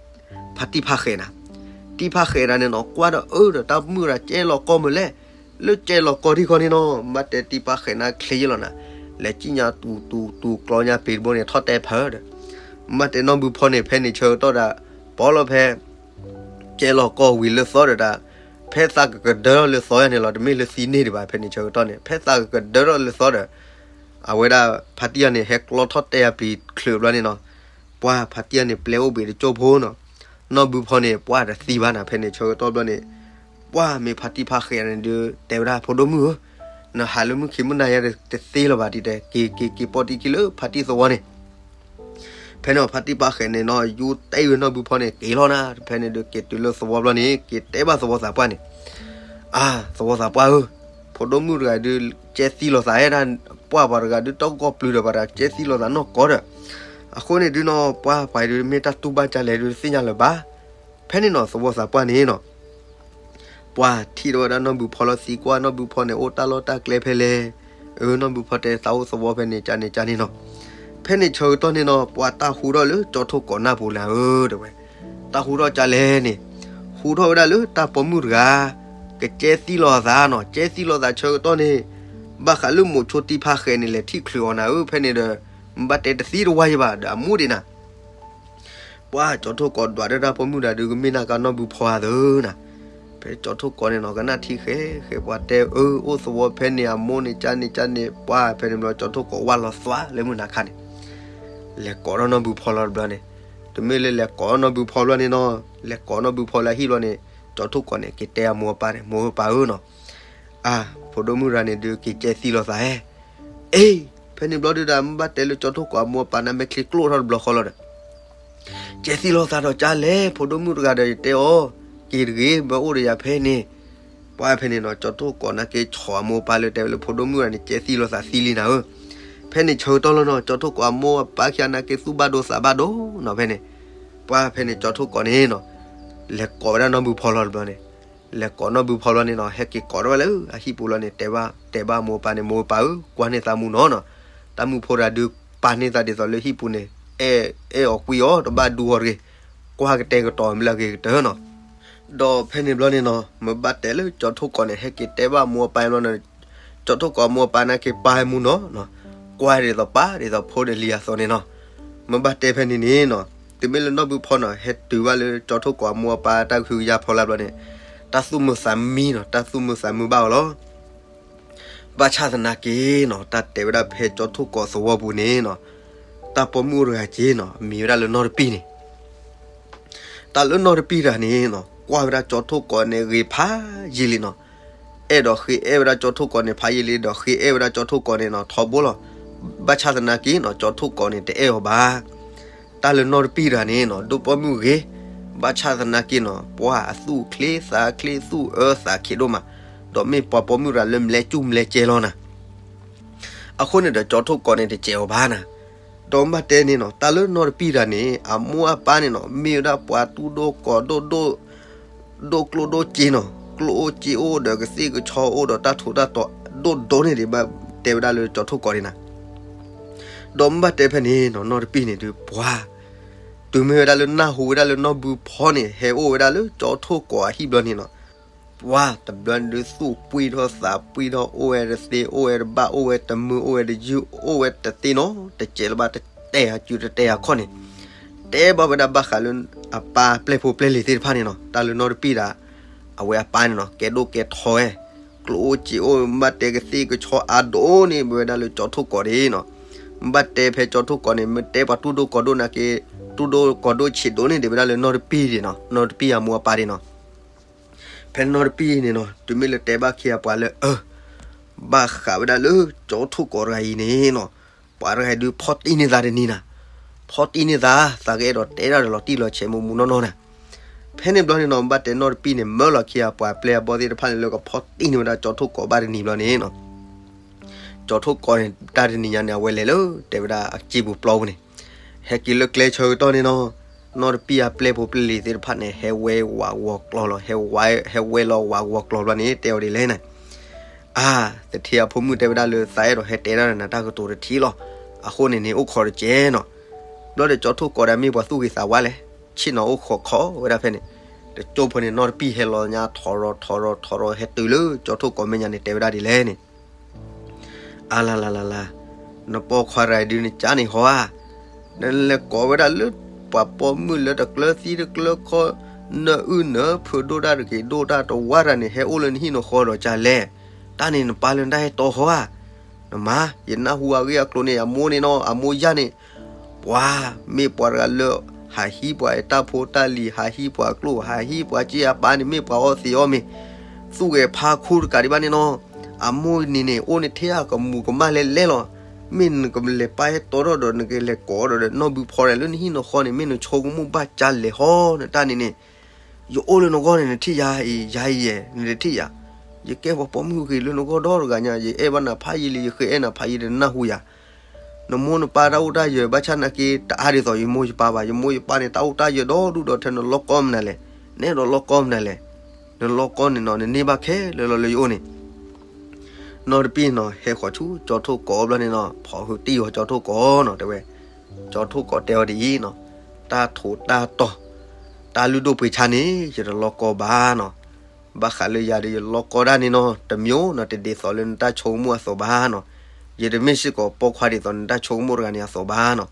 ဖါတံၢ်ဖးဃဲးနၤ, တံၢ်ဖးဃဲးဒၣ်န့ၣ်နီၤ ကွၢ်ဒီးအၢဒီးတၢ်မုၣ်တဂၤကဲလီၤကီၢ်မုာ်လဲၣ်, လၢကဲလီၤကီၢ်ထံၣ်ခီန့ၣ်နီၤ ဘၣ်တဲတံၢ်ဖးဃဲးနၤချ့ယ့ၣ်လီၤနၤ, လဲၤကံၣ်ညါတူတူတူကျီညါပ့ၤတဘိန့ၣ် ထီၣ်တဲဖၢဒီး ဘၣ်တဲနီၢ်ဘုဖီန့ၣ် ဖဲန့ၣ်ဆၢကတီၢ်ဒၣ် ပီလီၤဖဲ ကဲလီၤကီၢ်ဝံၤလၢသီဒီးဒၣ်, ဖဲသးကကဒၢထီၣ်လၢသီယါန့ၣ်လီၤ, တမ့ၢ်လၢသံန့ၢ်ဒံးဘၣ် ဖဲန့ၣ်ဆၢကတီၢ်န့ၣ် ဖဲသးကကဒၢထီၣ်လၢသီဒီး အဝဲဒၣ်ဖါတံၢ်ယါန့ၣ် ဟဲကျီထီၣ်တဲအပျံၤချုးဘျီန့ၣ်နီၤ, ပှၢ်ဖါတံၢ်ယါန့ၣ် ပျဲအိၣ်ဘှံးတကၠိၢ်ဖိနီၤ, နီၢ်ဘုဖီန့ၣ် ပှၢ်တသံဘၣ်နၤ ဖဲန့ၣ်ဆၢကတီၢ်ဘျီန့ၣ်, ပှၢ်မ့ၢ်ဖါတံၢ်ဖးဃဲးန့ၣ်ဒုး တဲဝဲဒၣ် ဖိဒိၣ်မုၣ်ဧၢ, နဟးလၢမုၢ်ခံမုၢ်နၤယါတသ့လၢၤဘၣ် တံၤတဲ က့ၤက့ၤက့ၤပိာ်တံၢ်ခံလၢဖါတံၢ်သဝီန့ၣ် ဖဲန့ၣ်ဖါတံၢ်ဖးဃဲးန့ၣ်နီၤ ယူၤတဲဝဲနီၢ်ဘုဖီန့ၣ် က့ၤလီၤနၤ, ဖဲန့ၣ်ဒုး က့ၤတုၤလၢသဝီဘျီန့ၣ် က့ၤတဲဘၣ်သဝီသးပှၢ်န့ၣ်, အါ သဝီသးပှၢ်ဧၢ, ဖိဒိၣ်မုၣ်တဂၤဒုး ကဲသံလိာ်သးအဲၣ်ဒၣ်, ပှၢ်ပှၤတဂၤဒုး တီၢ်ကီၢ်ပျုၤဒီး ပှၤတဂၤကဲသံလိာ်သးနီၢ်ကီၢ်ဒီး, အဃိန့ၣ်ဒုးနီၤ ပှၢ်ပှၤဒုး မ့ၢ်တၢ်တူၢ်ဘၣ်ကလဲၣ်ဒုး တသ့ၣ်ညါလၢၤဘၣ်. ဖဲန့ၣ်နီၤ သဝီသးပှၢ်န့ၣ်နီၤ ပှၢ်ထံၣ်ထီၣ်ဝဲဒၣ်နီၢ်ဘုဖီလီၤ သံကွၢ် နီၢ်ဘုဖီန့ၣ် အိၣ်တၢ်လီၢ်တၢ်ကျဲဖဲလဲၣ်, အၢ နီၢ်ဘုဖီတဲ သးအိၣ်သဝီဖဲန့ၣ် ကန့ၣ်ကန့ၣ်နီၤ. ဖဲန့ၣ်ဆၢကတီၢ်န့ၣ်နီၤ ပှၢ်တၢ်ဟူထီၣ်လၢကၠီထိၣ်ကိးနၢ်ပူၤလၢအၢ တဲဝဲ, တၢ်ဟူထီၣ်ကလဲၣ်န့ၣ်, ဟူထီၣ်ဝဲဒၣ်လၢတၢ်ပိာ်မုၣ်တဂၤ ကကဲသံလိာ်သးနီၤ, ကဲသံလိာ်သးဆၢကတီၢ်န့ၣ်, ဘၣ်ဃးလၢမိးဆိတံၢ်ဖးဃဲးန့ၣ် လဲၤထံၣ်ချုးအီၤနၤဧၢ, ဖဲန့ၣ်ဒီး ဘၣ်တဲတသံတဝါယံၤဘၣ် ဒီးအမူဒံးနၤ ပှၢ်ကၠီထိၣ်ကိးဒွးတၢ်ပိာ်မုၣ်တဂၤဒုး ကမ့ၢ်နၢ်ကါနီၢ်ဘုဖီဧါသၢနၤ. ဖဲကၠီထိၣ်ကိးန့ၣ်နီၤ ကနၣ်ထံဃဲဃဲ ပှၤတဲအၢ အိၣ်သဝီဖဲန့ၣ် အမိၢ်န့ၣ် ကန့ၣ်ကန့ၣ်, ပှၢ်ဖဲန့ၣ်ဘျီ ကၠီထိၣ်ကိးဝၢ်လီၤသွါလၢမုၢ်နၤခါန့ၣ် လဲၤကိးထီၣ်နီၢ်ဘုဖီလီၤတဘျီန့ၣ်, တမ့ၢ်လၢလဲၤကိးနီၢ်ဘုဖီဘျီန့ၣ်နီၤ, လဲၤကိးနီၢ်ဘုဖီလၢဟံၣ်ဘျီန့ၣ်, ကၠီထိၣ်ကိးန့ၣ် က့ၤတဲအမိၢ်အပၢ်န့ၣ်, မိၢ်ဧၢပၢ်ဧၢနီၤ, အါ ဖိဒိၣ်မုၣ်တဂၤန့ၣ်ဒုး က့ၤကဲသံလိာ်သးဧါ အ့ ဖဲန့ၣ်ဘျီဒုးဒီး မ့ၢ်ဘၣ်တဲလၢကၠီထိၣ်ကိးအမိၢ်အပၢ်န့ၣ် မဲာ်ချံကျိၣ်ထီၣ်တဘျီဃီလီၤဒီး ကဲသံလိာ်သးဒီးကလဲၣ် ဖိဒိၣ်မုၣ်တဂၤဒီး ယတဲအီၤ, က့ၤတဂ့ၤ မ့ၢ်အိၣ်ဒီးယၤဖဲန့ၣ်, ပှၢ်ဖဲန့ၣ်နီၤ ကၠီထိၣ်ကိးနာ်က့ ဆီၣ်အမိၢ်အပၢ်လၢတဲဝဲလၢ ဖိဒိၣ်မုၣ်တဂၤန့ၣ် ကဲသံလိာ်သးသံလံနၤဧၢ, ဖဲန့ၣ်ဆၢကတီၢ်လီၤနီၤ ကၠီထိၣ်ကိးအမိၢ်အပၢ်ခံဂၤနာ်က့ သူၣ်ဘၣ်ဒိသးဘၣ်ဒိနီၤ ဖဲန့ၣ်, ပှၢ်ဖဲန့ၣ် ကၠီထိၣ်ကိးန့ၣ်နီၤ, လဲၤကိးဝဲဒၣ်နီၢ်ဘုဖီလီၤတဘျီန့ၣ်, လဲၤကိးနီၢ်ဘုဖီလီၤန့ၣ်နီၤ ဟဲက့ၤကိးထီၣ်ဝဲလၢအဟံၣ်ပူၤလီၤန့ၣ် တဲဘၣ် တဲဘၣ်အမိၢ်အပၢ်န့ၣ် မိၢ်အပၢ်ဧၢ ကွၢ်န့ၢ်သးမူနီၤနီၤ, တၢ်မုၣ်ဖိတဂၤဒုး ပာ်န့ၢ်သးဒ်သိးလၢဟံၣ်ပူၤန့ၣ်, အဲၣ်အဲၣ်အီၤကွံအီၤ တဘၣ်ဒူအီၤတဂ့ၤ, ကွၢ်ကတဲာ်ကတီၤမ့ၢ်လၢအဂ့ၤကတၢၢ်နီၤ, ဒီးဖဲန့ၣ်ဘျီန့ၣ်နီၤ မ့ၢ်ဘၣ်တဲလၢကၠီထိၣ်ကိးန့ၣ် ဟဲက့ၤတဲဘၣ်အမိၢ်အပၢ်လီၤန့ၣ်, ကၠီထိၣ်ကိးအမိၢ်အပၢ်နာ်က့ ပာ်မူနီၤနီၤ, ကွၢ်ဒ်သိးပာ်ဒ်သိးဖိဒ်လံအသိးန့ၣ်နီၤ, မ့ၢ်ဘၣ်တဲဖဲန့ၣ်န့ၣ်နီၤ, တမ့ၢ်လၢနီၢ်ဘုဖီနီၤ ဟဲတုၤဘၣ်လၢကၠီထိၣ်ကိးအမိၢ်အပၢ်တၢ်ကဟုကယာ်ဖီလာ်ဘျီန့ၣ်, တၢ်သူၣ်မုာ်သးမံနီၤ တၢ်သူၣ်မုာ်သးမုာ်ဘၣ်အီၤလီၤ ဘၣ်ဆၣ်သနာ်က့နီၤ တၢ်တဲဝဲဒၣ်ဖဲကၠီထိၣ်ကိးသဝီပူၤန့ၣ်နီၤ, တၢ်ပိာ်မုၣ်တဂၤက့နီၤ အမံၤဝဲဒၣ်လၢနီၢ်တပံၢ်န့ၣ်, တၢ်လၢနီၢ်တပံၢ်တဂၤန့ၣ်နီၤ ကွၢ်ဝဲဒၣ်ကၠီထိၣ်ကိးန့ၣ်ဂ့ၤဖးယံာ်လံနီၤ, အဲၣ်ဒိးဃ့အဲၣ်ဝဲဒၣ်ကၠီထိၣ်ကိးန့ၣ်ဖးယံာ်လံ ဒီးဃ့အဲၣ်ဝဲဒၣ်ကၠီထိၣ်ကိးန့ၣ်နီၤ ထီဘိလီၤ, ဘၣ်ဆၣ်သနာ်က့နီၤ ကၠီထိၣ်ကိးန့ၣ်တအဲၣ်အီၤဘၣ် တၢ်လၢနီၢ်တပံၢ်တဂၤန့ၣ်နီၤ ဒိၣ်ပိာ်မုၣ်ဂ့ၤ, ဘၣ်ဆၣ်သနာ်က့နီၤ ပှၤအသူၣ်ချ့သးချ့ သူၣ်အၢသးခံးဒိၣ်မး, ဒီးမ့ၢ်ပှၤပိာ်မုၣ်ရၤလၢ မလဲၤကူၣ်မလဲၤကဲလီၤနၤ. အဃိန့ၣ်ဒီး ကၠီထိၣ်ကီးန့ၣ် တစဲးအီၤဘၣ်နၤ. ဒီးဘၣ်တဲန့ၣ်နီၤ တၢ်လၢနီၢ်တပံၢ်တဂၤန့ၣ် အမိၢ်အပၢ်န့ၣ်နီၤ မ့ၢ်ဝဲဒၣ်ပှၤသူၣ်ဒိၣ်ကီၢ်ဒိၣ်ဒိၣ် ဒိၣ်ကျိၣ်ဒိၣ်စ့နီၤ, ကျိၣ်အိၣ်စ့အိၣ်ဒီးကသ့ၣ်ကဆီအိၣ်ဒီးတၢ်ထူးတၢ်တီၤဒိၣ်ဒိၣ်န့ၣ်ဒံးဘၣ် တဲဝဲဒၣ်လၢကၠီထိၣ်ကီးန့ၣ်နၤ. ဒီးမ့ၢ်ဘၣ်တဲဖဲန့ၣ်နီၤ နီၢ်တပံၢ်န့ၣ်ဒုးပှၤ တုၤမ့ၢ်ဝဲဒၣ်လၢနၢ်ဟူဝဲဒၣ်လၢနီၢ်ဘုဖီန့ၣ် ဟဲအိၣ်ဝဲဒၣ်လၢကၠီထိၣ်ကီးအဟံၣ်ဘျီန့ၣ်နီၤ, ပှၤတဘျီန့ၣ်ဒုးသူၣ်ပှံၢ်ထီၣ်သးပှံၢ်ထီၣ် အိၣ်ဝဲတသ့ အိၣ်ဝဲတဘၣ် အိၣ်ဝဲတမုာ် အိၣ်ဝဲတယုၢ် အိၣ်ဝဲတသ့နီၤ တစဲးလၢၤဘၣ် တတဲအစုတတဲအခီၣ်န့ၣ် တဲဘၣ်ဝဲဒၣ်ဘၣ်ဃးလၢအပၢ်ပျဲၢ်ဖိပျဲၢ်လံၤသ့ၣ်တဖၣ်န့ၣ်နီၤ တၢ်လၢနီၢ်တပံၢ်ဒၣ် အဝဲအပၢ်န့ၣ်နီၤ ကဲဒိၣ်ကဲထီဝဲ ကျိၣ်အိၣ်စ့အိၣ် ဘၣ်တဲကသ့ၣ်ကဆီအါဒိၣ်န့ၣ် မ့ၢ်ဝဲဒၣ်လၢကၠီထိၣ်ကီးဒၣ်နီၤ. ဘၣ်တဲဖဲကၠီထိၣ်ကီးန့ၣ် မ့ၢ်တဲပှၤသူၣ်ဒိၣ်ကီၢ်ဒိၣ်နာ်က့ သူၣ်ဒိၣ်ကီၢ်ဒိၣ်ဆံးဒိၣ်န့ၣ် ဒ်ဝဲဒၣ်လၢနီၢ်တပံၢ်ဒၣ်နီၤ နီၢ်တပံၢ်အမိၢ်အပၢ်ဒၣ်နီၤ. ဖဲနီၢ်တပံၢ်န့ၣ်နီၤ တုၤမ့ၢ်လၢတဲဘၣ်ခ့အပှၤလၢ အၢ ဘၣ်ဃးဝဲဒၣ်လၢကၠီထိၣ်ကီးတဂၤအံၤန့ၣ်နီၤ ပှၤတဂၤအံၤဒုးဖီၣ်တံၢ်န့ၢ်သးတနံၤနၤ, ဖီၣ်တံၢ်န့ၢ်သး သးကအဲၣ်ဒိးတဲဒၣ်ဒီးလီၤတံၢ်လီၤဆဲးမူးမူးနီၢ်နီၢ်နၤ. ဖဲန့ၣ်ဘျီန့ၣ်နီၤ ဘၣ်တဲနီၢ်တပံၢ်န့ၣ် မၢလီၤခ့အပှၤပျဲၢ်အဘီၣ်သ့ၣ်တဖၣ်န့ၣ် လၢကဖီၣ်တံၢ်န့ၢ်ဝဲဒၣ်ကၠီထိၣ်ကီးဘၣ်တနံၤဘျီန့ၣ်နီၤ ကၠီထိၣ်ကီးန့ၣ် တၢ်တနံၤညါန့ၣ် အဝဲလဲၤလၢ တဲဝဲဒၣ်အစ့ပူၤပျီပူၤန့ၣ် ဟဲက့ၤလၢကျဲဆၢကတီၢ်န့ၣ်နီၤ နီၢ်တပံၢ်အပျဲၢ်ဖိပျဲၢ်လံၤသ့ၣ်တဖၣ်န့ၣ် ဟဲဝဲဝးဂီၤကျီလီၤ ဟဲဝဲလီၤဝးဂီၤကျီဘျီန့ၣ် တဲအီၤဒ်လဲၣ်န့ၣ် အါ တထံၣ်အဖိမုၣ်တဲဝဲဒၣ်လၢ သးအဲၣ်ဒိးဟဲတဲဒၣ်ဒီးနၤတၢ်ကတိၤတထံၣ်လီၤ. အဃိန့ၣ်န့ၣ် အိၣ်ခိးတကဲးနီၤ. ဘျီဒီးကၠီထိၣ်ကီးဒီးမ့ၢ်ပှၤသူၣ်ဂ့ၤသးဝါလဲၣ်, ဆ့ၣ်နီၤအိၣ်ခိးခီဝဲဒၣ်ဖဲန့ၣ်, တကၠိဖိန့ၣ် နီၢ်တပံၢ်ဟဲလီၤညါထီရီၤထီရီၤထီရီၤ ဟဲတုၤလၢကၠီထိၣ်ကီးမဲာ်ညါန့ၣ် တဲဝဲဒၣ်ဒ်လဲၣ်န့ၣ် အါလါလါလါလါ, နပိာ်ခွါတဂၤအံၤဒုးနကၠါန့ၣ်ဟီဧါ, နလဲၤကိးဝဲဒၣ်လၢ ပှၤပိာ်မုၣ်လၢတကျၢၤသံတကျၢၤခီ, နအုၣ်နဖုးဒိၣ်တၢ်တဂ့ၤဒိၣ်တၢ်တဝါတၢ်န့ၣ် ဟဲအိၣ်လၢနဟံၣ်နဃီဒီးကၠါလဲၣ်, တၢ်န့ၣ်နပၢ်လၢနတၢ်ဟဲတီဟီဧါ. နမါ, ယနၢ်ဟူအဂ့ၢ်အကျိၤန့ၣ် အမိၢ်န့ၣ်နီၤ အမိၢ်ယၢ်န့ၣ် ပှၤမ့ၢ်ပှၤတဂၤလၢ ဟးဟံးပှၤတၢ်ဖိတၢ်လံၤ ဟးဟံးပှၤကျိၣ် ဟးဟံးပှၤစ့အပၢ်န့ၣ် မ့ၢ်ပှၤအီသံးအီမ့ၤ, သူၣ်ဂဲၤဖးခိၣ်တကးဒံးဘၣ်န့ၣ်နီၤ, အမိၢ်န့ၣ်န့ၣ် အိၣ်န့ၣ်ထဲအကမူၤကမၣ်လဲၣ်လဲၣ်လီၤ. မ့ၢ်နကလဲၤပာ်ဟဲတီထီၣ်ဒီး နကလဲၤကိးဒီး နီၢ်ဘုဖီဒီး လၢနဟံၣ်နဃီန့ၣ် မ့ၢ်နဆိကမိၣ်ဘၣ်ကၠါလဲၣ်ဟီ နတၢ်န့ၣ်န့ၣ် ယအိၣ်လၢနဂီၢ်န့ၣ် နထံၣ်ယၤအံၤ ယၤအံၤယဲၢ် နတထံၣ်ယၤ, ယကဲပှၤပိာ်မုၣ်ဂ့ၤလၢနဂီၢ်ဒီတဂၤညါ ယအဲၣ်ဘၣ်နၤဖးယံာ်လံ ယဃ့အဲၣ်နၤဖးယံာ်ဒီးနနၢ်ဟူယၤ နမိၢ်နပၢ်တၢ်အိၣ်တၢ်ယၢၤ ဘၣ်ဆၣ်နာ်က့ တအါဒ်သိးယမိၢ်ယပၢ်ဘၣ်. ယမိၢ်ယပၢ်န့ၣ် တၢ်အိၣ်တၢ်ယၢၤဒီဒူၣ်ဒီး ထဲနလီၢ်ကီမနုၤလဲၣ်, နအဲၣ်ဒိးလီၢ်ကီမနုၤလဲၣ်, နလီၢ်ကီန့ၣ်နီၤ နန့ၢ်ဘၣ်ခဲလၢာ်လီၤလၢယအိၣ်န့ၣ် နီၢ်တပံၢ်နီၤ ဟဲဃီၤဆူကၠီထိၣ်ကီးဘျီန့ၣ်နီၤ ဖီၣ်ဟုးတံၢ်ဃီၤကၠီထိၣ်ကီးနီၤ တဲဝဲ, ကၠီထိၣ်ကီးတဲအီၤဒ်အံၤနီၤ, တၢ်ထူးတၢ်တီၤ တၢ်လုၢ်ဒိၣ်ပှ့ၤဆါန့ၣ် ယတလီၢ်ကီဘၣ်နီၤ. ဘၣ်ဃးလၢယၤဒီး ယလီၢ်ကီဒၣ်န့ၣ်နီၤ တမံၤနီၤ တဒ်သိးလၢနတၢ်ဆိကမိၣ်အသိးဘၣ်နီၤ. ယတမ့ၢ်စ့ၢ်ကီးပိာ်ခွါဒ်သိး နတၢ်ဆိကမိၣ်တဂၤန့ၣ်အသိးဘၣ်နီၤ.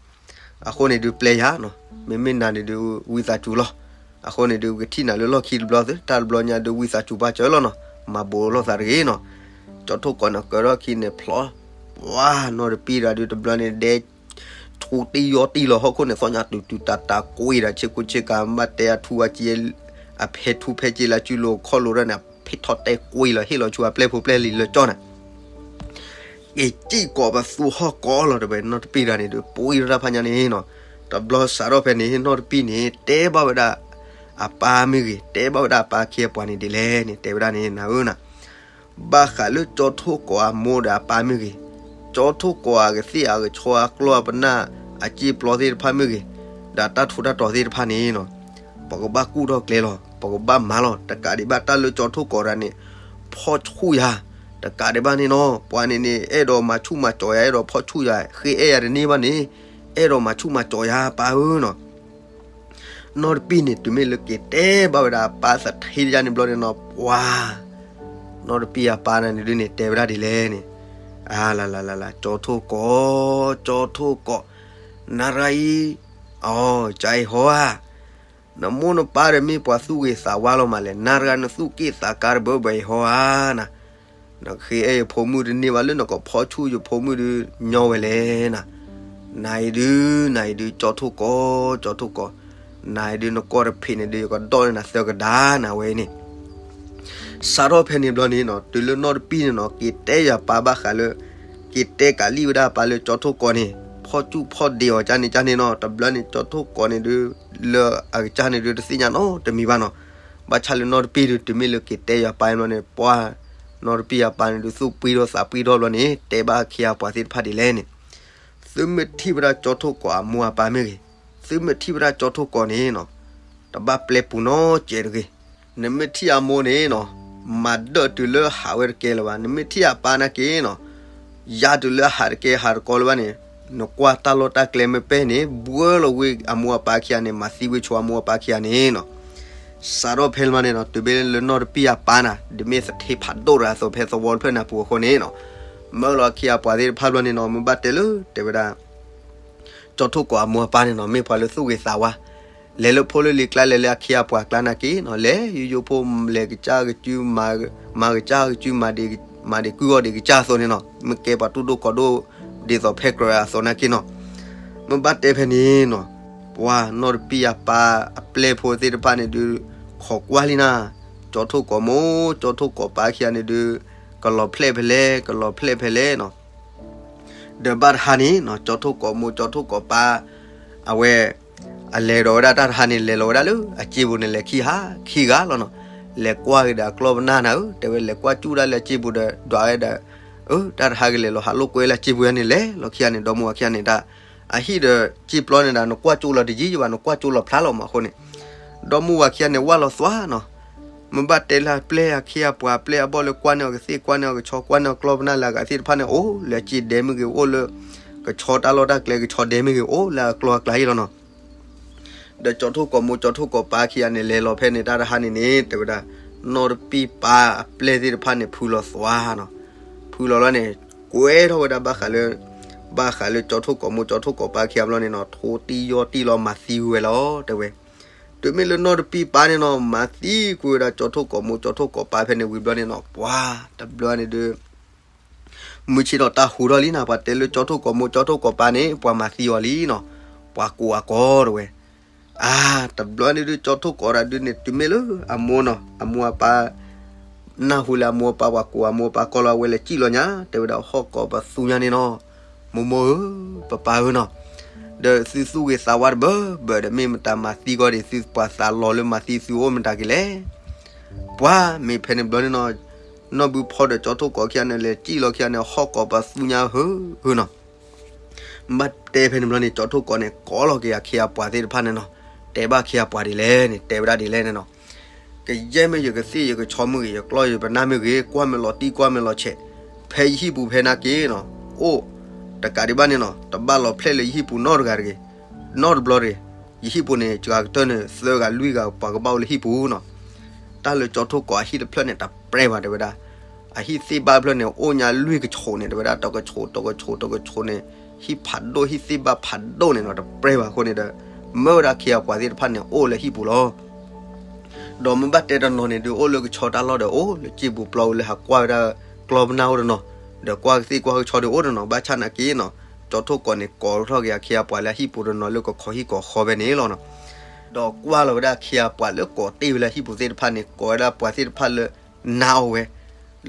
အဃိန့ၣ်ဒုးပျဲယၤနီၤ မ့မ့ၢ်နၤန့ၣ်ဒုး ဝံသးစူၤလီၤ. အဃိန့ၣ်ဒုး ကထံၣ်နၤလၢလီၢ်ခံတဘျီသု တၢ်တဘျီညါဒုး ဝံသးစူၤပာ်စၢၤလီၤနီၤ မၤဘူးလိာ်သးတဂ့ၤနီၤ. ကၠီထိၣ်ကီးန့ၣ် ကၢထီၣ်ခံန့ၣ်ဖျီ, ပှၤနီၢ်တပံၢ်တဂၤဒုးတဘျီန့ၣ် ဒဲ ထူးတံၢ်ယီၢ်တံၢ်လီၤဟီၣ်ခိၣ်န့ၣ် သီၣ်ညါတုၤတုၤတၢ်တၢ်ကွံာ်ဒီး ဆ့ကူဆ့ကၤ ဘၣ်တဲအထူအက့ အဖဲထူဖဲက့လၢစုလိၤခီၣ်လိၤဒၣ်န့ၣ် ဖ့ၣ်ထီၣ်တဲကွံာ်လီၤ ဟ့ၣ်လီၤဆူအပျဲၢ်ဖိပျဲၢ်လံၤလၢကၠီန့ၣ် က့ၤစံၣ်ကိးပသူဟီၣ်ကိးလီၤ တဲဝဲ နီၢ်တပံၢ်တဂၤန့ၣ်ဒုး ပှံၤထီၣ်တၢ်ဖးညါန့ၣ်နီၤ. တဘျီစးထီၣ်ဖဲန့ၣ် နီၢ်တပံၢ်န့ၣ် တဲဘၣ်ဝဲဒၣ် အပၢ်မ့ၢ်ဂ့ၤ တဲဘၣ်ဝဲဒၣ်အပၢ်ခ့အပှၤန့ၣ်ဒ်လဲၣ်န့ၣ် တဲဝဲဒၣ်န့ၣ် နၤဧၢနၤ ဘၣ်ဃးလၢကၠီထိၣ်ကိးအမိၢ်ဒီးအပၢ်မ့ၢ်ဂ့ၤ, ကၠီထိၣ်ကိးအကသ့ၣ်အကဆီအကျီၢ်အပနၢ် အစ့ပျီသ့ၣ်တဖၣ်မ့ၢ်ဂ့ၤ, ဒီးတၢ်ထူးတၢ်တီၤသ့ၣ်တဖၣ်န့ၣ်နီၤ, ပကဘၣ်ကူၣ်ထီၣ်ကျဲလီၤ ပကဘၣ်မၤလီၤ တကးဒံးဘၣ်တၢ်လၢကၠီထိၣ်ကိးတဂၤန့ၣ် ဖီၣ်ဆူၣ်ယၤ, တကးဒံးဘၣ်န့ၣ်နီၤ ပှၤန့ၣ်န့ၣ် အဲၣ်ဒိးမၤဆူၣ်မၤစီၤယၤ အဲၣ်ဒိးဖီၣ်ဆူၣ်ယၤ ဃ့အဲၣ်ယၤတန့ၢ်ဘၣ်န့ၣ် အဲၣ်ဒိးမၤဆူၣ်မၤစီၤယၤ ပၢ်ဧၢနီၤ. နီၢ်တပံၢ်န့ၣ် တုၤမ့ၢ်လၢက့ၤတဲဘၣ်ဝဲဒၣ်အပၢ်သထ့ယါန့ၣ်ဘျီန့ၣ်နီၤ ပှၤ နီၢ်တပံၢ်အပၢ်န့ၣ်ဒုးန့ၣ် တဲဝဲဒၣ်ဒ်လဲၣ်န့ၣ်, အါလါလါလါလါ ကၠီထိၣ်ကိး ကၠီထိၣ်ကိး နၤတဂၤအံၤ အိ ကၠါအံၤဟီဧါ, နမိၢ်နပၢ်ဒီးမ့ၢ်ပှၤသူၣ်ဂ့ၤသးဝါလီၤမးလဲၣ်, နၤတဂၤနသူၣ်က့ၣ်သးကါတဘၢဘၢအံၤဟီဧါနၤ နဃ့အဲၣ်ယဖိမုၣ်တန့ၢ်ဘၣ်လၢနကဖီၣ်ဆူၣ်ယဖိမုၣ်ဒုးညီဝဲလဲၣ်နၤ, နၤအံၤဒုး နၤအံၤဒုး ကၠီထိၣ်ကိး ကၠီထိၣ်ကိး, နၤအံၤဒုး နကီၢ်တဖံးန့ၣ်ဒုး ယကဒီၣ်န့ၢ်နၤသၢကဒါနၤဝဲအံၤန့ၣ် စးထီၣ်ဖဲန့ၣ်ဘျီန့ၣ်နီၤ တုၤလၢနီၢ်တပံၢ်န့ၣ်နီၤ က့ၤတဲယၤပၢ်ဘၣ်ဃးလၢ က့ၤတဲကးလံၣ်ဝဲဒၣ်ပၢ်လၢကၠီထိၣ်ကိးန့ၣ် ဖီၣ်စူၣ်ဖီၣ်ဒ့အီၤကၢ်န့ၣ်ကၢ်န့ၣ်နီၤ, တဘျီန့ၣ် ကၠီထိၣ်ကိးန့ၣ်ဒုး လၢအကစၢ်န့ၣ်ဒုးတသ့ၣ်ညါနီတမံၤဘၣ်နီၤ. ဘၣ်ဆၣ်လၢနီၢ်တပံၢ်ဒုး တုၤမ့ၢ်လၢက့ၤတဲယွၤပၢ်ဘျီန့ၣ် ပှၢ် နီၢ်တပံၢ်အပၢ်န့ၣ်ဒုး သူၣ်ပှံထီၣ်သးပှံထီၣ်ဘျီန့ၣ် တဲဘၣ်အခ့အပှၤသ့ၣ်တဖၣ်ဒ်လဲၣ်န့ၣ်, သုမ့ၢ်ထံၣ်ဝဲဒၣ်ကၠီထိၣ်ကိးအမိၢ်အပၢ်မ့ၢ်ဂ့ၤ, သုမ့ၢ်ထံၣ်ဝဲဒၣ်ကၠီထိၣ်ကိးန့ၣ်နီၤ, တဘၣ်ပျဲပူၤနီတစဲးတဂ့ၤ. နမ့ၢ်ထံၣ်အမိၢ်န့ၣ်နီၤ, မၤဒၢၣ်တုၤလၢဟးဝဲတကဲလၢၤဘၣ်. နမ့ၢ်ထံၣ်အပၢ်နာ်က့နီၤ, ယါတုၤလၢဟးတကဲဟးတကီလၢၤဘၣ်န့ၣ်, နကွၢ်တၢ်လီၢ်တၢ်ကျဲမ့ၢ်ပဲၢ်န့ၣ် ဘှၢလီၤဝ့ၢ်အမိၢ်အပၢ်ခံဂၤန့ၣ်, မၤသံဝ့ၢ်ဆိအမိၢ်အပၢ်ခံဂၤန့ၣ်နီၤ. စးထီၣ်ဖဲလၢမးန့ၣ်နီၤ, တုၤမ့ၢ်လၢနီၢ်တပံၢ်အပၢ်နၤ, ဒ်မ့ၢ်သထ့ဖးဒိၣ်တဂၤအသိး ဖဲသဝီတဖျၢၣ်န့ၣ်အပူၤအဃိန့ၣ်နီၤ, မၢလီၤအခ့အပှၤသ့ၣ်တဖၣ်ဘျီန့ၣ်နီၤ, မ့ၢ်ဘၣ်တဲလၢ တဲဝဲဒၣ် ကၠီထိၣ်ကိးအမိၢ်အပၢ်န့ၣ်နီၤ, မ့ၢ်ပှၤလၢသူၣ်ဂ့ၤသးဝါ, လဲၤလၢဖိလၢလံၤကျါ လဲၤလၢအခ့အပှၤကျါနာ်က့နီၤ, လဲၤယိယိဖိ လဲၤကစၢ်ကစု, မၤကစၢ်ကစု, မၤဒ့ၣ်ကုၢ်အီၣ်ဒ့ၣ်ကစၢ်အသိးန့ၣ်နီၤ, မ့ၢ်ကဲပှၤတူၢ်ဒိၣ်ကီၤဒိၣ် ဒ်သိးဖဲကြၢးအသိးနာ်က့နီၤ. မ့ၢ်ဘၣ်တဲဖဲန့ၣ်နီၤ, ပှၤနီၢ်တပံၢ်အပၢ်အပျဲၢ်ဖိသ့ၣ်တဖၣ်န့ၣ်ဒုး ခိးကွၢ်လံနၤ, ကၠီထိၣ်ကိးမိၢ် ကၠီထိၣ်ကိးပၢ်ခံဂၤန့ၣ်ဒုး ကလီၤဖျဲၣ်ဖဲလဲၣ် ကလီၤဖျဲၣ်ဖဲလဲၣ်နီၤ. ဒီးဘၣ်တဟါန့ၣ်နီၤ, ကၠီထိၣ်ကိးမိၢ် ကၠီထိၣ်ကိးပၢ် အဝဲ အလဲၤဒီးဝဲဒၣ်တၢ်တဟါန့ၣ် လဲၤလီၤဝဲဒၣ်လၢအစ့ပူၤန့ၣ် လဲၤခံဟါခံဂၤလီၤနီၤ. လဲၤကွၢ်က့ၤဒီးအကျီၢ်ပနၢ်နၤဧၢ, တဲဝဲလဲၤကွၢ်စူၣ်ဒၣ်လၢအစ့ပူၤဒီး ဒွးဝဲဒီး အၢ တၢ်တဟါကလဲၤလီၤဟးလိာ်ကွဲလၢအစ့ပူၤန့ၣ် လဲၤလီၤခံဂၤန့ၣ် ဒီမါဝၤခံဂၤန့ၣ်တၢ် အဟံၣ်ဒီးစ့ပျီန့ၣ်ဒီး နကွၢ်ကၠိလီၤတယံာ်ယဘၣ် နကွၢ်ကၠိလီၤဖျါလီၤမးအဃိန့ၣ်, ဒီမါဝၤခံဂၤန့ၣ် ဝၢ်လီၤသွါနီၤ. မ့ၢ်ဘၣ်တဲလၢအပျဲၢ်အခ့အပှၤ အပျဲၢ်အဘီၣ်လၢကွၢ်န့ၢ်အီၤကသ့ၣ် ကွၢ်န့ၢ်အီၤကဆီ ကွၢ်န့ၢ်အီၤကျီၢ်ပနၢ်လၢအဂၤသ့ၣ်တဖၣ်န့ၣ် အိၣ်လၢအစ့ဒဲမ့ၢ်ဂ့ၤ အိၣ်လၢ ကဆီတၢ်လီၢ်တၢ်ကျဲ ကဆီဒဲမ့ၢ်ဂ့ၤ အိၣ်လၢအကျီၢ်အကျါအံၤလီၤနီၤ. ဒီးကၠီထိၣ်ကိးမိၢ် ကၠီထိၣ်ကိးပၢ်ခံဂၤန့ၣ် လဲၤလီၤဖဲန့ၣ် တၢ်တဟါန့ၣ်န့ၣ် တဲဝဲဒၣ် နီၢ်တပံၢ်ပၢ်အပျဲၢ်သ့ၣ်တဖၣ်န့ၣ် ဖုလီၤသွါနီၤ. ဖုလီၤလီၤန့ၣ် ကွဲထီၣ်ဝဲဒၣ်ဘၣ်ဃးလၢ ဘၣ်ဃးလၢကၠီထိၣ်ကိးမိၢ် ကၠီထိၣ်ကိးပၢ်ခံဂၤဘျီန့ၣ်နီၤ ထိတံၢ်ယီၢ်တံၢ်လီၤ မၤသံဝဲလီၤ တဲဝဲ. တုၤမ့ၢ်လၢနီၢ်တပံၢ်ပၢ်န့ၣ်နီၤ မၤသံကွံာ်ဝဲဒၣ်ကၠီထိၣ်ကိးမိၢ် ကၠီထိၣ်ကိးပၢ်ဖဲန့ၣ်ဝံၤဘျီန့ၣ်နီၤ ပှၤတဘျီန့ၣ်ဒုး မုၢ်ဆ့ၣ်ထီၣ်တၢ်ဟူးထီၣ်လံနီၤ ပှၤတဲလၢကၠီထိၣ်ကိးမိၢ် ကၠီထိၣ်ကိးပၢ်န့ၣ် ပှၤမၤသံအီၤလံနီၤ. ပှၤကိးအကိးတဲဝဲ. အါ တဘျီန့ၣ်ဒုး ကၠီထိၣ်ကိးတၢ်ဒုးန့ၣ် တုၤမ့ၢ်လၢအမိၢ်နီၤ အမိၢ်အပၢ် နၢ်ဟူလၢအမိၢ်အပၢ်ပှၤကိးအမိၢ်အပၢ်ကိးလီၤ အဝဲလဲၤစံၣ်လီၤညါ တဲဝဲဒၣ် ဟီၣ်ကိးပသူညါန့ၣ်နီၤ. မိၢ်မိၢ်ဧၢ, ပပၢ်ဧၢနီၤ, ဒီးသုသူၣ်ဂ့ၤသးဝါတဘၢဘၢဒီး မ့ၢ်မတၤမၤသံကီးဒံး သုပှၤသးလီၤလၢမၤသံသုအိၣ်မတၤက့ၤလဲၣ်. ပှၤမ့ၢ်ဖဲန့ၣ်ဘျီန့ၣ်နီၤ နီၢ်ဘုဖီဒီးကၠီထိၣ်ကိးခံဂၤန့ၣ် လဲၤစံၣ်လီၤခံဂၤန့ၣ် ဟီၣ်ကိးပသူညါဧၢဧၢနီၤ. ဘၣ်တဲဖဲန့ၣ်ဘျီန့ၣ် ကၠီထိၣ်ကိးန့ၣ် ကိးလီၤက့ၤအခ့အပှၤသ့ၣ်တဖၣ်န့ၣ်နီၤ. တဲဘၣ်အခ့အပှၤဒ်လဲၣ်န့ၣ် တဲဝဲဒၣ်ဒ်လဲၣ်န့ၣ်နီၤ. ကယဲၢ်မ့ၢ်ယကသ့ၣ်ယကဆီမ့ၢ်ဂ့ၤ ယကျီၢ်ယပနၢ်မ့ၢ်ဂ့ၤ ကွၢ်မ့ၢ်လီၤတံၢ်ကွၢ်မ့ၢ်လီၤဆဲး ဖဲယဟံၣ်ပူၤဖဲနာ်က့နီၤ အိၣ် တကးဒံးဘၣ်န့ၣ်နီၤ တဘၣ်လီၤဖျဲၣ်လၢယဟံၣ်ပူၤနီတဂၤတဂ့ၤ နီတဘျီတဂ့ၤ. ယဟံၣ်ပူၤန့ၣ် စှၤကတၢၢ်န့ၣ် သၢဂၤလွံၢ်ဂၤပှၤကဘၣ်အိၣ်လၢဟံၣ်ပူၤနီၤ. တၢ်လၢကၠီထိၣ်ကိးအဟံၣ်တဖျၢၣ်န့ၣ် တပြဲဘၣ်တဲဝဲဒၣ်. အဟံၣ်သ့ၣ်ဘၣ်ဖျၢၣ်န့ၣ် အိၣ်ညါလွံၢ်ကဆိးန့ၣ် တဲဝဲဒၣ် တကဆိး တကဆိး တကဆိးန့ၣ် ဟံၣ်ဖးဒိၣ်ဟံၣ်သ့ၣ်ဘၣ်ဖးဒိၣ်န့ၣ်နီၤ တပြဲဘၣ်အဃိန့ၣ်ဒီး မၢဝဲဒၣ်အခ့အပှၤသ့ၣ်တဖၣ်န့ၣ် အိၣ်လၢဟံၣ်ပူၤလီၤ. ဒီးမ့ၢ်ဘၣ်တဲတနီၤန့ၣ်ဒုး အိၣ်လၢကဆီတၢ်လီၢ်ဒီး အိၣ်လၢစ့ပူၤပျီဝဲလၢဟးကွၢ်ဝဲဒၣ်ကျီၢ်ပနၢ်အိၣ်တနီၤ, ဒီးကွၢ်ကသ့ၣ်ကွၢ်ကဆီဒီးအိၣ်တနီၤ ဘၣ်ဆၣ်နာ်က့နီၤ ကၠီထိၣ်ကိးန့ၣ် ကိးထီၣ်က့ၤအခ့အပှၤလၢအဟံၣ်ပူၤတနီၤလၢကခိးဟံၣ်ကိးဃီဖဲန့ၣ်လီၤနီၤ. ဒီးကွၢ်လီၤဝဲဒၣ်အခ့အပှၤလၢကိးတ့ၢ်ဝဲလၢဟံၣ်ပူၤသ့ၣ်တဖၣ်န့ၣ် ကိးဝဲဒၣ်ပှၤသ့ၣ်တဖၣ်လၢ နါအီၤဝဲ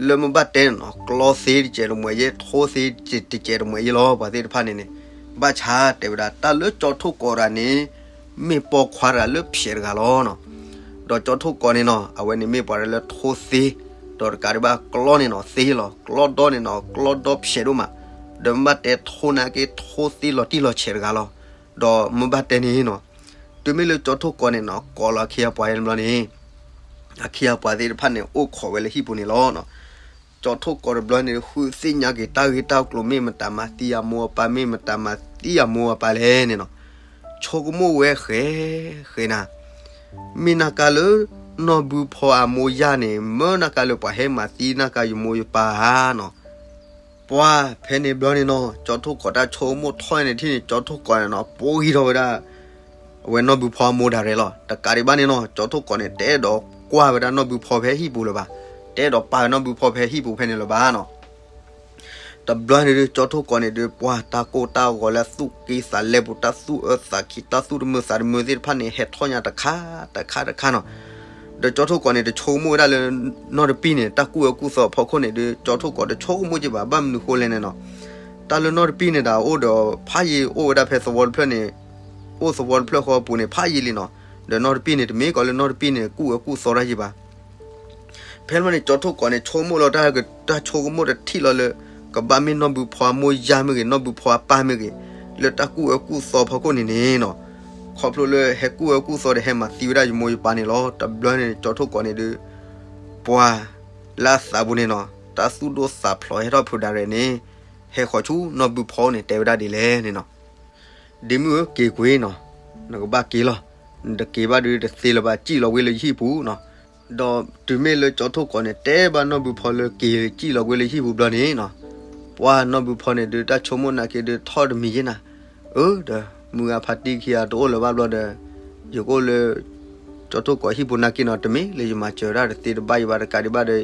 လၢမ့ၢ်ဘၣ်တဲန့ၣ်နီၤ ကျီသ့တစဲးတမှဲးယဲ ထိသ့တစဲးတမှဲးယဲလီၤ ပှၤသ့ၣ်တဖၣ်န့ၣ်န့ၣ်. ဘၣ်ဆၣ်တဲဝဲဒၣ် တၢ်လၢကၠီထိၣ်ကိးတဂၤန့ၣ် မ့ၢ်ပိာ်ခွါတဂၤလၢဖျဲးတဂၤလီၤနီၤ. ဒီးကၠီထိၣ်ကိးန့ၣ်နီၤ အဝဲန့ၣ်မ့ၢ်ပှၤတဂၤလၢထိသ့, ဒီးတကးဒံးဘၣ်ကျီန့ၣ်နီၤ သ့လီၤ ကျီဒီန့ၣ်နီၤ ကျီဒီဖျဲးဒိၣ်မး, ဒီးမ့ၢ်ဘၣ်တဲထိနာ်က့ထိသ့လီၤတံၢ်လီၤဆဲးတဂၤလီၤ. ဒီးမ့ၢ်ဘၣ်တဲန့ၣ်နီၤ တုၤမ့ၢ်လၢကၠီထိၣ်ကိးန့ၣ်နီၤ ကိးလီၤအခ့အပှၤယဲတဘျီန့ၣ် အခ့အပှၤသ့ၣ်တဖၣ်န့ၣ် အိၣ်ခိးဝဲလၢဟံၣ်ပူၤန့ၣ်လီၤနီၤ. ကၠီထိၣ်ကိးတဘျီန့ၣ် ဃုသ့ၣ်ညါက့ၤတၢ်ဂ့ၢ်တၢ်ကျိၤ မ့ၢ်မတၤမၤသံအမိၢ်အပၢ် မ့ၢ်မတၤမၤသံအမိၢ်အပၢ်လဲၣ်န့ၣ်နီၤ. ဆိကမိၣ်ဝဲဃဲ ဃဲနၤ မ့ၢ်နၢ်ကါလၢ နီၢ်ဘုဖီအမိၢ်ယၢ်န့ၣ် မၢနၢ်ကါလၢပှၤဟဲမၤသံနၢ်ကါယမိၢ်ယပၢ်ဧါနီၤ. ပှၤဖဲန့ၣ်ဘျီန့ၣ်နီၤ ကၠီထိၣ်ကိးတၢ်ဆိကမိၣ်ထီၣ်န့ၣ်ထံၣ်န့ၣ် ကၠီထိၣ်ကိးန့ၣ်နီၤ ပိာ်ဂံၢ်ထီၣ်ဝဲဒၣ် အဝဲနီၢ်ဘုဖီအမိၢ်ဒၣ်ရဲၣ်လီၤ. တကးဒံးဘၣ်န့ၣ်နီၤ ကၠီထိၣ်ကိးန့ၣ် တအဲၣ်ဒိးကွၢ်ဝဲဒၣ်နီၢ်ဘုဖီဖဲဟံၣ်ပူၤလၢၤဘၣ်. တအဲၣ်ဒိးပာ်ဝဲနီၢ်ဘုဖီဖဲဟံၣ်ပူၤဖဲန့ၣ်လၢၤဘၣ်နီၤ. တဘျီန့ၣ်ဒုး ကၠီထိၣ်ကိးန့ၣ်ဒုး ပှၤတၢ်ကိၢ်တၢ်ဂီၤလၢအသူၣ်က့သးလဲပူၤ တၢ်သူၣ်အၢသးခံ တၢ်သူၣ်တမုာ်သးတမုာ်သ့ၣ်တဖၣ်န့ၣ် ဟဲထီၣ်ညါတခါတခါတခါနီၤ. ဒီးကၠီထိၣ်ကိးန့ၣ် တဆိကမိၣ်ဝဲဒၣ်လၢ နီၢ်တပံၢ်န့ၣ် တၢ်ကူၣ်အၢကူၣ်သီအဖီခိၣ်န့ၣ်ဒုး ကၠီထိၣ်ကိးတဆိကမိၣ်က့ၤဘၣ် ဘၣ်မနုၤဃိလဲၣ်န့ၣ်နီၤ. တၢ်လၢနီၢ်တပံၢ်န့ၣ်ဒီး အိၣ်ဒီးဖးယံၤ အိၣ်ဝဲဒၣ်ဖဲသဝီတဖျၢၣ်န့ၣ်, အိၣ်သဝီတဖျၢၣ်ဃီအပူၤန့ၣ် ဖးယံၤလံနီၤ. ဒီးနီၢ်တပံၢ်န့ၣ် တမ့ၢ်ကီးလၢနီၢ်တပံၢ်န့ၣ် ကူၣ်အၢကူၣ်သီတၢ်ယံၤဘၣ်. ဖဲန့ၣ်န့ၣ် ကၠီထိၣ်ကီးန့ၣ် ဆိကမိၣ်လီၤတၢ် တၢ်ဆိကမိၣ်တထံၣ်လီၤလၢ ကဘၣ်မ့ၢ်နီၢ်ဘုဖီအမိၢ်ယၢ်မ့ၢ်ဂ့ၤ နီၢ်ဘုဖီအပၢ်မ့ၢ်ဂ့ၤ လၢတၢ်ကူၣ်အၢကူၣ်သီဖီခိၣ်န့ၣ်န့ၣ်နီၤ. ခီဖျိလၢဟဲကူၣ်အၢကူၣ်သီဒီး ဟဲမၤသံဝဲဒၣ်ယမိၢ်ယပၢ်န့ၣ်လီၤ. တဘျီန့ၣ် ကၠီထိၣ်ကီးန့ၣ်ဒုး ပှၤလၢအသးပူၤန့ၣ်နီၤ တၢ်သူၣ်ဒိၣ်သးဖျိးဟဲထီၣ်ဖုးဒၣ်ရဲၣ်န့ၣ် ဟဲဃီၤဆူနီၢ်ဘုဖီန့ၣ် တဲဝဲဒၣ်ဒ်လဲၣ်န့ၣ်နီၤ. ဒ့မုၣ်ဧၢ က့ၤကွံာ်နီၤ, နကဘၣ်က့ၤလီၤ. နတက့ၤဘၣ်ဒုးတသ့လၢၤဘၣ် စံၣ်လီၤဝဲလၢယဟံၣ်ပူၤနီၤ. ဒီးတုၤမ့ၢ်လၢကၠီထိၣ်ကီးန့ၣ် တဲဘၣ်နီၢ်ဘုဖီလၢက့ၤစံၣ်လီၤဝဲလၢဟံၣ်ပူၤဘျီန့ၣ်နီၤ, ပှၤနီၢ်ဘုဖီန့ၣ်ဒုး တၢ်ဆိကမိၣ်နာ်က့ဒုး ထီၣ်တမံၤယ့ၢ်နၤ, အၢ ဒီး မုၢ်ဂၤဖါတံၢ်ခံဂၤတအိၣ်လၢၤဘၣ်ဘျီဒီး ယကအိၣ်လၢ ကၠီထိၣ်ကီးဟံၣ်ပူၤနာ်က့နီၤ, တမ့ၢ်လၢယမၤစၢၤဒၣ်တသ့တဘၣ်ယံၤဘၣ် တကးဒံးဘၣ်ဒီး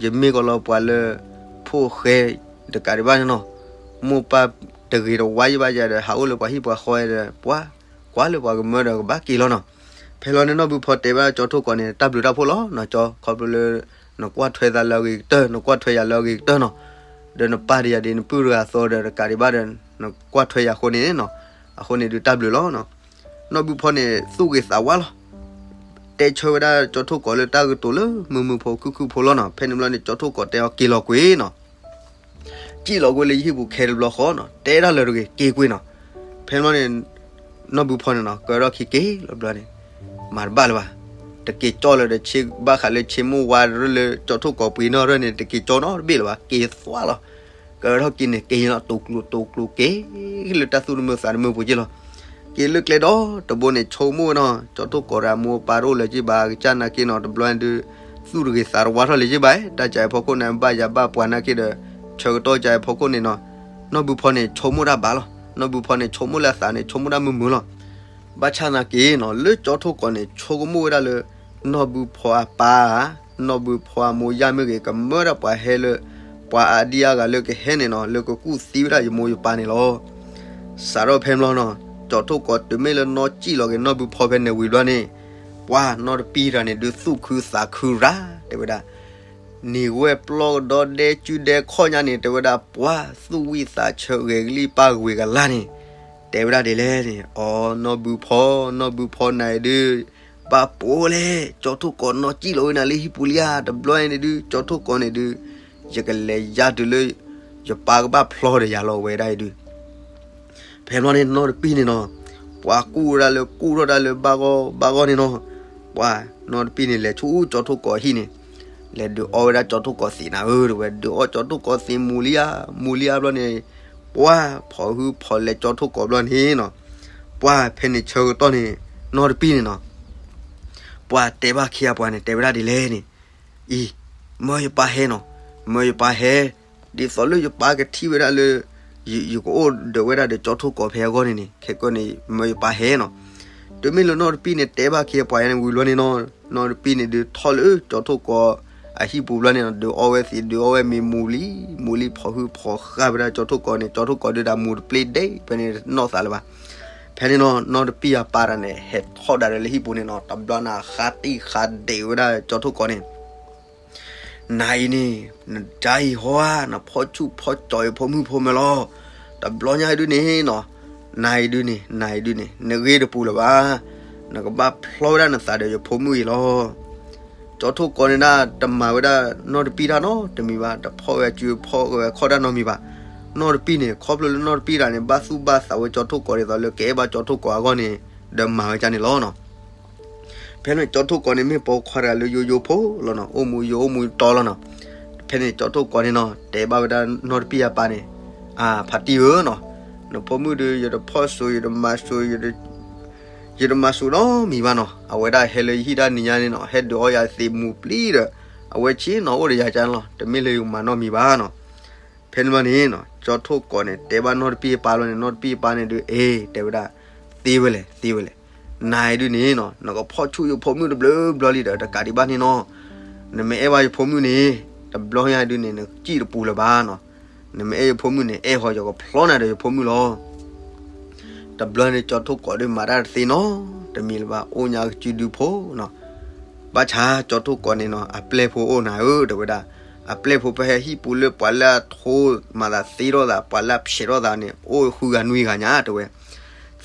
ယမ့ၢ်ကီးလီၤပှၤလၢ ဖိၣ်ဃဲ တကးဒံးဘၣ်န့ၣ်နီၤ, မိၢ်ပၢ်တဂ့ၤတဝါယံၤဘၣ်ယၤဒီး ဟးအိၣ်လၢပှၤဟံၣ်ပှၤဃီဒီး ပှၤကွၢ်လၢပှၤကမၢဒီးကဘၣ်က့ၤလီၤနီၤ. ဖဲလီၤန့ၣ်နီၢ်ဘုဖီတဲဘၣ်ကၠီထိၣ်ကီးန့ၣ် တၢ်ဘျုးတၢ်ဖှိၣ်လီၤနီၤ, ကၠီ ခီဖျိလၢ နကွၢ်ထွဲသးလၢအဂ့ၤကတၢၢ် နကွၢ်ထွဲယၤလၢအဂ့ၤကတၢၢ်နီၤ, ဒီးနပၢ်ဒီးယၤဒ်နပုၢ်တဂၤအသိးဒီး တကးဒံးဘၣ်ဒီး နကွၢ်ထွဲယၤအဃိန့ၣ်နီၤ, အဃိန့ၣ်ဒုးတၢ်ဘျုးလီၤနီၤ. နီၢ်ဘုဖီန့ၣ် သူၣ်ဂ့ၤသးဝါလီၤ. တဲဆၢဝဲဒၣ်ကၠီထိၣ်ကီးလၢတၢ်ကတိၤလၢမုာ်မုာ်ဖိခုၣ်ခုၣ်ဖိလီၤနီၤ. ဖဲန့ၣ်ဘျီန့ၣ် ကၠီထိၣ်ကီးတဲအီၤက့ၤလီၤကွံာ်နီၤ. စံၣ်လီၤကွံာ်လၢယဟံၣ်ပူၤခဲတဘျီဃီနီၤ, တဲတၢ်လၢတဂ့ၤ က့ၤကွံာ်နီၤ. ဖဲန့ၣ်ဘျီန့ၣ် နီၢ်ဘုဖီန့ၣ်နီၤ ကၢထီၣ်ခံက့ၤလီၤဘျီန့ၣ် မၤတဘၣ်လၢၤဘၣ်. တက့ၤကၠီလၢၤဒီး ဆ့ဘၣ်ဃးလၢဆ့မိၢ်ဝါရၢၢ်လၢကၠီထိၣ်ကီးပှ့ၤနီၣ်ရၢၢ်န့ၣ် တက့ၤကၠီနီတဘ့ၣ်လၢၤဘၣ် က့ၤသွါလီၤ. ကၢထီၣ်က့ၤန့ၣ် က့ၤလီၤ တူၢ်ကျိၤတူၢ်ကျိၤက့ၤ လၢတၢ်သူၣ်တမုာ်သးတမုာ်ပူၤက့ၤလီၤ. က့ၤလၢကျဲဒီတဘိန့ၣ် ဆိကမိၣ်ဝဲနီၤ ကၠီထိၣ်ကီးဒီးအမိၢ်အပၢ်တအိၣ်လၢၤက့ၤဘၣ် ကစၢ်နာ်က့နီၤ တဘျီန့ၣ်ဒုး သူၣ်တဂ့ၤသးတဝါထီၣ်လၢၤက့ၤဘၣ် တၢ်ကၢအံၤဖီခိၣ်န့ၣ် ဘၣ်ယၤဘၣ်ပှၤနာ်က့ဒီး ဆၢကတီၢ်ကၢအံၤဖီခိၣ်န့ၣ်နီၤ နီၢ်ဘုဖီန့ၣ် ဆိကမိၣ်တၢ်ဘၣ်လီၤ. နီၢ်ဘုဖီန့ၣ် ဆိကမိၣ်လၢအသးန့ၣ် ဆိကမိၣ်တၢ်မုာ်မုာ်လီၤ. ဘၣ်ဆၣ်နာ်က့နီၤ လၢကၠီထိၣ်ကီးန့ၣ် ဆိကမိၣ်ဝဲဒၣ်လၢ နီၢ်ဘုဖီအပၢ် နီၢ်ဘုဖီအမိၢ်ယၢ်မ့ၢ်ဂ့ၤ ကမၢဒၣ်ပှၤဟဲလၢ ပှၤအါဒံအါဂၤလၢကဟဲန့ၣ်နီၤ လၢကကူၣ်သံဝဲဒၣ်ယမိၢ်ယပၢ်န့ၣ်လီၤ. စးထီၣ်ဖဲန့ၣ်ဘျီနီၤ ကၠီထိၣ်ကီးတုၤမ့ၢ်လၢနီၢ်စံၣ်လီၤက့ၤနီၢ်ဘုဖီဖဲန့ၣ်ဝံၤဘျီန့ၣ် ပှၤနီၢ်တပံၢ်တဂၤန့ၣ်ဒုး သူၣ်ခုသးခုရၣ် တဲဝဲဒၣ် နံၤဝဲပျီကဒီဒဲကၠူဒဲခီၣ်ညါန့ၣ် တဲဝဲဒၣ် ပှၤသူၣ်ဝံၣ်သးဆၢဂဲၤကလံၣ်ပၢ်ဂ့ၤကလါန့ၣ် တဲဝဲဒၣ်ဒ်လဲၣ်န့ၣ် အိ နီၢ်ဘုဖီ နီၢ်ဘုဖီနၤအံၤဒုး ဘၣ်ပိာ်လဲၣ် ကၠီထိၣ်ကီးနီၢ်စံၣ်လီၤဝဲနၤလၢဟံၣ်ပူၤလံဧါ တဘျီအံၤန့ၣ်ဒုး ကၠီထိၣ်ကီးန့ၣ်ဒုး ယကလဲၤယါတုၤလၢ ယပၢ်ကဘၣ်ဖျီဒီးယၤလီၤဝဲဒၣ်အံၤဒုး ဖဲန့ၣ်ဘျီန့ၣ် နီၢ်တပံၢ်န့ၣ်နီၤ ပှၤကူၣ်ဝဲဒၣ်လၢကူၣ်ထီၣ်ဒၣ်လၢဘၣ်ဂီၢ်ဘၣ်ဂီၢ်န့ၣ်နီၤ ပှၤနီၢ်တပံၢ်န့ၣ် လဲၤဆူကၠီထိၣ်ကီးဟံၣ်န့ၣ် လဲၤဒုးအီဝဲဒၣ်ကၠီထိၣ်ကီးသံးနၤဧၢ တဲဝဲ ဒုးအီကၠီထိၣ်ကီးသံးမူၤလံဧါ မူၤလံဧါဘျီန့ၣ် ပှၤဖီၣ်ဟုဖီၣ်လဲၤကၠီထိၣ်ကီးဘျီန့ၣ်နီၤ ပှၤဖဲန့ၣ်ဆၢကတီၢ်န့ၣ် နီၢ်တပံၢ်န့ၣ်နီၤ ပှၤတဲဘၣ်ခံဂၤပှၤန့ၣ် တဲဝဲဒၣ်ဒ်လဲၣ်န့ၣ် အံၤ မၢယပၢ်ဟဲနီၤ မၢယပၢ်ဟဲ ဒ်သိးလၢယပၢ်ကထံၣ်ဝဲဒၣ်လၢ ယကအိၣ်ဒီးဝဲဒၣ်ဒီးကၠီထိၣ်ကီးဖဲအဂီၢ်န့ၣ်န့ၣ် ခဲကနံၣ်န့ၣ် မၢယပၢ်ဟဲနီၤ တုၤမ့ၢ်လၢနီၢ်တပံၢ်န့ၣ် တဲဘၣ်ခံဂၤပှၤယါန့ၣ်ဝံၤဘျီန့ၣ်နီၤ နီၢ်တပံၢ်န့ၣ်ဒုးထီၣ်လၢကၠီထိၣ်ကီးအဟံၣ်ပူၤဘျီန့ၣ်နီၤ ဒုးအီဝဲသံး ဒုးအီဝဲမ့ၤမူၤလံ မူၤလံ ဖီၣ်ဟုဖီၣ်ဃာ်ဝဲဒၣ်ကၠီထိၣ်ကီးန့ၣ် ကၠီထိၣ်ကီးဒုးတၢ်မူၤတပျ့ဒဲး ဖဲန့ၣ်နီၣ်သးလၢၤဘၣ် ဖဲန့ၣ်နီၤ နီၢ်တပံၢ်အပၢ်တဂၤန့ၣ် ဟဲထီၣ်ဒၣ်ဒီးလၢဟံၣ်ပူၤန့ၣ်နီၤ တဘျီန့ၣ် ဃါတံၢ်ဃါဒဲးဝဲဒၣ်ကၠီထိၣ်ကီးန့ၣ် နၤအံၤန့ၣ် နဒါအံၤဟီဧါ နဖီၣ်ဆူၣ်ဖီၣ်ကၠီၤအံၤဖိမုၣ်ဖိမၢလီၤ တဘျီညါအံၤဒုးန့ၣ်နီၤ နၤအံၤဒုးန့ၣ် နၤအံၤဒုးန့ၣ် နဂ့ၤတပူၤလၢၤဘၣ် နကဘၣ်ဖျီဝဲဒၣ်နသးဒီးယဖိမုၣ်အံၤလီၤ ကၠီထိၣ်ကီးန့ၣ်ဒၣ် တမၤဝဲဒၣ်နီၢ်တပံၢ်တၢ်နီတမံၤဘၣ် တဖီၣ်ဝဲစုဖီၣ်ဝဲခီၣ်တၢ်နီတမံၤဘၣ် နီၢ်တပံၢ်န့ၣ် ခီဖျိလၢနီၢ်တပံၢ်တဂၤန့ၣ် ဘၣ်သူၣ်ဘၣ်သးဝဲကၠီထိၣ်ကီးဒ်သိးလၢကအဲၣ်ဘၣ်ကၠီထိၣ်ကီးအဂီၢ်န့ၣ် ဒီးမၤဝဲဒ်န့ၣ်လီၤနီၤ ဖဲန့ၣ်ကၠီထိၣ်ကီးန့ၣ် မ့ၢ်ပိာ်ခွါတဂၤလၢယိယိဖိလီၤနီၤ အိၣ်မူယိအိၣ်မူတီလီၤနီၤ ဖဲန့ၣ်ကၠီထိၣ်ကီးန့ၣ်နီၤ တဲဘၣ်ဝဲဒၣ်နီၢ်တပံၢ်အပၢ်န့ၣ် အဖါတံၢ်ဧၢနီၤ နဖိမုၣ်ဒုး ယတဖီၣ်စိး ယတမၤစိး ယတမၤစိးနီတမံၤဘၣ်နီၤ အဝဲဒၣ်ဟဲလၢယဟံၣ်တၢ်နံၤညါန့ၣ်နီၤ ဟဲဒုးအီယၤသံးမူၤပျံၤဒီး အဝဲဆ့ၣ်နီၤအိၣ်ဒီးယၤကၢ်လီၤ တမ့ၢ်လၢယကမၤနီတမံၤဘၣ်နီၤ ဖဲန့ၣ်ဘၣ်န့ၣ်နီၤ ကၠီထိၣ်ကီးန့ၣ် တဲဘၣ်နီၢ်တပံၢ်အပၢ်လီၤန့ၣ် နီၢ်တပံၢ်အပၢ်န့ၣ်ဒုး အ့ တဲဝဲဒၣ် သ့ဝဲလဲၣ် သ့ဝဲလဲၣ် နၤအံၤဒုးန့ၣ်နီၤ နကဖီၣ်ဆူၣ်ယဖိမုၣ်တဘျုးဘျီလံဒီး တကးဒံးဘၣ်န့ၣ်နီၤ နမ့ၢ်အဲၣ်ဘၣ်ယဖိမုၣ်န့ၣ် တဘျီညါဒုးန့ၣ် နစံၣ်တပူၤလၢၤဘၣ်နီၤ နမ့ၢ်အဲၣ်ယဖိမုၣ်န့ၣ် အဲၣ်ဃီယကဖျီနၤဒီးယဖိမုၣ်လီၤ တဘျီန့ၣ် ကၠီထိၣ်ကီးဒုးမၤတၢ်တသ့နီၤ တမံၤလၢၤဘၣ် အိၣ်ညါကစုဒုဖိနီၤ ဘၣ်ဆၣ်ကၠီထိၣ်ကီးန့ၣ်နီၤ အပျဲၢ်ဖိအိၣ်နၤဧၢ တဲဝဲဒၣ် အပျဲၢ်ဖိဖဲဟဲဟံၣ်ပူၤလၢပှၤလၢအထိမၤသးသ့ထီၣ်သး ပှၤလၢအဖျဲးထီၣ်သးန့ၣ် အိၣ်ဃုဂၤနွံဂၤညါတဲဝဲ,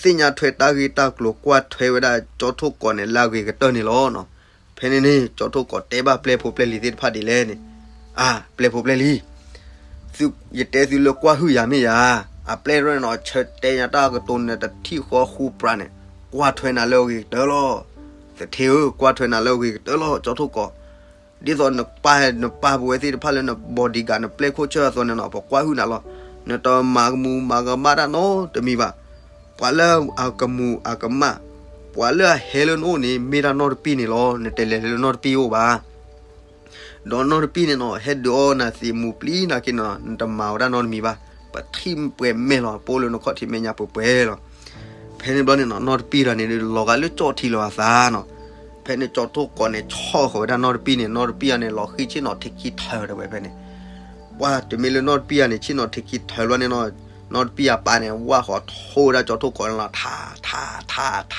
သ့ၣ်ညါထွဲတၢ်ဂ့ၢ်တၢ်ကျိၤကွၢ်ထွဲဝဲဒၣ်ကၠီထိၣ်ကီးန့ၣ် လၢအဂ့ၤကတၢၢ်န့ၣ်လီၤ. ဖဲန့ၣ်န့ၣ် ကၠီထိၣ်ကီးတဲဘၣ်ပျဲၢ်ဖိပျဲၢ်လံၤသ့ၣ်တဖၣ်ဒ်လဲၣ်န့ၣ်, အါ ပျဲၢ်ဖိပျဲၢ်လံၤ ယတဲသုလၢကွၢ်ဟုၣ်ယၤမ့ၢ်ယၤ, အပျဲၢ်န့ၣ်နီၤ ဆၢတဲညါတၢ်ကတိၤန့ၣ် တထံၣ်ဃီဃူပြးန့ၣ်, ကွၢ်ထွဲနၤလၢအဂ့ၤကတၢၢ်လီၤ. သထ့ဧၢ, ကွၢ်ထွဲနၤလၢအဂ့ၤကတၢၢ်လီၤ ကၠီထိၣ်ကီး, ဒ်သိးနပၢ် နပၢ်ပဝဲသ့ၣ်တဖၣ်လၢန bodyguard နပျဲၢ်ခိၣ်ဆၢၣ်အသိးန့ၣ်နီၤ ပကွၢ်ဟုၣ်နၤလီၤ. နတမၤကမူၤမၤကမၣ်တၢ်နီတမံၤဘၣ်. ပှၤလၢအကမူၤအကမၣ်, ပှၤလၢအဟဲလၢနအိၣ်န့ၣ် မ့ၢ်ဒၣ်နီၢ်တပံၢ်န့ၣ်လီၤ. နတလဲၤလၢနီၢ်တပံၢ်အိၣ်ဘၣ်. ဒီးနီၢ်တပံၢ်န့ၣ်နီၤ ဟဲဒုးအီနၤသံးမူၤပျံၤနာ်က့နီၤ နတမၤဝဲဒၣ်နီတမံၤဘၣ်. ပထံၣ်ပှဲၤမဲာ်လီၤ ပအိၣ်လၢနခီၣ်ထံးမဲာ်ညါပှဲၤပှဲၤလီၤ. ဖဲန့ၣ်ဘျီန့ၣ်နီၤ နီၢ်တပံၢ်တဂၤန့ၣ်ဒုး လီၤဂာ်လၢကၠီၣ်ထံလီၤအသးနီၤ. ဖဲန့ၣ်ကၠီထိၣ်ကီးန့ၣ် ဆီၣ်ဃီၤဝဲဒၣ်နီၢ်တပံၢ်န့ၣ် နီၢ်တပံၢ်အန့ၣ် လီၤဃံဆ့ၣ်နီၤထံးခံထၢၣ်တဲဝဲဖဲန့ၣ်. ပှၤတမ့ၢ်လၢနီၢ်တပံၢ်အန့ၣ် ဆ့ၣ်နီၤထံးခံထၢၣ်ဘျီန့ၣ်နီၤ, နီၢ်တပံၢ်အပၢ်န့ၣ် ဝၢ်ဃီၤထိဝဲဒၣ်ကၠီထိၣ်ကီးန့ၣ်လီၤ. ထး ထး ထး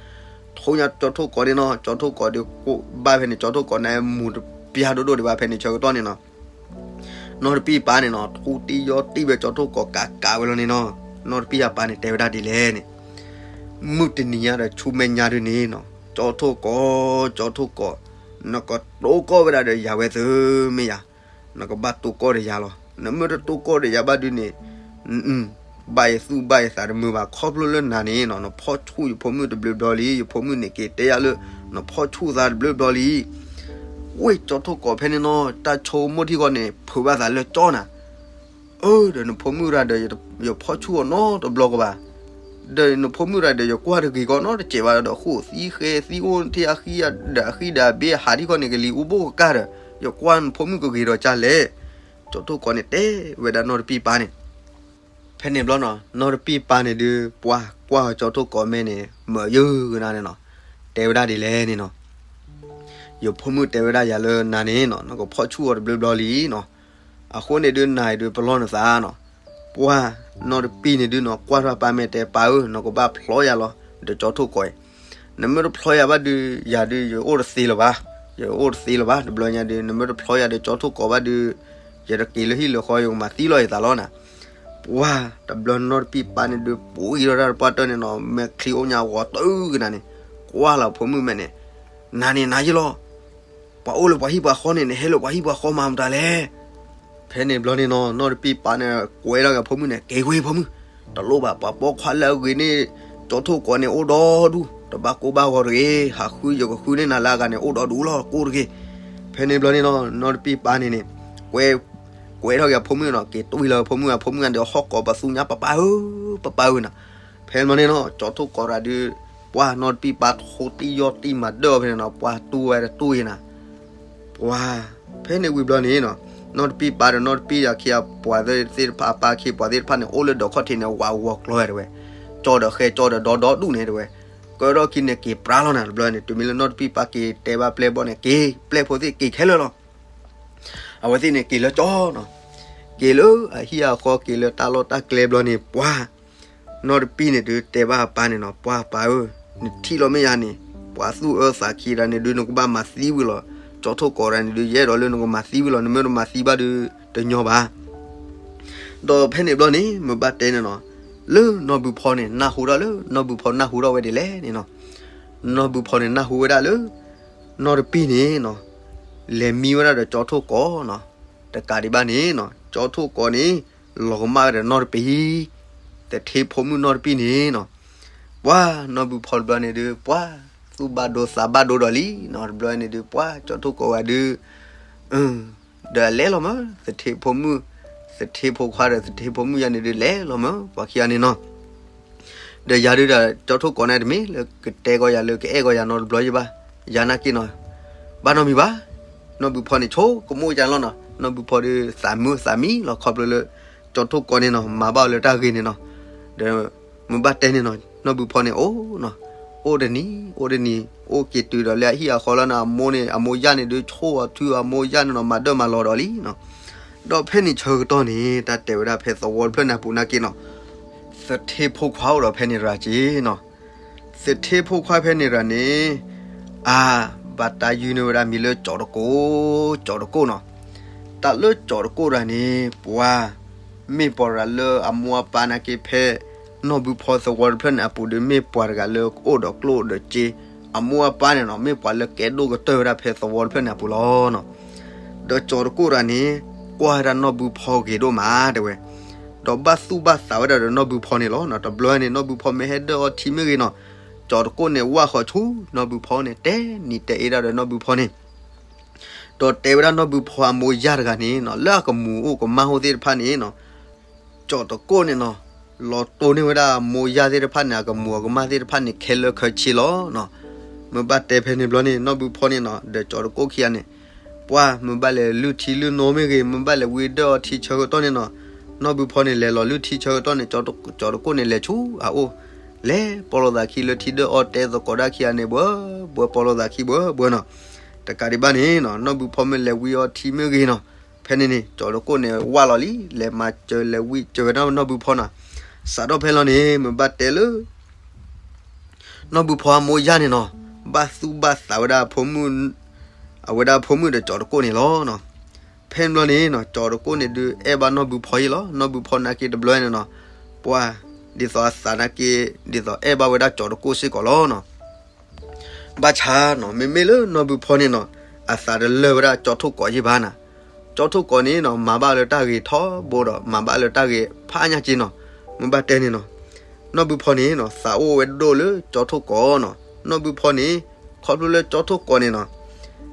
ထး ထး ထိညါကၠီထိၣ်ကီးန့ၣ်နီၤ, ကၠီထိၣ်ကီးဒုးကိးဘၣ်ဖဲန့ၣ် ကၠီထိၣ်ကီးန့ၣ်မူၤတပျၢ်ဒိၣ်ဒိၣ်ဒံးဘၣ်ဖဲန့ၣ်ဆၢကတီၢ်န့ၣ်နီၤ. နီၢ်တပံၢ်ပၢ်န့ၣ်နီၤ ထူတံၢ်ယီၢ်တံၢ်ဝဲကၠီထိၣ်ကီးကးကးဝဲလီၤန့ၣ်နီၤ. နီၢ်တပံၢ်အပၢ်န့ၣ်တဲဝဲဒၣ်ဒ်လဲၣ်န့ၣ်, မုၢ်တနံၤညါဒီးဆူမဲာ်ညါဒုးန့ၣ်နီၤ, ကၠီထိၣ်ကီး ကၠီထိၣ်ကီး, နကတိၢ်ကီၢ်ဝဲဒၣ်ဒီးယၤဝဲသၢမ့ၢ်ယၤ, နကဘၣ်တိၢ်ကီၢ်ဒီးယၤလီၤ. နမ့ၢ်တတိၢ်ကီၢ်ဒီးယၤဘၣ်ဒုးန့ၣ် ဘၣ်ယသူၣ်ဘၣ်ယသးတမုာ်ဘၣ် ခီဖျိလၢနၤန့ၣ်နီၤ နဖီၣ်ဆူၣ်ယဖိမုၣ်တဘျုးဘျီလံ. ယဖိမုၣ်န့ၣ်က့ၤတဲယၤလၢ နဖီၣ်ဆူၣ်သးတဘျုးဘျီလံ. ဝ့ၢ်ကၠီထိၣ်ကီးဖဲန့ၣ်နီၤ တၢ်ဆိကမိၣ်ထံဃီန့ၣ် ဖုးဘၣ်သးလၢကၠီနၤ အၢ ဒီးနဖိမုၣ်ရၤဒီး ယဖီၣ်ဆူၣ်အီၤနီတဘျီကဘၣ်, ဒီးနဖိမုၣ်ရၤဒီး ယကွၢ်တဂ့ၤကီးနီတစဲးဘၣ်ဒီး ဃိၣ်သံဃဲသံအိၣ်ထံၣ်အဃံဒီးအဃံဒီးအဘ့ၣ်ဟးထံဃီန့ၣ် ကလံၤအူဘိၣ်ကကၢ်ဒီး ယကွၢ်နဖိမုၣ်ကဂ့ၤဒီးကၢ်လဲၣ်. ကၠီထိၣ်ကီးန့ၣ်တဲဝဲဒၣ်နီၢ်တပံၢ်ပၢ်န့ၣ် ဖဲန့ၣ်ဘျီနီၤ နီၢ်တပံၢ်ပၢ်န့ၣ်ဒုး ပှၤကွၢ်အီၤကၠီထိၣ်ကီးမဲာ်န့ၣ် မၢယုၢ်ကနၤန့ၣ်နီၤ တဲဝဲဒၣ်ဒ်လဲၣ်န့ၣ်နီၤ, ယဖိမုၣ်တဲဝဲဒၣ်ယၤလၢနၤန့ၣ်နီၤ နကဖီၣ်ဆူၣ်အီၤတဘျုးဘျီလံနီၤ. အဃိန့ၣ်ဒုးနၤအံၤဒုးပလီၢ်နသးနီၤ, ပှၢ်နီၢ်တပံၢ်န့ၣ်ဒုးနီၤ ကွၢ်ထီၣ်ပၢ်မဲာ်တဲ ပၢ်ဧၢ နကဘၣ်ဖျီယၤလီၤ ဒီးကၠီထိၣ်ကီးအံၤ, နမ့ၢ်တဖျီယၤဘၣ်ဒုး ယၤဒုးယအိၣ်တသ့လၢၤဘၣ်, ယအိၣ်တသ့လၢၤဘၣ် တဘျီညါဒုး နမ့ၢ်တဖျီယၤဒီးကၠီထိၣ်ကီးဘၣ်ဒုး ယတက့ၤလၢဟံၣ်လၢဃီ ယကမၤသံလီၤယသးလီၤနၤ. ပှၢ်တဘျီနီၢ်တပံၢ်ပၢ်န့ၣ်ဒုး ပှံၤထီၣ်တၢ်တပှၢ်တၢၢ်န့ၣ်နီၤ မဲာ်ချံအိၣ်ညါဂီၤတုၤကနၤန့ၣ် ကွၢ်လီၤဖိမုၣ်မဲာ်န့ၣ်, နၤန့ၣ်နၤယ့လီၤ ပှၤအိၣ်လၢပှၤဟံၣ်ပှၤဃီန့ၣ် နဟဲလၢပှၤဟံၣ်ပှၤဃီမၤမတၤလဲၣ်. ဖဲန့ၣ်ဘျီန့ၣ်နီၤ နီၢ်တပံၢ်ပၢ်န့ၣ် ကွဲထီၣ်က့ၤဖိမုၣ်န့ၣ် က့ၤကွံာ်ဖိမုၣ်, တလိၣ်ဘၣ် ပှၤပိာ်ခွါလၢအဂ့ၤန့ၢ် ကၠီထိၣ်ကီးန့ၣ်အိၣ်ဒီဒူၣ်, တဘၣ်ကိၢ်ဘၣ်ဂီၤတဂ့ၤ, ဟးဃုယကဃုန့ၢ်နၤလၢအဂၤန့ၣ် အိၣ်ဒီဒူၣ်လီၤ ကိၢ်တဂ့ၤ. ဖဲန့ၣ်ဘျီန့ၣ်နီၤ နီၢ်တပံၢ်ပၢ်န့ၣ်န့ၣ် ကွဲ ကွဲထီၣ်က့ၤဖိမုၣ်နီၤ က့ၤတွံၢ်လီၤဖိမုၣ် ဖိမုၣ်ဒီးဟီၣ်ကိးပသူညါ ပၢ်ပၢ်ဧၢ ပၢ်ပၢ်ဧၢနီၤ. ဖဲန့ၣ်ဘျီန့ၣ်နီၤ ကၠီထိၣ်ကီးတဂၤဒုး ပှၢ်နီၢ်တပံၢ်ပၢ်ထိတံၢ်ယီၢ်တံၢ်မၤဒၢၣ်အီၤဖဲန့ၣ်နီၤ ပှၢ်တူၢ်ဝဲတတူၢ်အံၤနၤ ပှၢ် ဖဲန့ၣ်ဝံၤဘျီန့ၣ်နီၤ နီၢ်တပံၢ်ပၢ်ဒီးနီၢ်တပံၢ်အခ့အပှၤသ့ၣ်တဖၣ် အပၢ်အခ့အပှၤသ့ၣ်တဖၣ်န့ၣ် အိၣ်လၢဒီးခီၣ်ထံးန့ၣ် ဝးဝီၤကျီၤတဲဝဲ, ကၠီဒီးဃဲကၠီဒီးဒီဒီဒူၣ်န့ၣ်တဲဝဲ, ကၢထီၣ်ခံန့ၣ်က့ၤပြါလီၤနၤ တဘျီန့ၣ် တုၤမ့ၢ်လၢနီၢ်တပံၢ်ပၢ်က့ၤတဲဘၣ်ပျဲၢ်ဘီန့ၣ် က့ၤ ပျဲၢ်ဖိသ့ၣ်က့ၤခဲလၢာ်လီၤ. အဝဲသ့ၣ်န့ၣ်က့ၤလၢကၠီနီၤ, က့ၤလၢအဟံၣ်အဃီက့ၤလၢတၢ်လီၢ်တၢ်ကျဲဘျီန့ၣ် ပှၢ် နီၢ်တပံၢ်န့ၣ်ဒုးတဲဘၣ်အပၢ်န့ၣ်နီၤ ပှၢ်ပၢ်ဧၢ, နထံၣ်လီၤမ့ၢ်ယၤန့ၣ် ပှၤသူၣ်အၢသးခံတဂၤန့ၣ်ဒုး နကဘၣ်မၤသံဝံၤလီၤ. ကၠီထိၣ်ကီးတဂၤန့ၣ်ဒုး ယအဲၣ်ဒိးလၢနကမၤသံဝံၤလီၤ. နမ့ၢ်တမၤသံဘၣ်ဒုး တညီဘၣ်. ဒီးဖဲန့ၣ်ဘျီန့ၣ် မ့ၢ်ဘၣ်တဲန့ၣ်နီၤ, လၢနီၢ်ဘုဖီန့ၣ် နၢ်ဟူထီၣ်လၢ နီၢ်ဘုဖီနၢ်ဟူထီၣ်ဝဲဒ်လဲၣ်န့ၣ်နီၤ, နီၢ်ဘုဖီန့ၣ်နၢ်ဟူဝဲဒၣ်လၢ နီၢ်တပံၢ်န့ၣ်နီၤ လဲၤမံဝဲဒၣ်ဒီးကၠီထိၣ်ကီးနီၤ, တကးဒံးဘၣ်န့ၣ်နီၤ ကၠီထိၣ်ကီးန့ၣ် လီၤကမၣ်ဝဲဒီးနီၢ်တပံၢ်, သထ့ဖိမုၣ်နီၢ်တပံၢ်န့ၣ်နီၤ, ပှၢ်နီၢ်ဘုဖီတဘျီန့ၣ်ဒုး ပှၢ် သူၣ်ဘၣ်ဒိသးဘၣ်ဒိဒီးလံနီၤ, တဘျီန့ၣ်ဒုး ပှၢ်ကၠီထိၣ်ကီးဝဲဒုး ဒီးလဲၤလီၤမၢ် သထ့ဖိမုၣ်, သထ့ဖိခွါဒီးသထ့ဖိမုၣ်ယၤန့ၣ်ဒုး လဲၤလီၤမၢ် ပှၤခံဂၤန့ၣ်နီၤ. ဒီးယၤဒုးဒီး ကၠီထိၣ်ကီးန့ၣ်တမ့ၢ်လၢကတဲကီးယၤလၢကအဲၣ်ကီးယၤနီတဘျီယဘၣ်, ယၤနာ်က့နီၤ, ဘၣ်နီတမံၤဘၣ်. နီၢ်ဘုဖီန့ၣ်ဆိကမိၣ်ယၤလီၤနီၤ, နီၢ်ဘုဖီဒုးသးမုာ်သးမံလီၤ ခီဖျိလၢ ကၠီထိၣ်ကီးန့ၣ်နီၤ မၤဘၣ်အီၤလၢတၢ်ဂ့ၤန့ၣ်နီၤ. ဒီး မ့ၢ်ဘၣ်တဲန့ၣ်နီၤ နီၢ်ဘုဖီန့ၣ်အိၣ်နီၤ, အိၣ်တနံၤ အိၣ်တနံၤ အိၣ်က့ၤတုၤဒီးလၢအဟံၣ်အဃီလီၤနီၤ, အမိၢ်န့ၣ် အမိၢ်ယၢ်န့ၣ်ဒုးဆိၣ်အီၤထုအမိၢ်ယၢ်န့ၣ်နီၤ မၤဒၢၣ်မၤလီၤဒီးလံနီၤ. ဒီးဖဲန့ၣ်ဆၢကတီၢ်န့ၣ် တၢ်တဲဝဲဒၣ်ဖဲသဝီတဖျၢၣ်န့ၣ်အပူၤနာ်က့နီၤ, သထ့ဖိခွါအိၣ်ဒီးဖဲန့ၣ်ရၤက့ၤနီၤ. သထ့ဖိခွါဖဲန့ၣ်ရၤန့ၣ် အါ ဘၣ်တၢ်ယုၢ်န့ၢ်ဝဲဒၣ်မံၤလၢကၠီၤတကိၣ်, ကၠီၤတကိၣ်နီၤ. တၢ်လၢကၠီၤတကိၣ်တဂၤန့ၣ် ပှၤ မ့ၢ်ပှၤတဂၤလၢအမိၢ်အပၢ်နာ်က့ဖဲ နီၢ်ဘုဖီသဝီတဖျၢၣ်န့ၣ်အပူၤဒီး မ့ၢ်ပှၤတဂၤလၢအိၣ်ဒီးကျိၣ်ဒီးစ့, အမိၢ်အပၢ်န့ၣ်နီၤ မ့ၢ်ပှၤလၢကဲဒိၣ်ကတၢၢ်ဝဲဒၣ်ဖဲသဝီတဖျၢၣ်န့ၣ်အပူၤလီၤနီၤ. ဒီးကၠီၤတကိၣ်တဂၤန့ၣ် ကွၢ်ဝဲဒၣ်နီၢ်ဘုဖီဂ့ၤဒိၣ်မးတဲဝဲ, ဒီးဘၣ်သူၣ်ဘၣ်သးဝဲဒၣ်ဒီးနီၢ်ဘုဖီန့ၣ်လီၤ. တဘျီန့ၣ် နီၢ်ဘုဖီမ့ၢ်ဟဲဒၢၣ်အီထံမ့ၢ်ဂ့ၤနီၤ, ကၠီၤတကိၣ်န့ၣ်ဝၢ်ဃီၤဆူ နီၢ်ဘုဖီန့ၣ် တဲနံၤတဲအ့ဒၣ်ဒီးနီၢ်ဘုဖီန့ၣ် ဒီးတဲဝဲဒၣ်နီၢ်ဘုဖီအမိၢ်ယၢ်တဂၤန့ၣ်နီၤ လၢအကမူၤအိၣ်ကမၣ်အိၣ်သ့ၣ်တဖၣ်န့ၣ်နီၤ, ကၠီၤတကိၣ်န့ၣ်နီၤ လီၤတိၢ်န့ၢ်ဝဲဒၣ်မိၢ်ယၢ်သ့ၣ်တဖၣ်န့ၣ် အကမူၤအကမၣ်သ့ၣ်တဖၣ်န့ၣ် ခဲလၢာ်ခဲဆ့လီၤနီၤ. မ့ၢ်ဘၣ်တဲဖဲန့ၣ်ဘျီန့ၣ် နီၢ်ဘုဖီန့ၣ်နီၤ ဒီးကၠီၤတကိၣ်ခံဂၤန့ၣ် ပှၤမ့ၢ်ဘၣ်လဲၤလုၢ်ထံလုၢ်နိမ့ၢ်ဂ့ၤ, မ့ၢ်ဘၣ်လဲၤဝံဒၢၣ်အီထံဆၢကတီၢ်န့ၣ်နီၤ, နီၢ်ဘုဖီန့ၣ် လဲၤလီၤလုၢ်ထံဆၢကတီၢ်န့ၣ် ကၠီၤတကိၣ်န့ၣ်လဲၤဆူအအိၣ်, လဲၤပီလိာ်သးခံလၢထံဒၢၣ်အီတဲသကိးဒၣ်ခံဂၤန့ၣ် ဘှၢဘှၢပီလိာ်သးခံဘှၢဘှၢနီၤ. တကးဒံးဘၣ်န့ၣ်နီၤ နီၢ်ဘုဖီမ့ၢ်လဲၤဝံအီထံမ့ၢ်ဂ့ၤနီၤ, ဖဲန့ၣ်န့ၣ် ကၠီၤတကိၣ်န့ၣ်ဝၢ်လီၤလံ လဲၤမၤစၢၤလဲၤဝံစၢၤဝဲဒၣ်နီၢ်ဘုဖီနီၤ. စးထီၣ်ဖဲလီၤန့ၣ် မ့ၢ်ဘၣ်တဲလၢ နီၢ်ဘုဖီအမိၢ်ယၢ်န့ၣ်နီၤ ဘၣ်သူၣ်ဘၣ်သးဝဲဒၣ် အဝဲဒၣ်အဖိမုၣ်ဒီးကၠီၤတကိၣ်န့ၣ်လီၤနီၤ. ဖဲန့ၣ်ဘျီန့ၣ်နီၤ ကၠီၤတကိၣ်န့ၣ်ဒုးအဲၣ်ဘၣ်နီၢ်ဘုဖီယ့ၢ်လီၤ. နီၢ်ဘုဖီနာ်က့တဘျီန့ၣ်နီၤ ပှၤ ဒ်သိးအသးနာ်က့ ဒ်သိးအဲၣ်ဘၣ်ဝဲဒၣ်ကၠီၤတကိၣ်စ့ၢ်ကီးလီၤနီၤ. ဘၣ်ဆၣ်နီၤ မ့မ့ၢ်လၢနီၢ်ဘုဖီန့ၣ်နီၤ အသးတလၢာ်ဝဲဒၣ်ကၠီၤထိၣ်ကိးယ့ၢ်ဘၣ်နၤ. ကၠီၤထိၣ်ကိးန့ၣ်နီၤ မၤဘၣ်လၢတၢ်ဂ့ၤထီဘိဒီး မၤဘၣ်လၢတၢ်ဂ့ၤဖးညါက့နီၤ. မ့ၢ်ဘၣ်တဲန့ၣ်နီၤ နီၢ်ဘုဖီန့ၣ်နီၤ သးအိၣ်ဝဲဒိၣ်လၢကၠီၤထိၣ်ကိးနီၤ. နီၢ်ဘုဖီန့ၣ် ခီဖျိလၢကၠီၤထိၣ်ကိးန့ၣ်နီၤ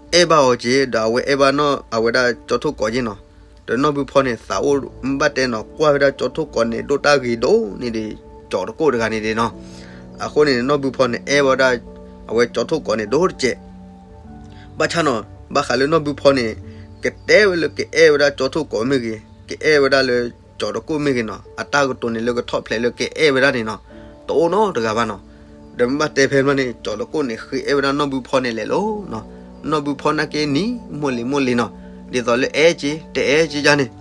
အဲၣ်ဘၣ်အီၤက့ ဒီးအဝဲအဲၣ်ဘၣ်နီၢ် အဝဲဒၣ်ကၠီၤထိၣ်ကိးက့နီၤ. ဒီးနီၢ်ဘုဖီန့ၣ် သးအိၣ်မ့ၢ်ဘၣ်တဲနီၤ ကွၢ်ဝဲဒၣ်ကၠီၤထိၣ်ကိးန့ၣ် ဒိၣ်တၢ်ဂ့ၤဒိၣ်န့ၣ်ဒံး ကၠီၤတကိၣ်တဂၤန့ၣ်ဒံးနီၤ. အဃိန့ၣ် နီၢ်ဘုဖီန့ၣ် အဲၣ်ဝဲဒၣ် အဝဲကၠီၤထိၣ်ကိးန့ၣ် ဒိၣ်တစဲး ဘၣ်ဆၣ်နီၤ ဘၣ်ဃးလၢနီၢ်ဘုဖီန့ၣ် ကတဲဝဲလၢကအဲၣ်ဝဲဒၣ်ကၠီၤထိၣ်ကိးမ့ၢ်ဂ့ၤ, ကအဲၣ်ဝဲဒၣ်လၢကၠီၤတကိၣ်မ့ၢ်ဂ့ၤနီၤ အတၢ်ကတိၤန့ၣ်လၢကထီၣ်ဖျဲးလၢကအဲၣ်ဝဲဒၣ်န့ၣ်နီၤ တအိၣ်နီတဂၤဘၣ်နီၤ. ဒီးမ့ၢ်ဘၣ်တဲဖဲမ့ၢ်န့ၣ် ကၠီၤတကိၣ်န့ၣ် ဃ့အဲၣ်ဝဲဒၣ်နီၢ်ဘုဖီန့ၣ်လဲၤလီၤနီၤ. နီၢ်ဘုဖီနာ်က့နံၤမိၢ်လံၤမိၢ်လံၤနီၤ ဒ်သိးလၢအဲၣ်က့ တအဲၣ်က့ယါန့ၣ်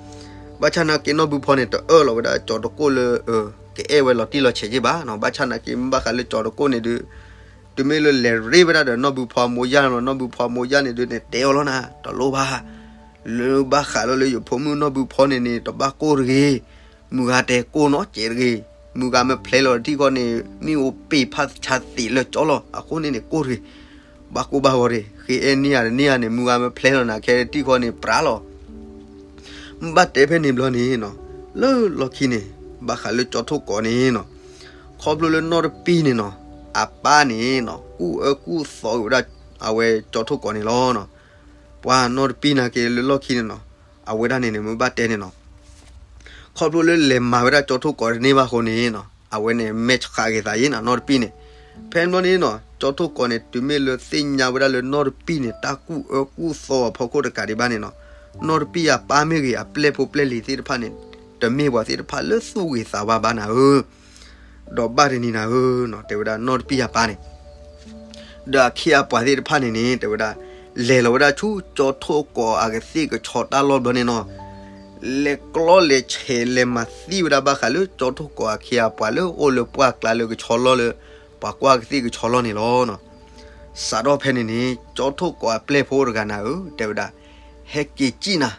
ဘၣ်ဆၣ်နာ်က့နီၢ်ဘုဖီန့ၣ် တအၢၣ်လီၤဝဲဒၣ်ကၠီၤတကိၣ်လၢ ကအဲၣ်ဝဲလီၤတံၢ်လီၤဆဲးက့ဘၣ်နီၤ. ဘၣ်ဆၣ်နာ်က့မ့ၢ်ဘၣ်ဃးလၢကၠီၤတကိၣ်န့ၣ်ဒုး တုၤမ့ၢ်လၢလဲၤရ့ဝဲဒၣ်ဒီးနီၢ်ဘုဖီမိၢ်ယါနီၤ နီၢ်ဘုဖီမိၢ်ယါန့ၣ်ဒုးန့ၣ် တဲအီၤလီၤနၤ တလိၣ်ဘၣ် လၢဘၣ်ဃးလၢလၢယဖိမုၣ်နီၢ်ဘုဖီန့ၣ်န့ၣ် တဘၣ်ကိၢ်တဂ့ၤ, မုၢ်ဂၤတဲကိၢ်နီတစဲးတဂ့ၤ, မုၢ်ဂၤမ့ၢ်ဖျဲလီၤတထံၣ်ဃီန့ၣ် မ့ၣ်အူပ့ၤဖးဆါသံးလၢကၠီလီၤ. အဃိန့ၣ်န့ၣ် ကိၢ်တဂ့ၤ, ဘၣ်ကိၢ်ဘၣ်ဂီၤတဂ့ၤ, ဃ့အဲၣ်န့ၢ်ယၤတန့ၢ်ယၤန့ၣ် မုၢ်ဂၤမ့ၢ်ဖျဲလီၤနၤခဲတထံၣ်ဃီန့ၣ် ပြးလီၤ. မ့ၢ်ဘၣ်တဲဖဲန့ၣ်ဘျီန့ၣ်နီၤ လၢလီၢ်ခံန့ၣ် ဘၣ်ဃးလၢကၠီၤထိၣ်ကိးန့ၣ်နီၤ ခီဖျိလၢနီၢ်တပံၢ်န့ၣ်နီၤ အပၢ်န့ၣ်နီၤ ကူၣ်အၢကူၣ်သီဝဲဒၣ် အဝဲကၠီၤထိၣ်ကိးန့ၣ်လီၤ. ပှၤနီၢ်တပံၢ်နာ်က့လၢလီၢ်ခံန့ၣ်နီၤ အဝဲဒၣ်န့ၣ်န့ၣ် မ့ၢ်ဘၣ်တဲန့ၣ်နီၤ ခီဖျိလၢလဲၤမၤဝဲဒၣ်ကၠီၤထိၣ်ကိးတန့ၢ်ဘၣ်အဃိန့ၣ်နီၤ အဝဲန့ၣ်မဲာ်ဆှးက့ၤသးယ့ၢ်နၤ နီၢ်တပံၢ်န့ၣ်. ဖဲန့ၣ်ဘျီန့ၣ်နီၤ ကၠီၤထိၣ်ကိးန့ၣ် တုၤမ့ၢ်လၢသ့ၣ်ညါဝဲဒၣ်လၢနီၢ်တပံၢ်န့ၣ် တၢ်ကူၣ်အၢကူၣ်သီအဖီခိၣ်တကးဒံးဘၣ်န့ၣ်နီၤ နီၢ်တပံၢ်အပၢ်မ့ၢ်ဂ့ၤ အပျဲၢ်ဖိပျဲၢ်လံၤသ့ၣ်တဖၣ်န့ၣ် တမ့ၢ်ပှၤသ့ၣ်တဖၣ်လၢသူၣ်ဂ့ၤသးဝါဘၣ်နၤဧၢ ဒီးဘၣ်တနံၤနၤဧၢနီၤ တဲဝဲဒၣ်နီၢ်တပံၢ်အပၢ်န့ၣ် ဒီးအခ့အပှၤသ့ၣ်တဖၣ်န့ၣ်န့ၣ် တဲဝဲဒၣ် လဲၤလီၤဝဲဒၣ်ဆူကၠီၤထိၣ်ကိးအကသ့ၣ်ကဆီတၢ်လီၢ်ဘျီန့ၣ်နီၤ လဲၤကျီလဲၤဆဲးလဲၤမၤသံဝဲဒၣ်ဘၣ်ဃးလၢကၠီၤထိၣ်ကိးအခ့အပှၤလၢအိၣ်လၢပှၢ်ကျါလၢကဆီလီၢ်လၢ ပှၤကွၢ်ကသ့ၣ်ကဆီလီၢ်န့ၣ်လီၤ. စးထီၣ်ဖဲန့ၣ်န့ၣ် ကၠီၤထိၣ်ကိးအပျဲၢ်ဖိတဂၤနၤဧၢ တဲဝဲဒၣ် ဟဲက့ၤစံၣ်နၤ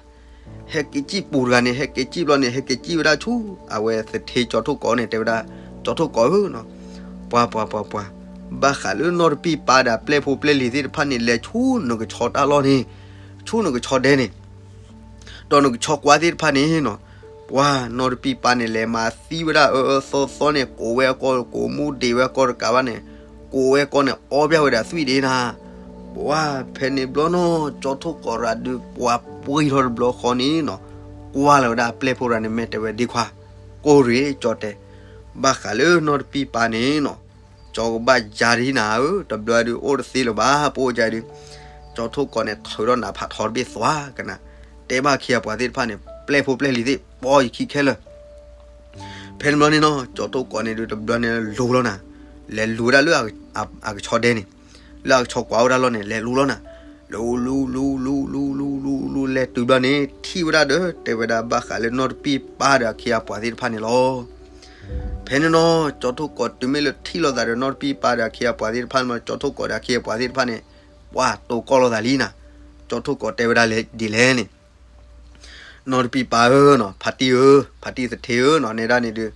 ဟဲက့ၤစံၣ်ပူၤတဂၤန့ၣ် ဟဲက့ၤစံၣ်ဘျီန့ၣ် ဟဲက့ၤစံၣ်ဝဲဒၣ်ဆူ အဝဲသထ့ကၠီၤထိၣ်ကိးန့ၣ် တဲဝဲဒၣ် ကၠီၤထိၣ်ကိးဧၢနီၤ ပှၤပှၤပှၤပှၤ ဘၣ်ဃးလၢနီၢ်တပံၢ်ပၢ်ဒီးအပျဲၢ်ဖိပျဲၢ်လံၤသ့ၣ်တဖၣ်န့ၣ် လဲၤဆူနကဆီတၢ်လီၢ်န့ၣ် ဆူနကဆီဒဲန့ၣ် ဒီးနကဆီကွၢ်သ့ၣ်တဖၣ်န့ၣ်နီၤ ပှၤနီၢ်တပံၢ်ပၢ်န့ၣ် လဲၤမၤသံဝဲဒၣ်အၢအၢသီသီန့ၣ် ကိးဝဲအကီၢ် ကိးမူဒံးဝဲအကီၢ်တကးဘၣ်န့ၣ် ကိးဝဲအကီၢ်န့ၣ် အီပျၢ်ဝဲဒၣ်သွံၣ်ဒ့နၤ ပှၤဖဲန့ၣ်ဘျီနီၤ ကၠီၤထိၣ်ကိးရၤဒုး ပှၤပှ့ၤထီၣ်တဘျီဃီန့ၣ်နီၤ ကွၢ်လီၤဝဲဒၣ်အပျဲၢ်ဖိရၤန့ၣ် မ့ၢ်တဲဝဲဒ်ခွါ ကိၢ်ရ့ၣ်ကၠီၤတဲ ဘၣ်ဃးလၢနီၢ်တပံၢ်ပၢ်န့ၣ်နီၤ ကၠီၤကဘၣ်ယၤဒ်နၤဧၢ တဘျီဒုးအိၣ်တသ့လၢၤဘၣ် ပအိၣ်ယၤဒုး ကၠီၤထိၣ်ကိးန့ၣ် ထုးထီၣ်နးဖးထီတဘ့ၣ်သွါကနၤ တဲဘၣ်အခ့အပှၤသ့ၣ်တဖၣ်န့ၣ် ပျဲၢ်ဖိပျဲၢ်လံၤသ့ၣ် ပီယခံခဲလၢာ် ဖဲန့ၣ်ဘျီန့ၣ်နီၤ ကၠီၤထိၣ်ကိးန့ၣ်ဒုး တဘျီန့ၣ်လူၤလီၤနၤ လဲၤလူၤဝဲဒၣ်လၢ အကဆီဒဲန့ၣ် လၢအကဆီကွၢ်ဝဲဒၣ်လီၤန့ၣ် လဲၤလူၤလီၤနၤ လူၤလူၤလူၤလူၤလူၤလူၤလူၤလူၤ လဲၤတုၤဘျီန့ၣ် ထံၣ်ဝဲဒၣ်ဒီး တဲဝဲဒၣ်ဘၣ်ဃးလၢနီၢ်တပံၢ်ပၢ်ဒီးအခ့အပှၤသ့ၣ်တဖၣ်န့ၣ်လီၤ. ဖဲန့ၣ်နီၤ ကၠီၤထိၣ်ကိးတုၤမ့ၢ်လၢထံၣ်လိာ်သးဒီးနီၢ်တပံၢ်ပၢ်ဒီးအခ့အပှၤသ့ၣ်တဖၣ်န့ၣ် ကၠီၤထိၣ်ကိးဒီးအခ့အပှၤသ့ၣ်တဖၣ်န့ၣ် ပှၤတိၤကီၢ်လိာ်သးလံနၤ ကၠီၤထိၣ်ကိးတဲဝဲဒၣ်လဲၣ်ဒ်လဲၣ်န့ၣ် နီၢ်တပံၢ်ပၢ်ဧၢနီၤ, ဖါတံၢ်ဧၢ, ဖါတံၢ်သထ့ဧၢနီၤ, နဲဒၣ်န့ၣ်ဒုး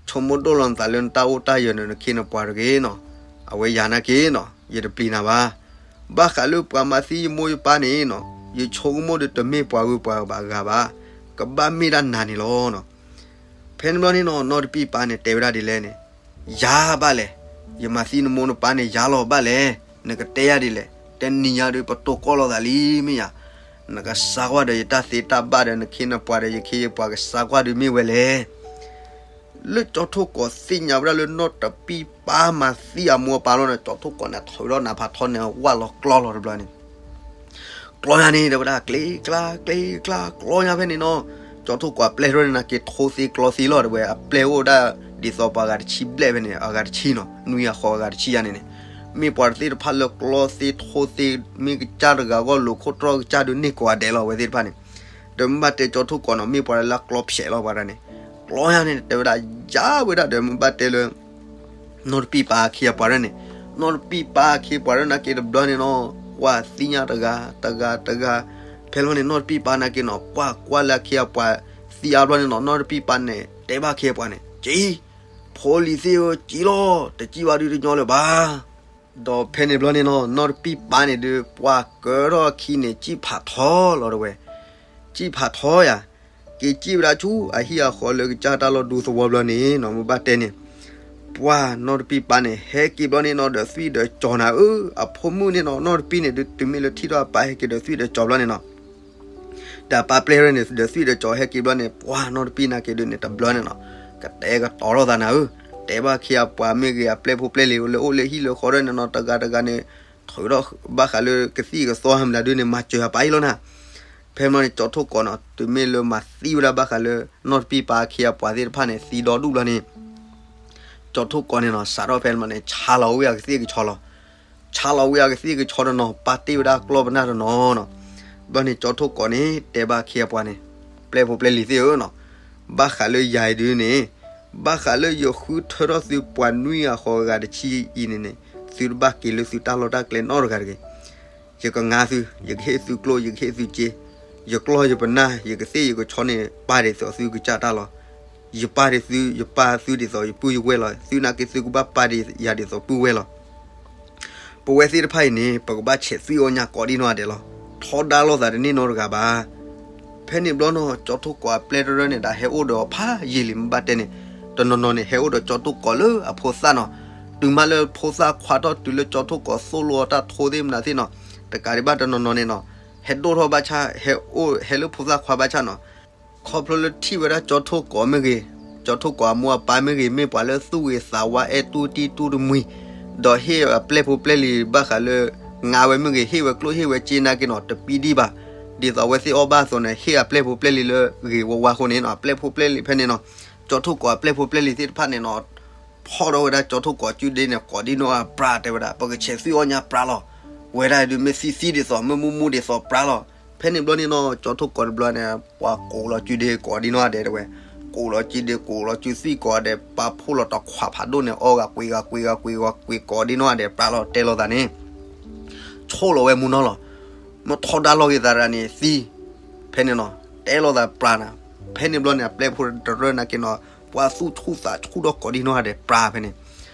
ဆိကမိၣ်ဒိၣ်လီၤနသးလၢနတၢ်အိၣ်တၢ်ယၢၤန့ၣ် နခ့နပှၤတဂ့ၤနီၤ. အဝဲယၤနာ်က့နီၤ ယတပျံၤနၤဘၣ်. ဘၣ်ဃးလၢပှၤမၤသံယမိၢ်ယပၢ်န့ၣ်နီၤ, ယဆိကမိၣ်ဒီးတမ့ၢ်ပှၤဂုၤပှၤဂၤဘၣ်, ကဘၣ်မ့ၢ်ဒၣ်နၤန့ၣ်လီၤနီၤ. ဖဲန့ၣ်ဘျီန့ၣ်နီၤ နီၢ်တပံၢ်ပၢ်န့ၣ် တဲဝဲဒၣ်ဒ်လဲၣ်န့ၣ်, ယၤဘၣ်လဲၣ်, ယမၤသံနမိၢ်နပၢ်န့ၣ် ယၤလီၤဘၣ်လဲၣ်, နကတဲယၤဒ်လဲၣ်, တနံၤညါဒုး ပတိၢ်ကီၢ်လိာ်သးလံမ့ၢ်ယၤ, နကစါကွၢ်ဒီးယတၢ်သ့တၢ်ဘၣ်ဒီး နခ့နပှၤဒီး ယခ့ယပှၤကစါကွၢ်ဒုးမ့ၢ်ဝဲလဲၣ်. လၢကၠီထူၣ်ကီးသ့ၣ်ညါဝဲဒၣ်လၢနီၢ်တပံၢ်ပၢ်မၤသံအမိၢ်အပၢ်လီၤန့ၣ် ကၠီထူၣ်ကီးန့ၣ် ထုးထီၣ်နါဖးထီန့ၣ် ဝၣ်လီၤကျီလီၤတဘျီန့ၣ် ကျီညါန့ၣ် တဲဝဲဒၣ် ကျ့ကျါ ကျ့ကျါ ကျီညါဖဲန့ၣ်နီၤ, ကၠီထူၣ်ကီးအပျဲၢ်တရၢန့ၣ် နာ်က့ၤထိသ့ကျီသ့လီၤ တဲဝဲ အပျဲၢ်အိၣ်ဒၣ်ဒ်သိးပှၤဂၤတဆံဘျဲၣ်ဖဲန့ၣ် အဂၤတဆံနီၤ နွံဂၤဃိးဂၤတဆံယါန့ၣ်န့ၣ်, မ့ၢ်ပှၤသ့ၣ်တဖၣ်လၢကျီသ့ထိသ့ မ့ၢ်ကစၢ်တဂၤဂီၢ်လိာ်ခိၣ်တြီၢ်ကစၢ်ဒုးန့ၢ်ကိးဂၤဒဲးလီၤ အဝဲသ့ၣ်တဖၣ်န့ၣ်, ဒီးမ့ၢ်ဘၣ်တဲကၠီထူၣ်ကီးနီၤ မ့ၢ်ပှၤလၢအကျီဖျဲးလီၤပှၤတဂၤန့ၣ်, ကျီညါန့ၣ် တဲဝဲဒၣ် ယါဝဲဒၣ်ဒီးမ့ၢ်ဘၣ်တဲလၢ နီၢ်တပံၢ်ပၢ်အခ့အပှၤတရၢန့ၣ်, နီၢ်တပံၢ်ပၢ်အခ့အပှၤတရၢနာ်က့ၤတဘျီန့ၣ်နီၤ, ကွၢ်သံညါတဂၤ တဂၤ တဂၤ, ဖဲလီၤန့ၣ် နီၢ်တပံၢ်ပၢ်နာ်က့ၤနီၤ ကွၢ်ကွၢ်လၢအခ့အပှၤသံအါဘျီန့ၣ်နီၤ နီၢ်တပံၢ်ပၢ်န့ၣ် တဲဘၣ်အခ့အပှၤန့ၣ် က့ၤ ဖိလံၤသ့ၣ်ဧၢ ကံလီၤ တကံၢ်ဘၣ်ဒုးတညီလၢၤဘၣ်. ဒီးဖဲန့ၣ်ဘျီန့ၣ်နီၤ နီၢ်တပံၢ်ပၢ်န့ၣ်ဒုး ပှၤကၢထီၣ်အခံန့ၣ် ကံၣ်ဖးထီလီၤတဝဲ, ကံၣ်ဖးထီယၤ, က့ၤကံၣ်ဝဲဒၣ်ဆူအဟံၣ်အဃီလၢကစၢ်တၢ်လီၢ်ဒူသဝီဘျီန့ၣ်နီၤ မ့ၢ်ဘၣ်တဲန့ၣ်, ပှၤနီၢ်တပံၢ်ပၢ်န့ၣ် ဟဲက့ၤဘျီန့ၣ်နီၤ ဒီးသွံၣ်ဒီးကၠီၤနၤဧၢ, အဖိမုၣ်န့ၣ်နီၤ နီၢ်တပံၢ်န့ၣ်ဒုး တုၤမ့ၢ်လၢထံၣ်ထီၣ်အပၢ်ဟဲက့ၤဒီးသွံၣ်ဒီးကၠီၤဘျီန့ၣ်နီၤ ဒီးပၢ်ပျဲၢ်ရၢန့ၣ် ဒီးသွံၣ်ဒီးကၠီၤဟဲက့ၤဘျီန့ၣ် ပှၤနီၢ်တပံၢ်နာ်က့ၤဒုးန့ၣ် တဘျီန့ၣ်နီၤ, ကတဲာ်ကတီၤထီၣ်သးနၤဧၢ, တဲဘၣ်အခ့အပှၤမ့ၢ်ဂ့ၤ အပျဲၢ်ဖိပျဲၢ်လံၤလၢအိၣ်လၢဟံၣ်လၢဃီဒၣ်န့ၣ်နီၤ တဂၤတဂၤန့ၣ် ထုးထီၣ်ဘၣ်ဃးလၢကသံၣ်ကသီဟဲမနုၤဒုးန့ၣ် မၤစၢၤအပၢ်အံၤလီၤနၤ. ဖဲမီန့ၣ် ကၠီထူၣ်ကီးနီၤ တုၤမ့ၢ်လၢမၤသံဝဲဒၣ်ဘၣ်ဃးလၢ နီၢ်တပံၢ်ပၢ်အခ့အပှၤသ့ၣ်တဖၣ်န့ၣ် သံဒီဒူၣ်ဘျီန့ၣ် ကၠီထူၣ်ကီးန့ၣ်နီၤ စးထီၣ်ဖဲမီန့ၣ် ဆါလီၤဝဲအကသံၣ်ကဆီလီၤ. ဆါလီၤဝဲအကသံၣ်ကဆီတနီၤ ပာ်တ့ၢ်ဝဲဒၣ်ကျီၢ်ပနၢ်တနီၤနီၤ. ဘျီန့ၣ် ကၠီထူၣ်ကီးန့ၣ် တဲဘၣ်အခ့အပှၤန့ၣ် ပျဲၢ်ဖိပျဲၢ်လံၤသ့ၣ်ဧၢနီၤ, ဘၣ်ဃးလၢယၤအံၤဒုးန့ၣ် ဘၣ်ဃးလၢယဃုထၢထီၣ်သုပှၤနွံဂၤဃိးဂၤတဆံအံၤန့ၣ်န့ၣ် သုတဘၣ်က့ၤလၢသုတၢ်လီၢ်တၢ်ကျဲနီတဂၤတဂ့ၤ. ယကငါသု, ယကဟ့ၣ်သုကျိၣ်, ယကဟ့ၣ်သုစ့, ယကျီၢ်ယပနၢ်, ယကသ့ၣ်ယကဆီန့ၣ် ပာ်ဒ်သိးသုကစၢ်တၢ်လီၤ. ယပာ်ဒ်သု, ယပာ်သုဒ်သိးယပုၢ်ယဝဲၢ်လီၤ. သုနာ်က့သုကဘၣ်ပာ်ဒ်ယၤဒ်သိးပုၢ်ဝဲၢ်လီၤ. ပဝဲသ့ၣ်တဖၣ်အံၤန့ၣ် ပကဘၣ်ဆဲးသွံၣ်အီၣ်ညၣ်ကိးဒံနီၢ်ဂၤဒဲးလီၤ. ထီဒါလိာ်သးတန့ၢ်နီတဂၤဘၣ်. ဖဲန့ၣ်ဘျီနီၤ ကၠီထူၣ်ကီးအပျဲၢ်တရၢန့ၣ် ဒၣ်ဟဲအိၣ်ဒီးဖးယံာ်လံ မ့ၢ်ဘၣ်တဲန့ၣ်, တနီၤနီၤန့ၣ် ဟဲအိၣ်ဒီးကၠီထူၣ်ကီးလၢအဖိသၣ်နီၤ, တုၤမးလၢဖိသၣ်ခွါထီၣ်တုၤလၢကၠီထူၣ်ကီးသိၣ်လိအတၢ်ထိသ့ၣ်မနုၤသ့ၣ်နီၤ, တကးဒံးဘၣ်တနီၤနီၤန့ၣ်နီၤ, ဟဲဒိၣ်ထီၣ်ဘၣ်ဆၣ် ဟဲအိၣ် ဟဲလၢဖိသၣ်ခွါဘၣ်ဆၣ်နီၤ ခီဖျိလၢထံၣ်ဝဲဒၣ်ကၠီထူၣ်ကီးမ့ၢ်ဂ့ၤ, ကၠီထူၣ်ကီးအမိၢ်အပၢ်မ့ၢ်ဂ့ၤ မ့ၢ်ပှၤလၢသူၣ်ဂ့ၤသးဝါအဲၣ်တူၢ်တံၢ်တူၢ်တမှံၤ, ဒီးဟ့ၣ်အပျဲၢ်ဖိပျဲၢ်လံၤဘၣ်ဃးလၢ ငါဝဲမ့ၢ်ဂ့ၤ ဟ့ၣ်ဝဲကျိၣ်ဟ့ၣ်ဝဲစ့နာ်က့နီၤ တပံဒံၣ်ဘၣ်. ဒ်သိးအဝဲသ့ၣ်အီၣ်ဘၣ်အသိးန့ၣ် ဟ့ၣ်အပျဲၢ်ဖိပျဲၢ်လံၤလၢဂ့ၤဝါဝါအဃိန့ၣ်နီၤ အပျဲၢ်ဖိပျဲၢ်လံၤဖဲန့ၣ်နီၤ, ကၠီထူၣ်ကီးအပျဲၢ်ဖိပျဲၢ်လံၤသ့ၣ်တဖၣ်န့ၣ်နီၤ ဖီၣ်ထီၣ်ဝဲဒၣ်ကၠီထူၣ်ကီးစုဒ့န့ၣ် ကိးဒံနီၢ်ဂၤပြးတဲဝဲဒၣ် ပကဆဲးသွံၣ်အီၣ်ညၣ်ပြးလီၤ. ဝဲဒၣ်ဒုးမ့ၢ်သံသံဒ်သိး မ့ၢ်မူမူဒ်သိးပြးလီၤ. ဖဲန့ၣ်ဘျီန့ၣ်နီၤ ကၠီထူၣ်ကီးတဘျီန့ၣ် ပှၤကိးလီၤစုဒ့ကိးဒံနီၢ်ဂၤဒဲးတဲဝဲ, ကိးလီၤစုဒ့ကိးလီၤစုသွံၣ်ကိးဂၤဒဲး ပာ်ဖှိၣ်လီၤတခွးဖးဒိၣ်န့ၣ် အီၣ်ဂၤကွံဂၤကွံဂၤကွံဂၤကွံကိးဒံနီၢ်ဂၤဒဲးပြးလီၤ တဲလိာ်သးန့ၣ် ဆိၣ်လီၤဝဲမူနီၤလီၤ. မ့ၢ်ထီဒါလိာ်က့ၤသးတဂၤန့ၣ်သံ, ဖဲန့ၣ်နီၤ တဲလိာ်သးပြးနၤ. ဖဲန့ၣ်ဘျီန့ၣ် အပျဲၢ်ဖိတရၢနာ်က့နီၤ ပှၤသူၣ်ဆူၣ်သးဆူၣ်ထီၣ်ကိးဒံနီၢ်ဂၤဒဲးပြးဖဲန့ၣ်.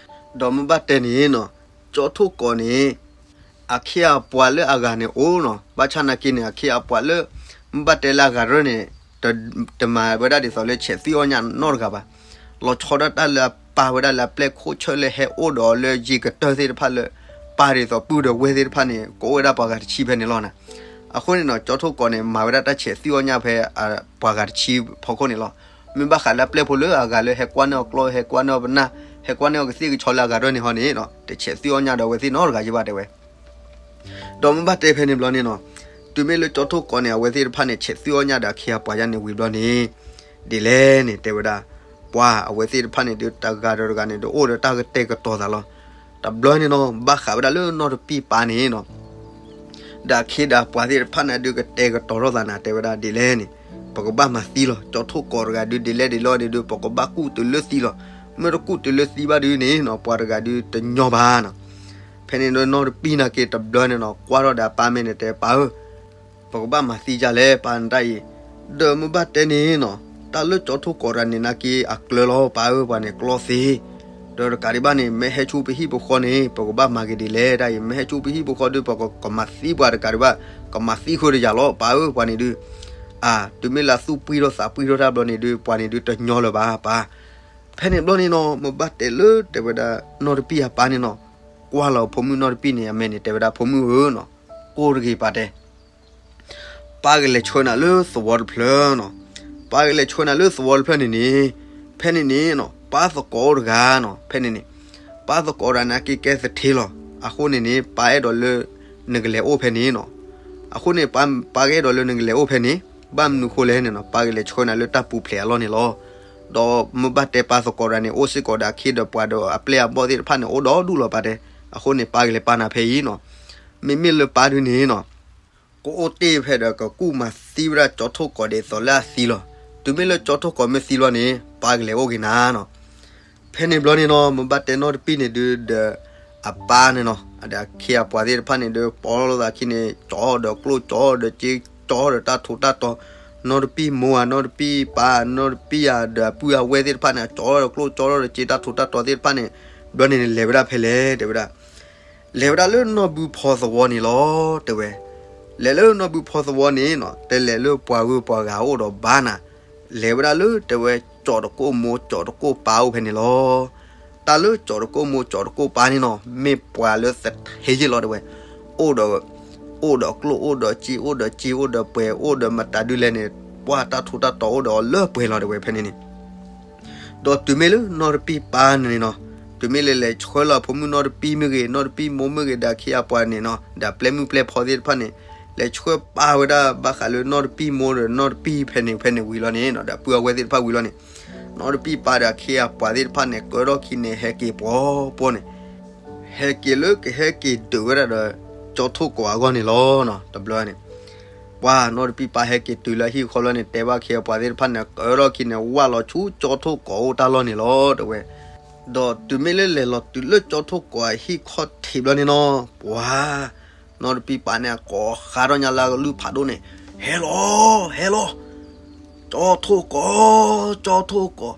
ဒီးမ့ၢ်ဘၣ်တဲန့ၣ်နီၤ ကၠီထူၣ်ကီးန့ၣ် အခ့အပှၤလၢအဂၤန့ၣ်အိၣ်နီၤ ဘၣ်ဆၣ်နာ်က့န့ၣ် အခ့အပှၤလၢ မ့ၢ်ဘၣ်တဲလၢအဂၤတရၢန့ၣ် တမၤဝဲဒၣ်ဒ်သိးလၢဆဲးသွံၣ်အီၣ်ညၣ်နီတဂၤဘၣ်. လီၤဆီဒၣ်တၢ်လၢအပာ်ဝဲဒၣ်လၢအပျဲၢ်ခိၣ်ဆၢလၢဟဲအိၣ်ဒီးအီၤလၢယံၤကတၢၢ်သ့ၣ်တဖၣ်လၢ ပာ်ဒ်သိးပုၢ်ဒီးဝဲၢ်သ့ၣ်တဖၣ်န့ၣ် ကအိၣ်ဝဲဒၣ်ပှၤဂၤတဆံဖဲန့ၣ်လီၤနၤ. အဃိန့ၣ်နီၤ ကၠီထူၣ်ကီးန့ၣ် မၤဝဲဒၣ်တၢ်ဆဲးသွံၣ်အီၣ်ညၣ်ဖဲ ပှၤဂၤတဆံဖီခိၣ်န့ၣ်လီၤ. မ့ၢ်ဘၣ်ဃးလၢအပျဲၢ်ဖိလၢအဂၤလၢဟဲကွၢ်န့ၢ်အီၤကျိၣ် ဟဲကွၢ်န့ၢ်အီၤပနၢ် ဟဲကွၢ်န့ၢ်အီၤကသ့ၣ်ကဆီလၢအဂၤတရၢန့ၣ်ဟီန့ၣ်နီၤ တဆဲးသွံၣ်အီၣ်ညၣ်ဒီးအဝဲသ့ၣ်နီတဂၤယဘၣ်တဲဝဲ ဒီးမ့ၢ်ဘၣ်တဲဖဲန့ၣ်ဘျီန့ၣ်နီၤ တုၤမ့ၢ်လၢကၠီထူၣ်ကီးန့ၣ် အဝဲသ့ၣ်တဖၣ်န့ၣ် ဆဲးသွံၣ်အီၣ်ညၣ်ဒီးအခ့အပှၤယါန့ၣ်ဝံၤဘျီန့ၣ် ဒ်လဲၣ်န့ၣ် တဲဝဲဒၣ် ပှၤအဝဲသ့ၣ်တဖၣ်န့ၣ်ဒုး တဂၤဒီးတဂၤန့ၣ် ဒုးအိၣ်ဒီးတၢ်ကတဲာ်ကတီၤသးလီၤ. တဘျီန့ၣ်နီၤ ဘၣ်ဃးဝဲဒၣ်လၢနီၢ်တပံၢ်ပၢ်န့ၣ်နီၤ ဒီးအခ့ဒီးအပှၤသ့ၣ်တဖၣ်န့ၣ်ဒုး ကတဲာ်ကတီၤထီၣ်သးနၤ တဲဝဲဒၣ်ဒ်လဲၣ်န့ၣ် ပကဘၣ်မၤသံလီၤ. ကၠီထူၣ်ကီးတဂၤဒုး ဒ်လဲၣ်ဒ်လဲၣ်န့ၣ်ဒုး ပကဘၣ်ကူၣ်တုၤလၢသံလီၤ. မ့ၢ်တကူၣ်တုၤလၢသံဘၣ်ဒုးန့ၣ်နီၤ ပှၤတဂၤဒုးတညီဘၣ်နီၤ. ဖဲန့ၣ်နီၢ်တပံၢ်နာ်က့တဘျီန့ၣ်နီၤ ကွၢ်ထီၣ်ဒီးအပၢ်မ့ၢ်န့ၣ်တဲပၢ်ဧၢ ပကဘၣ်မၤသံဒ်လဲၣ် ပၢ်နတၢ်အံၤ, ဒီးမ့ၢ်ဘၣ်တဲန့ၣ်နီၤ, တၢ်လၢကၠီထိၣ်ကိးတဂၤန့ၣ် နာ်က့အကျၢၤလီၤ ပၢ်ဧၢ, ပှၤန့ၣ်ကျီသ့. ဒီးတကးဒံးဘၣ်န့ၣ် မ့ၢ်ဟဲဆူပဟံၣ်ပဃီန့ၣ် ပကဘၣ်မၤက့ၤဒ်လဲၣ်တၢ်အံၤ, မ့ၢ်ဟဲဆူပဟံၣ်ပဃီဒီး ပကမၤသံပှၤတကးဒံးဘၣ်, ကမၤသံဃုာ်တယၤလီၤ ပၢ်ဧၢ, ပှၤန့ၣ်ဒုး, အါ, တုၤမ့ၢ်လၢသူၣ်ပှံၢ်ထီၣ်သးပှံၢ်ထီၣ်တၢ်ဘျီန့ၣ်ဒုး ပှၤန့ၣ်ဒုးတညီလၢၤဘၣ် ပၢ်. ဖဲန့ၣ်ဘျီန့ၣ်နီၤ မ့ၢ်ဘၣ်တဲလၢတဲဝဲဒၣ်နီၢ်တပံၢ်အပၢ်န့ၣ်နီၤ, ကွၢ်လီၤဖိမုၣ်နီၢ်တပံၢ်န့ၣ် အမဲာ်န့ၣ် တဲဝဲဒၣ် ဖိမုၣ်ဧၢနီၤ, ကိၢ်တဂ့ၤ ပၢ်တဲ ပၢ်ကလဲၤဆှၢနၤလၢသဝီတဖျၢၣ်နီၤ, ပၢ်ကလဲၤဆှၢနၤလၢသဝီတဖျၢၣ်န့ၣ်န့ၣ်, ဖဲန့ၣ်န့ၣ်နီၤ ပၢ်သကိးအိၣ်တဂၤနီၤ, ဖဲန့ၣ်န့ၣ်, ပၢ်သကိးတဂၤန့ၣ် အက့ကဲသထ့လီၤ. အဃိန့ၣ်န့ၣ် ပၢ်အဲၣ်ဒိးလၢ နကလဲၤအိၣ်ဖဲန့ၣ်နီၤ. အဃိန့ၣ် ပၢ်ကအဲၣ်ဒိးလၢနကလဲၤအိၣ်ဖဲန့ၣ်, ဘၣ်မနုၤဃိလဲၣ်န့ၣ်နီၤ, ပၢ်ကလဲၤဆှၢနၤလၢတၢ်ပူၤဖျဲးအလီၢ်န့ၣ်လီၤ. ဒီးမ့ၢ်ဘၣ်တဲပၢ်သကိးတဂၤန့ၣ် အိၣ်စ့ၢ်ကီးဒီးအခ့ဒီးပှၤဒီးအပျဲၢ်အဘီၣ်သ့ၣ်တဖၣ်န့ၣ် အိၣ်ဒီဒူၣ်လီၤ ပၢ်တဲ. အဃိန့ၣ် ပၢ်ကလဲၤပာ်နၤဖဲအံၤနီၤ. မ့မ့ၢ်လၢပၢ်ဒုန့ၣ်နီၤ ကအိၣ်တ့ၢ်ဖဲဒီး ကကူၣ်မၤသံဝဲဒၣ်ကၠီထိၣ်ကိးဒ်သိးလၢအသံလီၤ. တုၤမ့ၢ်လၢကၠီထိၣ်ကိးမ့ၢ်သံလီၤန့ၣ် ပၢ်ကလဲၤအိၣ်က့ၤနၤနီၤ. ဖဲန့ၣ်ဘျီန့ၣ်နီၤ မ့ၢ်ဘၣ်တဲနီၢ်တပံၢ်န့ၣ်ဒုးဒီး အပၢ်န့ၣ်နီၤ, ဒီးအခ့အပှၤသ့ၣ်တဖၣ်န့ၣ်ဒုး ပိာ်လိာ်သးခံန့ၣ် ကၠီဒီးကျိၣ်ကၠီဒီးစ့ ကၠီဒီးတၢ်ထူးတၢ်တီၤ, နီၢ်တပံၢ်မိၢ်ဧါ နီၢ်တပံၢ်ပၢ် နီၢ်တပံၢ်ယၤဒီးအပုၢ်အဝဲၢ်သ့ၣ်တဖၣ်န့ၣ် ကၠီဒီးကျိၣ်ကၠီဒီးစ့တၢ်ထူးတၢ်တီၤသ့ၣ်တဖၣ်န့ၣ်, ဘျီန့ၣ်န့ၣ် လဲၤဝဲဒၣ်ဖဲလဲၣ် တဲဝဲဒၣ် လဲၤဝဲဒၣ်လၢနီၢ်ဘုဖီသဝီန့ၣ်လီၤ တဲဝဲ. လဲၤလၢနီၢ်ဘုဖီသဝီန့ၣ်နီၤ တလဲၤလၢပှၤဂုၤပှၤဂၤအိၣ်ဒီးဘၣ်နၤ, လဲၤဝဲဒၣ်လၢတဲဝဲ ကၠီတကိၣ်မိၢ်ကၠီတကိၣ်ပၢ်အိၣ်ဖဲန့ၣ်လီၤ. တၢ်လၢကၠီတကိၣ်မိၢ်ကၠီတကိၣ်ပၢ်န့ၣ်နီၤ မ့ၢ်ပှၤလၢသထ့ယ့ၢ်လီၤ တဲဝဲ. အိၣ်ဒီး အိၣ်ဒီးကျိၣ် အိၣ်ဒီးစ့ အိၣ်ဒီးစ့ အိၣ်ဒီးပှဲၤ အိၣ်ဒီးမတၤဒုလဲၣ်န့ၣ် ပှၤတၢ်ထူးတၢ်တီၤအိၣ်ဒီးအီၤလၢပှဲၤလီၤ တဲဝဲ ဖဲန့ၣ်န့ၣ်. ဒီးတုၤမ့ၢ်လၢနီၢ်တပံၢ်ပၢ်န့ၣ်နီၤ, တုၤမ့ၢ်လၢလဲၤဆှၢလီၤဖိမုၣ်နီၢ်တပံၢ်မ့ၢ်ဂ့ၤ နီၢ်တပံၢ်မိၢ်မ့ၢ်ဂ့ၤ ဒီးအခ့အပှၤန့ၣ်နီၤ ဒီးပျဲၢ်မုၣ်ပျဲၢ်ဖီသ့ၣ်တဖၣ်န့ၣ် လဲၤဆှၢပၢ်ဝဲဒၣ်ဘၣ်ဃးလၢနီၢ်တပံၢ်မိၢ်ဒီးနီၢ်တပံၢ်ဖဲန့ၣ်ဖဲန့ၣ်ဝံၤလီၤန့ၣ်နီၤ ဒီးပုၢ်အဝဲၢ်သ့ၣ်တဖၣ်ဝံၤလီၤန့ၣ်, နီၢ်တပံၢ်ပၢ်ဒီးအခ့အပှၤသ့ၣ်တဖၣ်န့ၣ် ကၢထီၣ်ခံန့ၣ် ဟဲက့ၤပှီၤပှီၤန့ၣ် ဟဲက့ၤလၢကဟဲက့ၤဒုးဝဲဒၣ်ဒီး ကၠီထိၣ်ကိးအဂီၢ်န့ၣ်လီၤ. တဘျီန့ၣ် ပှၤနီၢ်တပံၢ်ပၢ်ဟဲက့ၤတုၤလၢအဟံၣ်ဃီလီၤန့ၣ် တဲဘၣ်အခ့အပှၤသ့ၣ်တဖၣ်န့ၣ် ကၢထီၣ်ခံန့ၣ် ဝၢ်လီၤဆူကၠီထိၣ်ကိးအိၣ်တၢ်လီၢ်န့ၣ်လီၤ တဲဝဲ. ဒီးတုၤမ့ၢ်လၢလဲၤလီၤတုၤလၢကၠီထိၣ်ကိးအဟံၣ်ခီၣ်ထံးဘျီန့ၣ်နီၤ, ပှၤ နီၢ်တပံၢ်ပၢ်န့ၣ် အကိးဃါထီၣ်ညါလၢအကလုၢ်ဖးဒိၣ်န့ၣ်, ဟဲလီၤ ဟဲလီၤ, ကၠီထိၣ်ကိး ကၠီထိၣ်ကိး,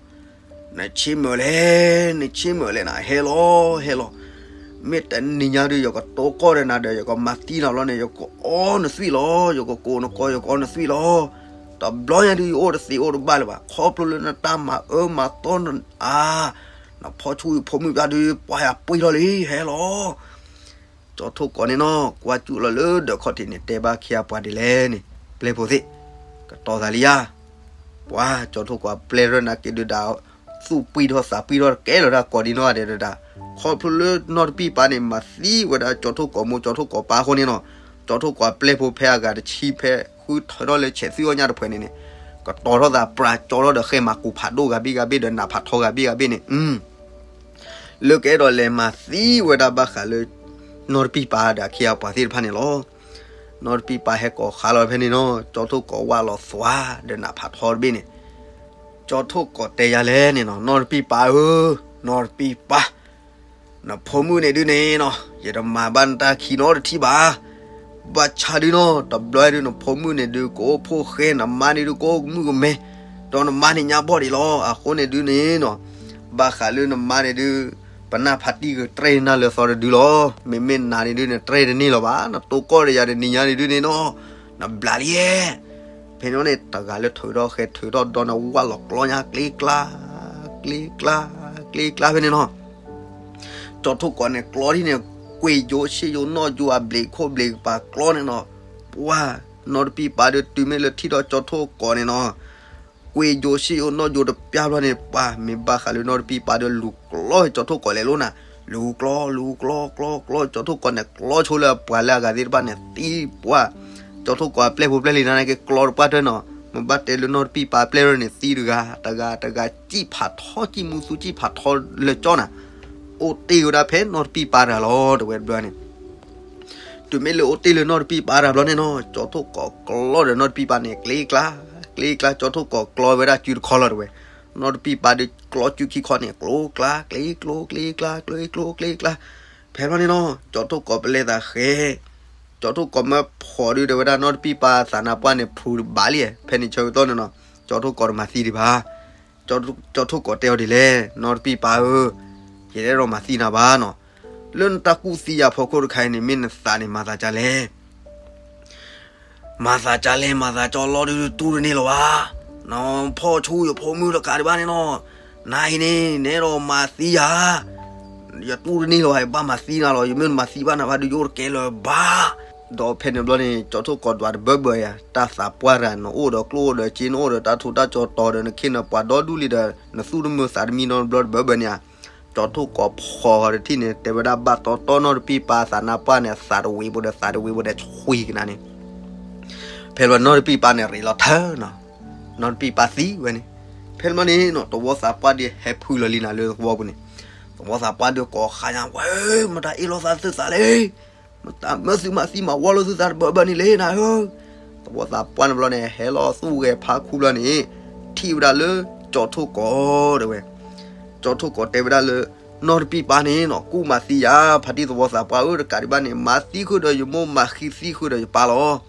နဆ့မုာ်လဲၣ် နဆ့မုာ်လဲၣ်နၤ, ဟဲလီၤ ဟဲလီၤ, မ့ၢ်တနံၤညါဒုး ယကတိကီၢ်ဒီးနၤဒီး ယကမၤသံနၤလီၤန့ၣ် ယကအီနသွံၣ်လီၤ, ယကကိးနကိး ယကအီနသွံၣ်လီၤ. တဘျီညါဒုး ယအိၣ်တသ့အိၣ်တဘၣ်လၢၤဘၣ်, ခီဖျိလၢနတၢ်မၤအၢမၤသီနၤ, နဖီဆူယဖိမုၣ်ဘၣ်ဒုး ပှၤယၤပှ့ၤထီၣ်လံ ဟဲလီၤ. ကၠီထိၣ်ကိးန့ၣ်နီၤ ကွၢ်စူၣ်လီၤလၢဒၢးခီၣ်ထံးန့ၣ် တဲဘၣ်အခ့အပှၤဒ်လဲၣ်န့ၣ်, ပျဲၢ်ဖိသ့ၣ်, ကတီၤသးလံဧါ. ပှၤကၠီထိၣ်ကိးပျဲၢ်ရၢၢ်နာ်က့ဒုးဒၣ်, သူၣ်ပှံၢ်ထီၣ်သးပှံၢ်ထီၣ်တကဲလၢၤတၢ်ကိးဒံနီၢ်ဂၤဒဲးဒၣ်, ခီဖျိလၢနီၢ်တပံၢ်ပၢ်န့ၣ် မၤသံဝဲဒၣ်ကၠီထိၣ်ကိးမိၢ်ကၠီထိၣ်ကိးပၢ်အဃိန့ၣ်နီၤ, ကၠီထိၣ်ကိးပျဲၢ်ဖိဖဲအဂၤတဆံဖဲဃုထၢထီၣ်လၢဆဲးသွံၣ်အီၣ်ညၣ်တဖှဲးန့ၣ်န့ၣ်, ကတီၤထီၣ်သးပြးကၠီထီၣ်ဒီးဃဲမၤကူးဖးဒိၣ်ဂၤဘ့ၣ်ဂၤဘ့ၣ်ဒီးနးဖးထီဂၤဘ့ၣ်ဂၤဘ့ၣ်န့ၣ် လၢကအဲၣ်ဒိးလဲၤမၤသံဝဲဒၣ်ဘၣ်ဃးလၢ နီၢ်တပံၢ်ပၢ်ဒီးအခ့အပှၤသ့ၣ်တဖၣ်န့ၣ်လီၤ. နီၢ်တပံၢ်ပၢ်ဟဲကိးဃါလီၤဖဲန့ၣ်နီၤ ကၠီထိၣ်ကိးဝၢ်လီၤသွါဒီးနးဖးထီတဘ့ၣ်န့ၣ်, ကၠီထိၣ်ကိးတဲယၤလဲၣ်န့ၣ်နီၤ နီၢ်တပံၢ်ပၢ်ဧၢ, နီၢ်တပံၢ်ပၢ် နဖိမုၣ်န့ၣ်ဒုးန့ၣ်နီၤ ယတမၤဘၣ်နတၢ်ခံနီတထံၣ်ဘၣ်. ဘၣ်ဆၣ်ဒုးနီၤ တဘျီဒုးနဖိမုၣ်န့ၣ်ဒုး ကအိၣ်ဖှိၣ်ဃဲ နမါန့ၣ်ဒုး ကအိၣ်ကမုၣ်ကမဲ, ဒီးနမါန့ၣ်ညါဘီၣ်ဒံးလီၤ. အဃိန့ၣ်ဒုးန့ၣ်နီၤ ဘၣ်ဃးလၢနမါန့ၣ်ဒုး ပနၢ်ဖးတံၢ်ကတြဲၢ်နၢ်လၢသီတဒုလီၤ. မ့မ့ၢ်နၤန့ၣ်ဒုး နတြဲၢ်တန့ၢ်လီၤဘၣ်. နတိၢ်ကီၢ်ဒီးယၤတနံၤညါန့ၣ်ဒုးန့ၣ်နီၤ နဘျးလံ ဖဲန့ၣ်န့ၣ် တဂၤလၢထုးထီၣ်ဃဲ ထုးထီၣ်ဒီးနဝၣ်လီၤကျီညါ ကျ့ကျါ ကျ့ကျါ ကျ့ကျါဖဲန့ၣ်နီၤ. ကၠီထိၣ်ကိးန့ၣ် ကျီထံၣ်န့ၣ် ကွံာ်ယိၤ ဆ့ယိၤနီၣ်ယိၤ အဘျံးခိၣ်ဘျံးကပၤကျီန့ၣ်နီၤ. ပှၤ နီၢ်တပံၢ်ပၢ်ဒုး တုၤမ့ၢ်လၢထံၣ်ဒီးကၠီထိၣ်ကိးန့ၣ်နီၤ ကွံာ်ယိၤ ဆ့ယိၤနီၣ်ယိၤတပျၢ်ဘျီန့ၣ် ပှၤ မ့ၢ်ဘၣ်ဃးလၢနီၢ်တပံၢ်ပၢ်ဒုးလူၤကျီ ကၠီထိၣ်ကိးလဲၤလိာ်နၤ လူၤကျီ လူၤကျီ ကျီ ကျီ ကၠီထိၣ်ကိးန့ၣ် ကျီဆိလၢအပှၤလၢအဂၤသ့ၣ်တဖၣ်န့ၣ် သံပှၤ ကၠီထိၣ်ကိးအပျဲၢ်ဖိပျဲၢ်လံၤနၤန့ၣ်က့ၤ ကျီတပှၢ်တၢၢ်နီၤ. မ့ၢ်ဘၣ်တဲလၢနီၢ်တပံၢ်ပၢ်ပျဲၢ်ရၢၢ်န့ၣ် သံတဂၤ တဂၤ တဂၤ စံၣ်ဖးထီ စံၣ်မူသူ စံၣ်ဖးထီလၢကၠီနၤ အိၣ်တ့ၢ်ဝဲဒၣ်ဖဲနီၢ်တပံၢ်ပၢ်တဂၤလီၤ တဲဝဲတဘျီန့ၣ်. တုၤမ့ၢ်လၢအိၣ်တ့ၢ်လၢနီၢ်တပံၢ်ပၢ်တဂၤဘျီန့ၣ်နီၤ ကၠီထိၣ်ကိးကျီဒီးနီၢ်တပံၢ်ပၢ်န့ၣ် ကျ့ကျါ ကျ့ကျါ ကၠီထိၣ်ကိးကျီဝဲဒၣ်စုတခီလီၤ တဲဝဲ. နီၢ်တပံၢ်ပၢ်ဒုးကျီစုခံခီန့ၣ် ကျိကျါ ကျ့ကျိ ကျ့ကျါ ကျ့ကျိ ကျ့ကျါ ဖဲဘျီန့ၣ်နီၤ ကၠီထိၣ်ကိးပလဲသးဃဲ ကၠီထိၣ်ကီးမၢဖီးဒုး တဲဝဲဒၣ်နီၢ်တပံၢ်ပၢ်သးနါပှၢ်န့ၣ် ဖုးဘၣ်လံ, ဖဲန့ၣ်ဆၢကတီၢ်န့ၣ်နီၤ ကၠီထိၣ်ကီးတမၤသံဒံးဘၣ်. ကၠီထိၣ်ကီးတဲအီၤဒ်လဲၣ်, နီၢ်တပံၢ်ပၢ်ဧၢ, ယတအဲၣ်ဒိးမၤသံနၤဘၣ်နီၤ. လၢနတၢ်ကူၣ်သံယၤဖီခိၣ်တခါအံၤန့ၣ် မ့ၢ်နသးန့ၣ် မၤသးဒ်လဲၣ် မၤသးဒ်လဲၣ်, မၤသးကၠီလီၤဒုး တူၢ်တန့ၢ်လၢၤဘၣ်. နဖီၣ်ဆူယဖိမုၣ်တကးဒံးဘၣ်န့ၣ်နီၤ, နၤအံၤန့ၣ် နအဲၣ်ဒိးမၤသံယၤ, ယတူၢ်တန့ၢ်လၢၤဘၣ်, ယဘၣ်မၤသံနၤလီၤ, ယမ့ၢ်တမၤသံဘၣ်နၤဘၣ်ဒုး ယအိၣ်တကဲလၢၤဘၣ်. ဒီးဖဲန့ၣ်ဘျီန့ၣ် ကၠီထိၣ်ကီးဒွးတဘၢဘၢယၤ, တၢ်သးပှၢ်တဂၤ နအိၣ်ဒီးကျိၣ်အိၣ်ဒီးစ့ နအိၣ်ဒီးတၢ်ထူးတၢ်ကၠီၤတီၤဒီး နခ့နပှၤဒီဒူၣ်လံဒီး နသူၣ်တမုာ်သးတမံနီတဘျီတဘၢဘၢန့ၣ်ဧါ. ကၠီထိၣ်ကီးဖီးဃီတထံၣ်န့ၣ် တဲဝဲဒၣ်ဘၣ်တီတီနီၢ်တပံၢ်ပၢ်သးနါပှၢ်န့ၣ် သးတဝံၤပူၤဒီး သးတဝံၤပူၤဒီး ဆှံကနၤန့ၣ်, ဖဲလီၤနီၢ်တပံၢ်ပၢ်န့ၣ် ရ့းလီၤထၢနီၤ, နီၢ်တပံၢ်ပၢ်သံဝဲန့ၣ်. ဖဲန့ၣ်ဘျီန့ၣ်နီၤ သဝီသးပှၢ်ဒုးဟဲဖုလီၤလံနၤလၢသဝီပူၤန့ၣ်, သဝီသးပှၢ်ဒုးကိးဃါညါဝဲ, မတၤအ့ၣ်လိာ်သးသုသးလဲၣ်, မတၤမၢသုမၤသံမၤဝီလိာ်သုသးတဘၢဘၢန့ၣ်လဲၣ်နၤဧၢ. သဝီသးပှၢ်န့ၣ်ဘျီန့ၣ် ဟဲလီၤသူၣ်ဂဲၤဖးခူဘျီန့ၣ် ထံၣ်ဝဲဒၣ်လၢကၠီထိၣ်ကီးတဲဝဲ, ကၠီထိၣ်ကီးတဲဝဲဒၣ်လၢ နီၢ်တပံၢ်ပၢ်န့ၣ်နီၤ ကူၣ်မၤသံယၤ, ဖါတံၢ်သဝီသးပှၢ်ဧၢ, တကးဒံးဘၣ်န့ၣ် မၤသံဃုာ်ဒီးယမိၢ် မၤဃံသံဃုာ်ဒီးယပၢ်လီၤ.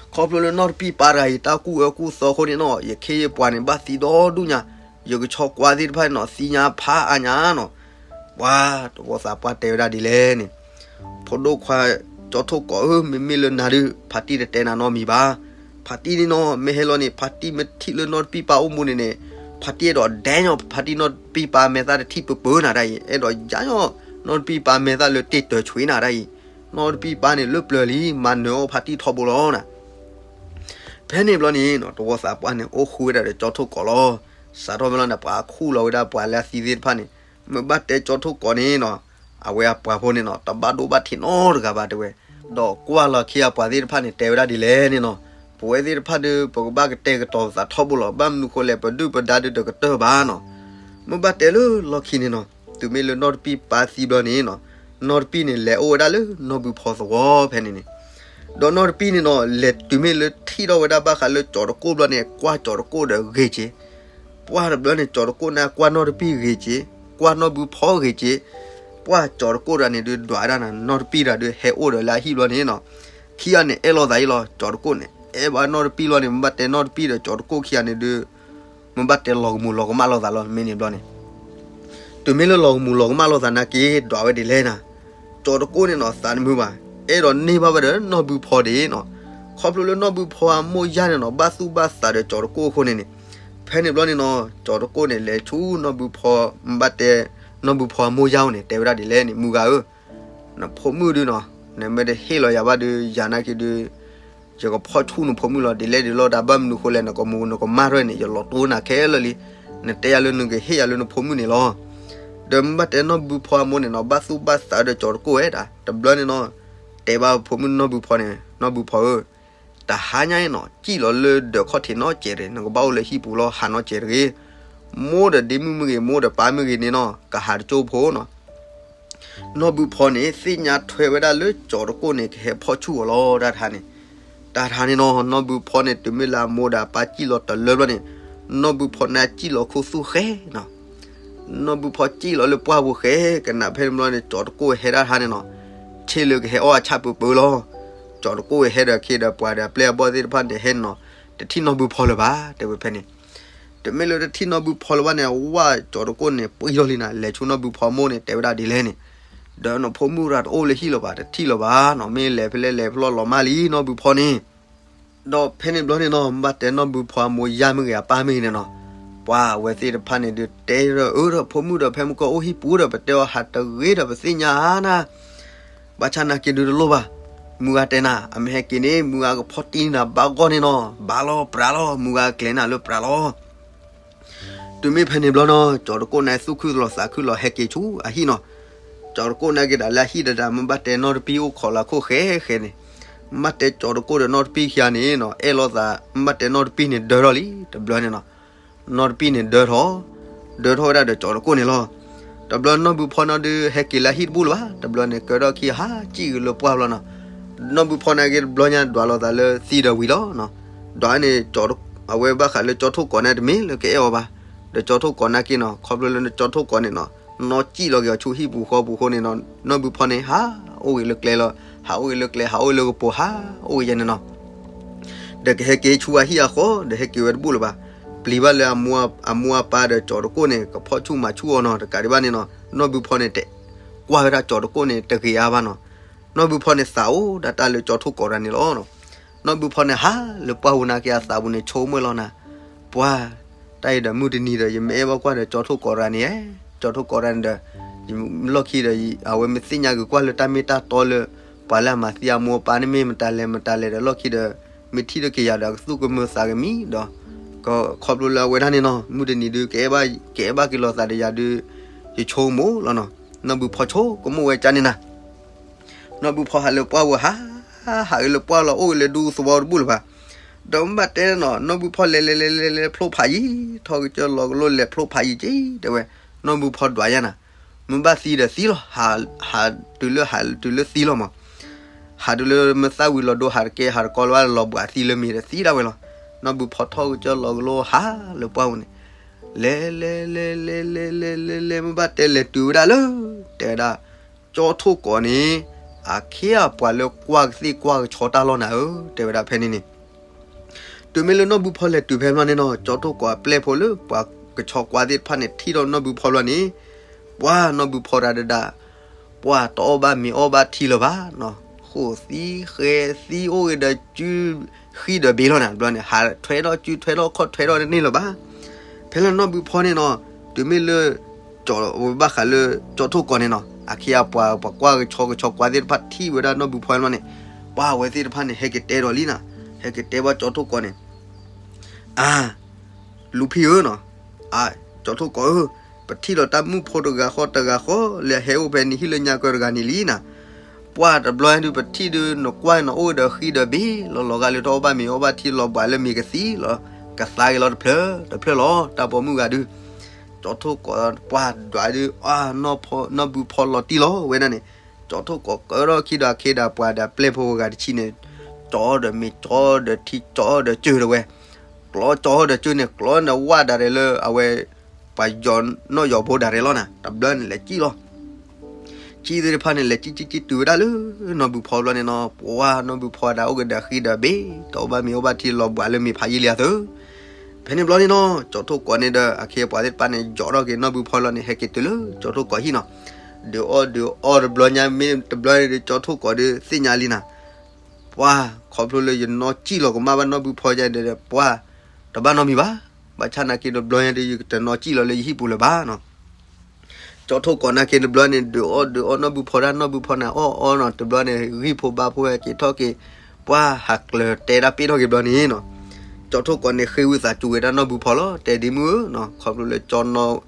ခီဖျိလၢနီၢ်တပံၢ်ပၢ်တဂၤအံၤ တၢ်ကူၣ်အၢကူၣ်သီအဃိန့ၣ်နီၤ ယခ့ယပှၤန့ၣ် ဘၣ်သံဒီဒူၣ်ညါ, ယကဆီကွၢ်သ့ၣ်တဖၣ်န့ၣ်နီၤ သံညါဖးအါညါနီၤ. ပှၤသဝီသးပှၢ်တဲဝဲဒၣ်ဒ်လဲၣ်န့ၣ်, ဖိဒိၣ်ခွါကၠီထိၣ်ကီးဧၢ, မ့မ့ၢ်လၢနၤဒုး ဖါတံၢ်တတဲနၤနီတမံၤဘၣ်. ဖါတံၢ်န့ၣ်နီၤ မ့ၢ်ဟဲလီၤန့ၣ် ဖါတံၢ်မ့ၢ်ထံၣ်လၢနီၢ်တပံၢ်ပၢ်အိၣ်မူန့ၣ်န့ၣ် ဖါတံၢ်အဲၣ်ဒိးဒဲညီ ဖါတံၢ်နီၢ်တပံၢ်ပၢ်မဲာ်သၣ်တထံၣ်ပၢပၢနၤဒၣ်အံၤ, အဲၣ်ဒိးယါညီ နီၢ်တပံၢ်ပၢ်မဲာ်သၣ်လၢတ့ၢ်တၢၤဆွံနၤဒၣ်အံၤ, နီၢ်တပံၢ်ပၢ်န့ၣ်လၢပျၢၤလံ မၤနၢၤအီၣ်ဖါတံၢ်ထီဘိလီၤနၤ. ဖဲန့ၣ်ဘျီန့ၣ်နီၤ သဝီသးပှၢ်န့ၣ် အိၣ်ဃူဝဲဒၣ်ဒီးကၠီထိၣ်ကီးလီၤ. စးထီၣ်ဖဲလီၤန့ၣ် ပှၤခူၣ်လီၤဝဲဒၣ်ပှၤလၢအသံသ့ၣ်တဖၣ်န့ၣ်, မ့ၢ်ဘၣ်တဲကၠီထိၣ်ကီးန့ၣ်နီၤ အဝဲအပှၤဖိန့ၣ်နီၤ တဘၣ်ဒိဘၣ်ထံးနီတဂၤဘၣ်တဲဝဲ. ဒီးကွၢ်လီၤခံအပှၤသ့ၣ်တဖၣ်န့ၣ် တဲဝဲဒၣ်ဒ်လဲၣ်န့ၣ်နီၤ, ပဝဲသ့ၣ်တဖၣ်ဒီး ပကဘၣ်ကတဲာ်ကတီၤပသးထီဘိလီၤ. ဘၣ်မနုၤဃိလဲၣ် ပဒုၣ်ပဒါဒုးတကတၢၢ်ဘၣ်နီၤ. မ့ၢ်ဘၣ်တဲလၢလီၢ်ခံန့ၣ်နီၤ, တုၤမ့ၢ်လၢနီၢ်တပံၢ်ပၢ်သံဘျီန့ၣ်နီၤ, နီၢ်တပံၢ်န့ၣ် လဲၤအိၣ်ဝဲဒၣ်လၢနီၢ်ဘုဖီသဝီဖဲန့ၣ်န့ၣ်, ဒီးနီၢ်တပံၢ်န့ၣ်နီၤ လဲၤတုၤမ့ၢ်လၢထံၣ်ထီၣ်ဝဲဒၣ်ဘၣ်ဃးလၢကၠီတကိၣ်ဘျီန့ၣ် ကွၢ်ကၠီတကိၣ်ဒီးဂ့ၤက့ၤ ပှၢ်တဘျီန့ၣ် ကၠီတကိၣ်န့ၣ် ကွၢ်နီၢ်တပံၢ်ဂ့ၤက့ၤ, ကွၢ်နီၢ်ဘုဖီဂ့ၤက့ၤ, ပှၢ်ကၠီတကိၣ်တဂၤန့ၣ်ဒုးဒွးဝဲဒၣ်နၤ နီၢ်တပံၢ်တဂၤဒုး ဟဲအိၣ်ဒီးလၢအဟံၣ်ဘျီန့ၣ်နီၤ, ခံဂၤန့ၣ် အဲၣ်လိာ်သးအံၤလီၤ. ကၠီတကိၣ်န့ၣ် အဲၣ်ဘၣ်နီၢ်တပံၢ်လီၤန့ၣ် မ့ၢ်ဘၣ်တဲနီၢ်တပံၢ်ဒီးကၠီတကိၣ်ခံဂၤန့ၣ်ဒုး မ့ၢ်ဘၣ်တဲလီၤကမူၤလီၤကမၣ်လိာ်သးလီၤ မ့ၢ်န့ၣ်ဘျီန့ၣ် တုၤမ့ၢ်လၢလီၤကမူၤလီၤကမၣ်လိာ်သးနာ်က့ ဒွးဝဲဒ်လဲၣ်နၤ, ကၠီတကိၣ်န့ၣ်နီၤ သးတမုာ်ဘၣ်, အဲၣ်ဒိးန့ၢ်ဘၣ်ဝဲဒီးနီၢ်ဘုဖီဒၣ်နီၤ, ခီဖျိလၢနီၢ်ဘုဖီအမိၢ်ယၢ်န့ၣ်နီၤ ဘၣ်သူၣ်ဘၣ်သးဒီးကၠီတကိၣ်အဃိန့ၣ်န့ၣ်, ဖဲန့ၣ်ဘျီန့ၣ်နီၤ ကၠီတကိၣ်န့ၣ် လဲၤဆူနီၢ်ဘုဖီ, မ့ၢ်ဘၣ်တဲ နီၢ်ဘုဖီအမိၢ်ယၢ်န့ၣ် တဲဝဲဒၣ်ဒ်လဲၣ်န့ၣ် မုၢ်ဂၤဧၢ, နဖိမုၣ်ဒုးနီၤ နမ့ၢ်တဟ့ၣ်လီၤယၤဘၣ်ဒီး ယၤနာ်က့ဒုး ယကဖီၣ်ဆူၣ်နဖိမုၣ်လီၤ. ဒ်လဲၣ်ဒ်လဲၣ်တၢ် ဘၣ်မနုၤဃိလဲၣ် နကမူၤနကမၣ်ရဲၣ်န့ၣ် ယလီၤတိၢ်နၤခဲလၢာ်လံ. နတဲယၤလၢနကဟ့ၣ်ယၤလၢနဖိမုၣ်န့ၣ်လီၤ. ဒီးမ့ၢ်ဘၣ်တဲနီၢ်ဘုဖီအမိၢ်န့ၣ်နီၤ ဘၣ်သူၣ်ဘၣ်သးဒီးကၠီတကိၣ်ဝဲဒၣ် တဘျီန့ၣ်နီၤ, တဲဘၣ်ဖိမုၣ်နီၢ်ဘုဖီန့ၣ် နီၢ်ဘုဖီဧၢ, တဟါညါအံၤနီၤ စံၣ်လီၤလၢဒၢးခီၣ်ထံးနီတစဲးတဂ့ၤ, နကဘၣ်အိၣ်လၢဟံၣ်ပူၤလီၤ ဟးနီတစဲးတဂ့ၤ. မိၢ်ဒီးဒ့မုၣ်မ့ၢ်ဂ့ၤ မိၢ်ဒီးပၢ်မ့ၢ်ဂ့ၤန့ၣ်နီၤ ကဟးတကၠိဖိနီၤ. နီၢ်ဘုဖီန့ၣ် သ့ၣ်ညါထွဲဝဲဒၣ်လၢကၠီတကိၣ်န့ၣ် ကဟဲဖီၣ်ဆူၣ်အီၤလီၤ တၢ်တဟါန့ၣ်. တၢ်တဟါန့ၣ်နီၤ နီၢ်ဘုဖီန့ၣ် တုၤမ့ၢ်လၢအမိၢ်ဒီးအပၢ်စံၣ်လီၤတလၢဘျီန့ၣ် နီၢ်ဘုဖီန့ၣ်စံၣ်လီၤခူသူၣ်ဃဲနီၤ. နီၢ်ဘုဖီစံၣ်လီၤလၢပှၢ်ပူၤဃဲ ကနၣ်ဖဲန့ၣ်ဘျီန့ၣ် ကၠီတကိၣ်ဟဲဒၣ်တဟါန့ၣ်နီၤ ဆ့ၣ်လၢကဟဲအီၣ်အဆၣ်ပၢပၢလီၤ. ကၠီတကိၣ်ဟဲဒီးခ့ဒီးပှၤဒီးအပျဲၢ်အဘီၣ်သ့ၣ်တဖၣ်န့ၣ်ဟဲန့ၣ်နီၤ တထံၣ်နီၢ်ဘုဖီလၢၤဘၣ် တဲဝဲဖဲန့ၣ်. တုၤမ့ၢ်လၢတထံၣ်နီၢ်ဘုဖီလၢၤဘၣ်န့ၣ် အဝဲကၠီတကိၣ်န့ၣ် ပှံၢ်ထီၣ်လံနၤ လဲၤဆူနီၢ်ဘုဖီမိၢ်န့ၣ် တဲဝဲဒၣ်ဒ်လဲၣ်န့ၣ်, ဒီးနဖိမုၣ်တဂၤတအိၣ်လၢဟံၣ်လၢၤဘၣ် တထံၣ်လၢၤဘၣ်နီၤ မ့ၢ်လဲၤဖဲလဲၣ်လဲၤဖဲလဲၣ်လီၤမၢ်လံနီၢ်ဘုဖီန့ၣ်. ဒီးဖဲန့ၣ်ဘျီန့ၣ်နီၤ ဘၣ်တဲနီၢ်ဘုဖီအမိၢ်ယၢ်မ့ၢ်ဂ့ၤ အပၢ်မ့ၢ်ဂ့ၤန့ၣ်နီၤ, ပှၤအဝဲသ့ၣ်တဖၣ်န့ၣ်ဒုးတဲဒီး အၢ ဒီးဖိမုၣ်ဒီးဖဲမုၢ်ကီၢ်အိၣ်ဟံၣ်ပူၤဒီး ပတဲအီၤဟးတဂ့ၤဒီး ပသ့ၣ်ညါနၤ, ဘၣ်ဆၣ်နာ်က့ဒုးတလိၣ်ဘၣ်, မုၢ်ဂၤတဲနၤ အမ့ၢ်ဟဲက့ၤန့ၣ် မုၢ်ဂၤကဖီၣ်တံၢ်နၤဘၣ်ဂီၢ်န့ၣ်နီၤ, ဘၣ်လီၤပြးလီၤ မုၢ်ဂၤကျဲၤနၤလၢပြးလီၤ. တုၤမ့ၢ်ဖဲန့ၣ်ဘျီနီၤ ကၠီတကိၣ်န့ၣ် သူၣ်ခုသးလီၤသးခုလီၤ ဟဲက့ၤဆူအဟံၣ်နီၤ. ကၠီတကိၣ်နာ်က့ဒီးလၢအဟံၣ်တဒၣ် မ့ၢ်ဘၣ်တဲနီၢ်တပံၢ်အိၣ်ခိးလၢခိၣ်ဃဲဃဲန့ၣ်, မ့ၢ်ဘၣ်တဲကၠီတကိၣ်ဒီးနီၢ်တပံၢ်ခံဂၤန့ၣ်နီၤ အဲၣ်လိာ်သး မ့ၢ်ဘၣ်တဲနီၢ်တပံၢ်န့ၣ်ဒၢထီၣ်လံ တဘျီန့ၣ်နီၤ. နီၢ်တပံၢ်န့ၣ်ဒၢထီၣ်, ဒၢထီၣ်ဝဲဒၣ်ဒီးကၠီတကိၣ်န့ၣ်လီၤ. တဘျီနီၢ်ဘုဖီန့ၣ်ဒုး ဟဲက့ၤလၢအဟံၣ်တဘူၣ်လၢၤဘၣ်, တဘျီန့ၣ် ကၢထီၣ်ခံဟးစံၣ်ဂ့ၤလၢပှၢ်ဘျီနီၤ. နီၢ်ဘုဖီန့ၣ်က့ၤတဘျီညါ ဒွးလိာ်သးလၢသံဒီးဝံၤလီၤနီၤ. ဒွးန့ၣ် အဝဲဘၣ်ဃးလၢကၠီထိၣ်ကီးန့ၣ် တမ့ၢ်လၢကအဲၣ်အီၤဘၣ်, ဒီးကၠီထိၣ်ကီးနာ်က့နီၤ ခီဖျိလၢကၠီထိၣ်ကီးန့ၣ်နီၤ နီၢ်စံၣ်လီၤက့ၤအီၤဆူဟံၣ်ပူၤဃီပူၤအဃိန့ၣ်နီၤ နီၢ်ဘုဖီန့ၣ် ဟးအိၣ်ဂ့ၤလၢကျဲလီၤ, ဟးအိၣ်ဂ့ၤလၢကျဲ ဟးအိၣ်ဂ့ၤလၢကပိာ် ဟးအိၣ်ဂ့ၤယဲန့ၣ်နီၤ. ဒီးကဟဲက့ၤဆူအဟံၣ်အဃီ ဒီးဟဲက့ၤဝဲတဘူၣ်လၢၤဘၣ်. ပျံၤဘၣ်လၢအမိၢ်အပၢ်ဒီးကၠီၤတကိၣ်န့ၣ် ကဖီၣ်ဆူၣ်မၤဆူၣ်အီၤနီၤ. တကးဒံးဘၣ်န့ၣ်နီၤ နီၢ်ဘုဖီန့ၣ်တဲ ကွၢ်ဝဲဒၣ်ကၠီၤတကိၣ်န့ၣ် တဂ့ၤအါဘၣ်နီၤ. နီၢ်ဘုဖီန့ၣ်သးအိၣ်ဒၣ်တၢ်လၢကၠီထိၣ်ကိးတဂၤန့ၣ်လီၤ. နီၢ်ဘုဖီန့ၣ် ဟးလၢပှၢ်ပူၤနာ်က့အသးပူၤန့ၣ် ဆိကမိၣ်လီၤနၤ, ပှၤ တၢ်အံၤဒီးမုၢ်တနံၤဒီး ယမ့ၢ်အဲၣ်ဘၣ်ကွၢ်ဒီးကၠီထိၣ်ကိးတဂၤန့ၣ်, ကၠီထိၣ်ကိးတဂၤန့ၣ်ဒီး လီၢ်ခံဒီး အဝဲမ့ၢ်သ့ၣ်ညါက့ၤကွၢ်လၢတၢ်မ့ၢ်တၢ်တီလၢ ပှၤလၢအမၤသံအမိၢ်အပၢ်န့ၣ်မ့ၢ်မတၤလဲၣ်မတၤလဲၣ်ဒီး လီၢ်ခံဒီး မ့ၢ်ထံၣ်ထီၣ်က့ၤယၤဒီး အကသူၣ်ကမုာ်သးကမံဒီး ခီဖျိလၢအဝဲဒၣ်န့ၣ်နီၤ မုၢ်တနံၤဒုး ကအဲၣ်ဘၣ် ကအဲၣ်ဘၣ်က့ၤလိာ်သးဒီးယၤဒုး ယဆိကမိၣ်လီၤနီၤ. နီၢ်ဘုဖီဆိကမိၣ်ဝဲကန့ၣ်နၤ နီၢ်ဘုဖီဟးလၢပှၢ်ဝဲဟး, ဟးဂ့ၤလၢပှၢ်လီၤ အိၣ်ဂ့ၤလၢဒူသဝီတဘူၣ်လၢၤဘၣ်. ဒီးမ့ၢ်ဘၣ်တဲနီၤ နီၢ်ဘုဖီလဲၤလဲၤလဲၤလဲၤလဲၤဖျိဖးယံၤ ထီၣ်ကစၢၢ်လီၤကလိလဲၤဖျိဖးယံၤက့ၤ တဲဝဲ, နီၢ်ဘုဖီဒွးယါနၤ, မ့ၢ်ဘၣ်သံဒီးသံလီၤ, ဟးတုၤလၢဟးတုၤလၢသံလီၤမး, ဟးတုၤလၢမ့ၢ်သၣ်ဝံၤလီၤဒိ ဟးတကဲဟးတကီလၢၤဘၣ် လီၤဘှးသံလၢမ့ၤဒီးသံဒၣ်ဝဲလီၤ. နီၢ်ဘုဖီထီၣ်ကစၢၢ်လီၤကလိဟးလၢပှၢ်ဝဲန့ၣ် လဲၤလဲၤလဲၤလဲၤလဲၤလဲၤလဲၤ မ့ၢ်ဘၣ်တဲလဲၤတုၤဝဲဒၣ်လၢ တဲဝဲဒၣ် ကၠီထိၣ်ကိးန့ၣ် အခ့အပှၤလၢကွၢ်ကသ့ၣ်ကွၢ်ကဆီတၢ်လီၢ်နၤဧၢ တဲဝဲဒၣ်ဖဲန့ၣ်န့ၣ် တုၤမ့ၢ်လၢနီၢ်ဘုဖီလဲၤတုၤဖဲဘျီန့ၣ်နီၤ ကၠီထိၣ်ကိးအပျဲၢ်ဖိလၢပှၤကဆီကွၢ်သ့ၣ်တဖၣ်န့ၣ် ထံၣ်ထီၣ်နီၢ်ဘုဖီဘျီန့ၣ် ပှၤနီၢ်ဘုဖီတၢ်ဒဒၣ် ပှၤတအီၣ်ဘၣ်မ့ၤအီၣ်ဘၣ်ထံလၢၤဘၣ်, ဃိၣ်သံဃဲသံအိၣ်ဂ့ၤဒီးစုဃံဒီးဘ့ၣ်လီၤနၤ ဘျီန့ၣ် ဟးထွဲထီၣ်စုထွဲထီၣ်ခီၣ်ထွဲထီၣ်တန့ၢ်လၢၤဘၣ်. ဖဲလၢနီၢ်ဘုဖီန့ၣ်နီၤ တုၤမ့ၢ်လၢ ကၠီဝဲဘၣ်ဃးလၢကၠီထိၣ်ကိးန့ၣ်နီၤ အခ့အပှၤ ပှၤကွၢ်ကဆီကဆီကွၢ်သ့ၣ်တဖၣ်ထံၣ်ဝဲဒၣ်နီၢ်ဘုဖီန့ၣ်ဘျီန့ၣ် ပှၤဝဲသ့ၣ်တဖၣ်န့ၣ် ဟဲက့ၤတဲဒီးလံနၤ, ဟဲက့ၤတဲဘၣ်ကၠီထိၣ်ကိးန့ၣ် အၢ လူၤဖံဧၢနီၤ, အၢ ကၠီထိၣ်ကိးဧၢ, ပထံၣ်လီၤတၢ်မုၣ်ဖိတဂၤဃီတဂၤဃီ လၢဟဲအိၣ်ဖဲနဟံၣ်လၢညါကၢတဂၤန့ၣ်လံနၤ, ပှၤတဘျီဒုး ပထံၣ်ဒုး နကွၢ်နအိၣ်ဒီးဃံဒီးဘ့ၣ်လီၤ လီၤဂာ်လၢတအီၣ်ဘၣ်မ့ၤအီၣ်ဘၣ်ထံလီၤဘှးလၢမ့ၤကသံလီၤ ကသါက့ၤလီၤတဖျၢၣ်တဖျၢၣ်လီၤ တၢ်ပိာ်မုၣ်ဂၤဒုး, ကၠီထိၣ်ကိး ပှၤဒွးဒုး အၢ နီၢ်ဘုဖီလီၤတံၢ်လီၤဝဲဒၣ်န့ၣ်, ကၠီထိၣ်ကိးကၢထီၣ်ခံဒီးအခ့ဒီးပှၤဒီးပျဲၢ်ဖိဂၤတဆံန့ၣ်, ကၠီဒီးမ့ၤကၠီဒီးထံကၠီဒီးစၢၤတဝဲ, ကျီကၠီဒီးစၢၤန့ၣ် ကျီန့ၣ်ဝၣ်ဒၣ်ရဲၣ်လၢအဝဲ ပှၤယီၤနီၣ်ယီၤဖိဒၣ်ရဲၣ်လီၤနၤ တဘျီန့ၣ်လဲၤကံၣ်လီၤ ကံၣ်သ့ၣ်တဖၣ်န့ၣ် လဲၤကံၣ်ကံၣ်ကံၣ်တုၤဝဲဒၣ်လၢ နီၢ်ဘုဖီဘျီန့ၣ်နီၤ ပှၤနီၢ်ဘုဖီဒၣ်အိၣ်ကဒီးဃံဒီးဘ့ၣ် တအီၣ်ဘၣ်မ့ၤအီၣ်ဘၣ်ထံလီၤဘှးလၢမ့ၤဖးယံာ်လံအသိး, ဖဲန့ၣ်ဘျီန့ၣ်နီၤ ကၠီထိၣ်ကိးန့ၣ်ဒီး အခ့အပှၤသ့ၣ်တဖၣ်န့ၣ် ယီၤထီၣ်က့ၤနီၢ်ဘုဖီလီၤန့ၣ် ဟဲက့ၤတုၤလၢကၠီထိၣ်ကိးဟံၣ်နီၤ, ဒုးအီၣ်ဒုးအီတဘျီညါမ့ၢ်တဘျီန့ၣ်ဒီး ကၠီထိၣ်ကိးဒီးသ့ၣ်ညါလံနၤ ပှၤ ခီဖျိလၢယနီၢ်ကံၣ်လီၤကမၣ်ဘၣ်နီၢ်ဘုဖီယါဒီး ပှၤ တဘၣ်နီတမံၤဘၣ်, ဘၣ်ဆၣ်နာ်က့တဘျီညါဒီး ယတနီၢ်ကံၣ်လီၤလၢယဟံၣ်ပူၤလၢၤဘၣ်နီၤ. ကၠီထိၣ်ကိးနာ်က့တဘျီန့ၣ် ဒုးအီၣ်ဒုးအီနီၢ်ဘုဖီဒၣ် နီၢ်ဘုဖီန့ၣ်အီၣ်အီနီၤ တဘျီန့ၣ် ဂံၢ်ဖိဘါဖိဟဲက့ၤထီၣ်က့ၤ, ပှၤဟးကျၢၤတဲတၢ်ပ့ၢ်ထီၣ်က့ၤဘျီန့ၣ်နီၤ, ကၠီထိၣ်ကိးန့ၣ်ဃ့ဝံသးစူၤဝဲဒၣ်နီၢ်ဘုဖီလီၤ တဲဒ်မုၢ်ဧၢနီၤ ခီဖျိလၢ ကၠီနီၢ်ကံၣ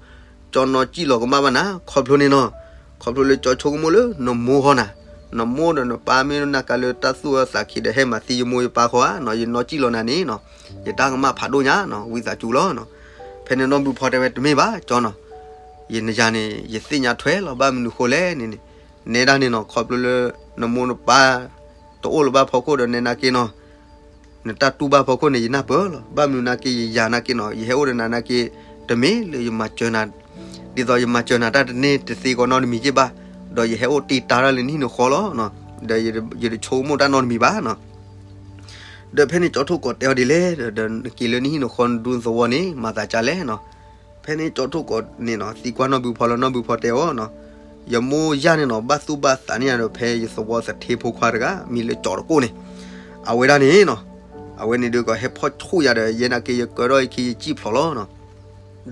်လီၤကမၣ်ဘၣ်နၤ ခီဖျိန့ၣ်နီၤ, ခီဖျိလၢကၠီဆိကမိၣ်လၢနမိၢ်ဟီနၤ, နမိၢ်ဒီးနပၢ်မ့ၢ်နာ်က့လၢတၢ်သူၣ်အသးခံဒီး ဟဲမၤသံယမိၢ်ယပၢ်ဃီဧါနီၤ ယနီၢ်ကံၣ်လီၤနၤန့ၣ်နီၤ, ယတၢ်ကမၣ်ဖးဒိၣ်ညါနီၤ ဝံသးစူၤလီၤနီၤ. ဖဲန့ၣ်နီၢ်ဘုဖီတဲဝဲတမ့ၢ်ဘၣ် ကၠီနီၤ, ယနယၤန့ၣ် ယသ့ၣ်ညါထွဲလီၤ ဘၣ်မနုၤဃိလဲၣ်န့ၣ်န့ၣ်, နဲဒၣ်န့ၣ်နီၤ ခီဖျိလၢနမိၢ်နပၢ် တအိၣ်လၢၤဘၣ်ဖီခိၣ်ဒီးနဲနာ်က့နီၤ နတၢ်တူၢ်ဘၣ်ဖီခိၣ်န့ၣ် ယနၢ်ပၢၢ်လီၤ. ဘၣ်မနုၤနာ်က့ ယယၤနာ်က့နီၤ ယဟဲအိၣ်ဒီးနၤနာ်က့ တမ့ၢ်လၢယမၤစၢၤနၤ, ဒ်သိးယမၤစၢၤနၤတၢ်တန့ၢ်တသ့ကိးနီတမံၤက့ဘၣ်, ဒီးယဟဲအိၣ်တ့ၢ်တၢ်တၢ်လၢနဟံၣ်နဃီလီၤ, ဒီးယတဆိကမိၣ်တၢ်နီတမံၤဘၣ်နီၤ. ဒီးဖဲန့ၣ်ကၠီထိၣ်ကိးတဲအီၤဒ်လဲၣ်, ဒီးနက့ၤလၢနဟံၣ်နဃီနဒူသဝီန့ၣ် မၤသးဒ်လဲၣ်နီၤ. ဖဲန့ၣ်ကၠီထိၣ်ကိးန့ၣ်နီၤ သံကွၢ်နီၢ်ဘုဖီလီၤ နီၢ်ဘုဖီတဲအီၤနီၤ, ယမိၢ်ယၢ်န့ၣ်နီၤ ဘၣ်သူၣ်ဘၣ်သးန့ၢ်ယၤဒီးဖဲယသဝီသထ့ဖိခွါတဂၤ မံၤလၢကၠီတကိၣ်န့ၣ်, အဝဲဒၣ်န့ၣ်နီၤ, အဝဲန့ၣ်ဒုးကဟဲဖီၣ်ဆူၣ်ယၤဒီး ယဲနာ်က့ယကၢထီၣ်အခံယကံၣ်ဖျိးလီၤနီၤ.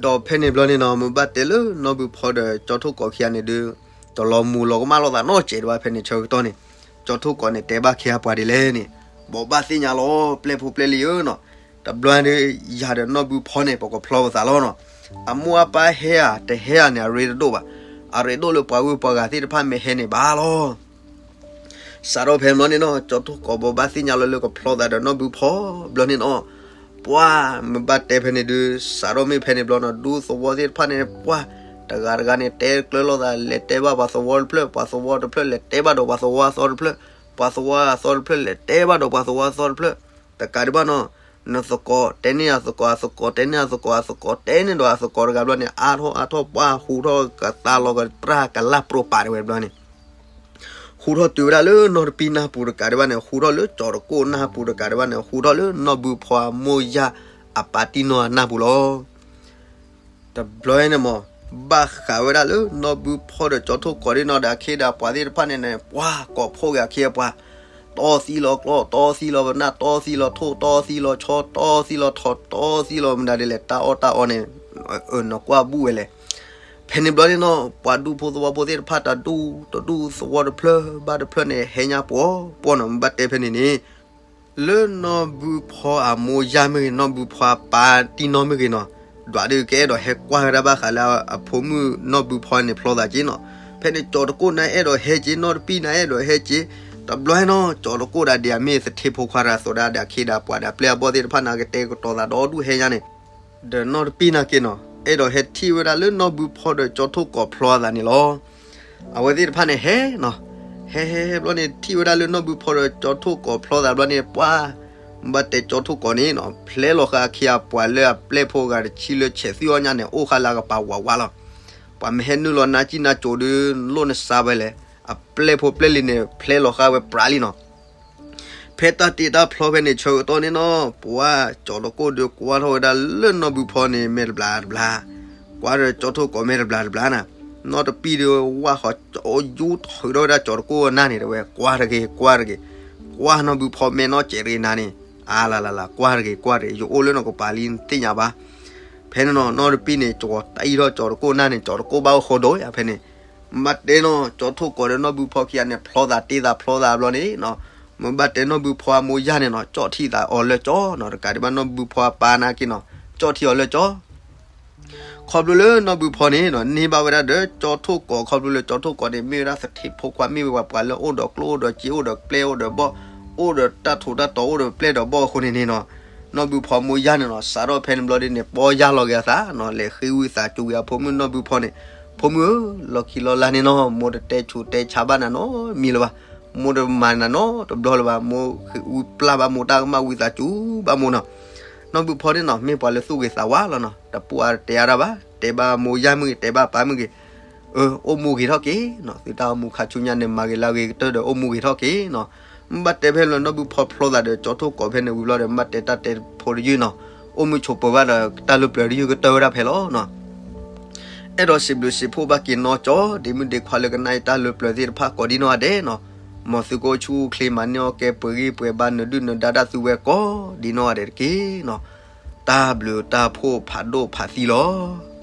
ဒီးဖဲန့ၣ်ဘျီန့ၣ်နီၤ မ့ၢ်ဘၣ်တဲလၢနီၢ်ဘုဖီဒီးကၠီထိၣ်ကိးခံဂၤန့ၣ်ဒုး တလီၤမုၢ်လီၤကမၣ်လိာ်သးနီတစဲးဒံးဘၣ် ဖဲန့ၣ်ဆၢကတီၢ်န့ၣ်, ကၠီထိၣ်ကိးန့ၣ် တဲဘၣ်ခံဂၤပှၤဒ်လဲၣ်န့ၣ်, ဘိးဘၣ်သ့ၣ်ညါလီၤ ပျဲၢ်ဖိပျဲၢ်လံၤဧၢနီၤ, တဘျီဒုး ယၤဒီးနီၢ်ဘုဖီန့ၣ် ပကဖျီပသးလီၤနီၤ. အမိၢ်အပၢ်ဟဲဧါ တဟဲဧါန့ၣ် အရ့တဒိၣ်ဘၣ်. အရ့ဒိၣ်လၢပှၤဂုၤပှၤဂၤသ့ၣ်တဖၣ်မ့ၢ်ဟဲန့ၣ်ဘၣ်လီၤ. စးထီၣ်ဖဲဘျီန့ၣ်နီၤ ကၠီထိၣ်ကိးဘိးဘၣ်သ့ၣ်ညါလီၤလၢကဖျီသးဒီးနီၢ်ဘုဖီဘျီန့ၣ်နီၤ, ပှၤမ့ၢ်ဘၣ်တဲဖဲန့ၣ်ဒုး စးထီၣ်မ့ၢ်ဖဲန့ၣ်ဘျီနီၤ ဒူသဝီသ့ၣ်တဖၣ်န့ၣ် ပှၤ တဂၤတဂၤန့ၣ် တဲကျၢၤလိာ်သး လဲၤတဲဘၣ်ပှၤသဝီတဖျၢၣ်, ပှၤသဝီတဖျၢၣ်လဲၤတဲဘၣ်ဒီးပှၤသဝီအသီတဖျၢၣ်, ပှၤသဝီအသီတဖျၢၣ်လဲၤတဲဘၣ်ဒီးပှၤသဝီအသီတဖျၢၣ်, တကးဒံးဘၣ်နီၤ နသကိးတဲန့ၢ်အသကိး အသကိးတဲန့ၢ်အသကိး အသကိးတဲန့ၢ်ဒီးအသကိးတဂၤဘျီန့ၣ် အါထီၣ်အါထီၣ် ပှၤဟူးထီၣ်ကသါလီၤကတြၢ်ကလၢ်ပြိးပာ်တဝဲဘျီန့ၣ်, ဟ ဟူထီၣ်တုၤဝဲဒၣ်လၢနီၢ်တပံၢ်နၢ်ပူၤတကးဒံးဘၣ်န့ၣ် ဟူထီၣ်လၢကၠီၤတကိၣ်နၢ်ပူၤတကးဒံးဘၣ်န့ၣ် ဟူထီၣ်လၢနီၢ်ဘုဖီအမိၢ်ယၢ်အပၢ်တံၢ်နီၢ်အနၢ်ပူၤလီၤ. တဘျီန့ၣ်မး ဘၣ်ဃးဝဲဒၣ်လၢနီၢ်ဘုဖီဒီးကၠီၤထိၣ်ကီးဒ်နီၢ်ဒီးအခ့ဒီးအပှၤသ့ၣ်တဖၣ်န့ၣ်န့ၣ် ပှၤကိးဖှိၣ်က့ၤအခ့အပှၤ, တီသံလီၤကျီၢ် တီသံလီၤပနၢ် တီသံလီၤထိၣ် တီသံလီၤဆီ တီသံလီၤထိး တီသံလီၤမတၤဒ်လဲၣ် တၢ်အီၣ်တၢ်အီန့ၣ် နကွၢ်ဘူၣ်ဝဲလဲၣ်. ဖဲန့ၣ်ဘျီန့ၣ်နီၤ ပှၤဒူဖိသဝီဖိသ့ၣ်တဖၣ်တဒူၣ်တဒူၣ် သဝီတဖျၢၣ်ဘၣ်တဖျၢၣ်န့ၣ် ဟဲညါပှီၤပှီၤနီၤ မ့ၢ်ဘၣ်တဲဖဲန့ၣ်န့ၣ် လၢနီၢ်ဘုဖီအမိၢ်ယၢ်မ့ၢ်ဂ့ၤ နီၢ်ဘုဖီအပၢ်တံၢ်နီၢ်မ့ၢ်ဂ့ၤနီၤ ဒွးဒုးကအဲၣ်ဒိးဟဲကွၢ်ဝဲဒၣ်ဘၣ်ဃးလၢအဖိမုၣ်နီၢ်ဘုဖီန့ၣ်ဖျီသးက့နီၤ. ဖဲန့ၣ်ကၠီၤတကိၣ်နၢ်အဲၣ်ဒိးဟဲက့ နီၢ်တပံၢ်နၢ်အဲၣ်ဒိးဟဲက့ တဘျီနီၤ ကၠီၤတကိၣ်ဒၣ်ဒ်အမ့ၢ်သထ့ဖိခွါတဂၤအသိးဒၣ်ဒီး အခ့ဒီးပှၤဒီးပျဲၢ်အဘီၣ်သ့ၣ်တဖၣ်န့ၣ် ကတဲာ်ကတီၤသးဒီဒူၣ်ဟဲညါန့ၣ် ဒီးနီၢ်တပံၢ်နၢ်က့နီၤ အဲၣ်ဒိးဟဲထံၣ်ဝဲဒၣ်လၢနီၢ်ဘုဖီဒီးကၠီၤထိၣ်ကီးဖျီသးန့ၣ်လီၤ. အဝဲသ့ၣ်တဖၣ်န့ၣ်ဟဲနီၤ ဟဲဟဲဟဲဘျီန့ၣ် ထံၣ်ဝဲဒၣ်လၢနီၢ်ဘုဖီဒီးကၠီၤထိၣ်ကီးဖျီသးဘျီန့ၣ် ပှၤ ဘၣ်တဲကၠီၤထိၣ်ကီးန့ၣ်နီၤ ဖျဲလီၤဃာ်အခ့အပှၤလၢအပျဲၢ်ဖိဂၤတဆံလၢဆဲးသွံၣ်အီၣ်ညါန့ၣ် အိၣ်ဃာ်လၢအကပၤဝးဝးလီၤ. ပှၤမ့ၢ်ဟဲနုာ်လီၤနါကံၣ်နါကိၤဒီး လိၣ်နစါဝဲလဲၣ် အပျဲၢ်ဖိပျဲၢ်လံၤန့ၣ် ဖျဲလီၤဃာ်ဝဲပြးလံနီၤ. ဖဲတၢ်တ့တၢ်ဖျီဖဲန့ၣ် ဆၢကတီၢ်န့ၣ်နီၤ ပှၤကၠီၤတကိၣ်ဒီးကွၢ်ထီၣ်ဝဲဒၣ်လၢနီၢ်ဘုဖီန့ၣ် မ့ၢ်တဘျးတဘျး, ကွၢ်ဒီးကၠီၤထိၣ်ကီးမ့ၢ်တဘျးတဘျးနၤ, နီၢ်တပံၢ်ဒီးဝၢ်ဃီၤ ယူထုးထီၣ်ဝဲဒၣ်ကၠီၤတကိၣ်အနၢ်န့ၣ် တဲဝဲ ကွၢ်တဂ့ၤ ကွၢ်တဂ့ၤ, ကွၢ်နီၢ်ဘုဖီမဲာ်နီၢ်စဲးတဂ့ၤနၤန့ၣ်, အါလၢ်လၢ်လၢ် ကွၢ်တဂ့ၤ ကွၢ်တဂ့ၤ ယအိၣ်လၢနကပၤလံနသ့ၣ်ညါဘၣ်. ဖဲန့ၣ်နီၤ နီၢ်တပံၢ်န့ၣ် ကၠီၤတၢ်အံၣ်ထီၣ်ကၠီၤတကိၣ်နၢ်န့ၣ် ကၠီၤတကိၣ်ဘၣ်အိၣ်ဃီဒိၣ်ယါဖဲန့ၣ် မ့ၢ်ဘၣ်တဲနီၤ ကၠီၤထိၣ်ကီးဒီးနီၢ်ဘုဖီခံဂၤန့ၣ် ဖျီသးတ့သးဖျီသးဘျီန့ၣ်နီၤ, မ့ၢ်ဘၣ်တဲနီၢ်ဘုဖီအမိၢ်ယၢ်န့ၣ်နီၤ ကၠီၣ်ထံသးအီၤလၢကၠီနီၤ, တကးဒံးဘၣ်နီၢ်ဘုဖီအပၢ်နၢ်က့နီၤ ကၠီၣ်ထံအီၤလၢကၠီ ခီဖျိလၢနီၢ်ဘုဖီန့ၣ်နီၤ န့ၢ်ဘၣ်ဝဲဒၣ်ဒီးကၠီၤထိၣ်ကီး ခီဖျိလၢကၠီၤထိၣ်ကီးန့ၣ် မ့ၢ်ဝဲဒၣ်သထ့ဖိခွါ မ့ၢ်ဝဲပှၤလၢအိၣ်ဒီးကျိၣ်အိၣ်ဒီးစ့ အိၣ်ဒီးပျဲၢ်အိၣ်ဒီးဘီၣ် အိၣ်ဒီးတၢ်ထူးတၢ်တီၤ အိၣ်ဒီးပျဲၢ်ဒီးဘီၣ်အဃိန့ၣ်န့ၣ်နီၤ, နီၢ်ဘုဖီမိၢ်ယၢ်န့ၣ်နီၤ စးထီၣ်ဖဲန့ၣ်ဘျီဒ်န့ၣ် ပီၢ်ယၢ်လီၤက့ၤအသးနီၤ လဲၤဃ့ဝံသးစူၤက့ၤအဖိမုၣ်နီၢ်ဘုဖီန့ၣ်, ဖိမုၣ်ဧၢ, လီၢ်ခံလီၢ်လါန့ၣ်နီၤ မိၢ်တတဲဆူးတဲဆါဘၣ်နၤနီတမံၤလၢၤဘၣ်, မိၢ်တမၤနၤနီတဘျီလၢၤဘၣ်, မိၢ်ဃ့ဝံပျၢ်ဘၣ်မိၢ်တၢ်ကမၣ်ဝံသးစူၤဘၣ်မိၢ်နီၤ. နီၢ်ဘုဖီန့ၣ်နီၤ မ့ၢ်ပှၤလၢသူၣ်ဂ့ၤသးဝါလီၤနီၤ တပှၢ်တဲအါတၢ်ဘၣ်, တဲဘၣ်မိၢ်ယၢ်မ့ၢ်ဂ့ၤ တဲဘၣ်ပၢ်မ့ၢ်ဂ့ၤ, အၢ အိၣ်မူဂ့ၤထီၣ်က့ၤနီၤ, သုတၢ်အိၣ်မူခါဆူညါန့ၣ် မၤဂ့ၤလၢအဂ့ၤကတၢၢ်ဒီးအိၣ်မူဂ့ၤထီၣ်က့ၤနီၤ. မ့ၢ်ဘၣ်တဲဖဲလၢနီၢ်ဘုဖီဖျီသးဒီးကၠီၤထိၣ်ကီးဖဲန့ၣ်ဝံၤဘျီဒီး မ့ၢ်ဘၣ်တဲတၢ်တဲဖိတယုၢ်နီၤ, အိၣ်မုာ်ဆိးပၢၤဘၣ်ဒီးတၢ်လၢပျၢၤတယုၢ်ကတၢၢ်ဝဲဒၣ်ဖဲလီၤနီၤ. အဲၣ်ဒိးစံးဘျုးစံးဖှိၣ်ဘၣ်က့ၤနီၢ်ကၠီ ဒ့မုၣ်ဒ့ခွါလၢကနၣ်အံၤတၢ်လၢပျၢၤသ့ၣ်တဖၣ်ကိးဒ်နီၢ်ဂၤဒဲးနီၤ, မ်သုကအိၣ်ဆူၣ်အိၣ်ချ့မၤန့ၢ်အီၣ်ကဲ ပှဲၤဂံၢ်ပှဲၤဘါနၢၤဒုၣ်နၢၤဒါတၢ်သူဝဲကိးဒ်နီၢ်ဂၤဒဲးတက့ၢ်နီၤ. တၢ်ဘျုးတၢ်ဖှိၣ်ဖးဒိၣ်ဖးသံလီၤ.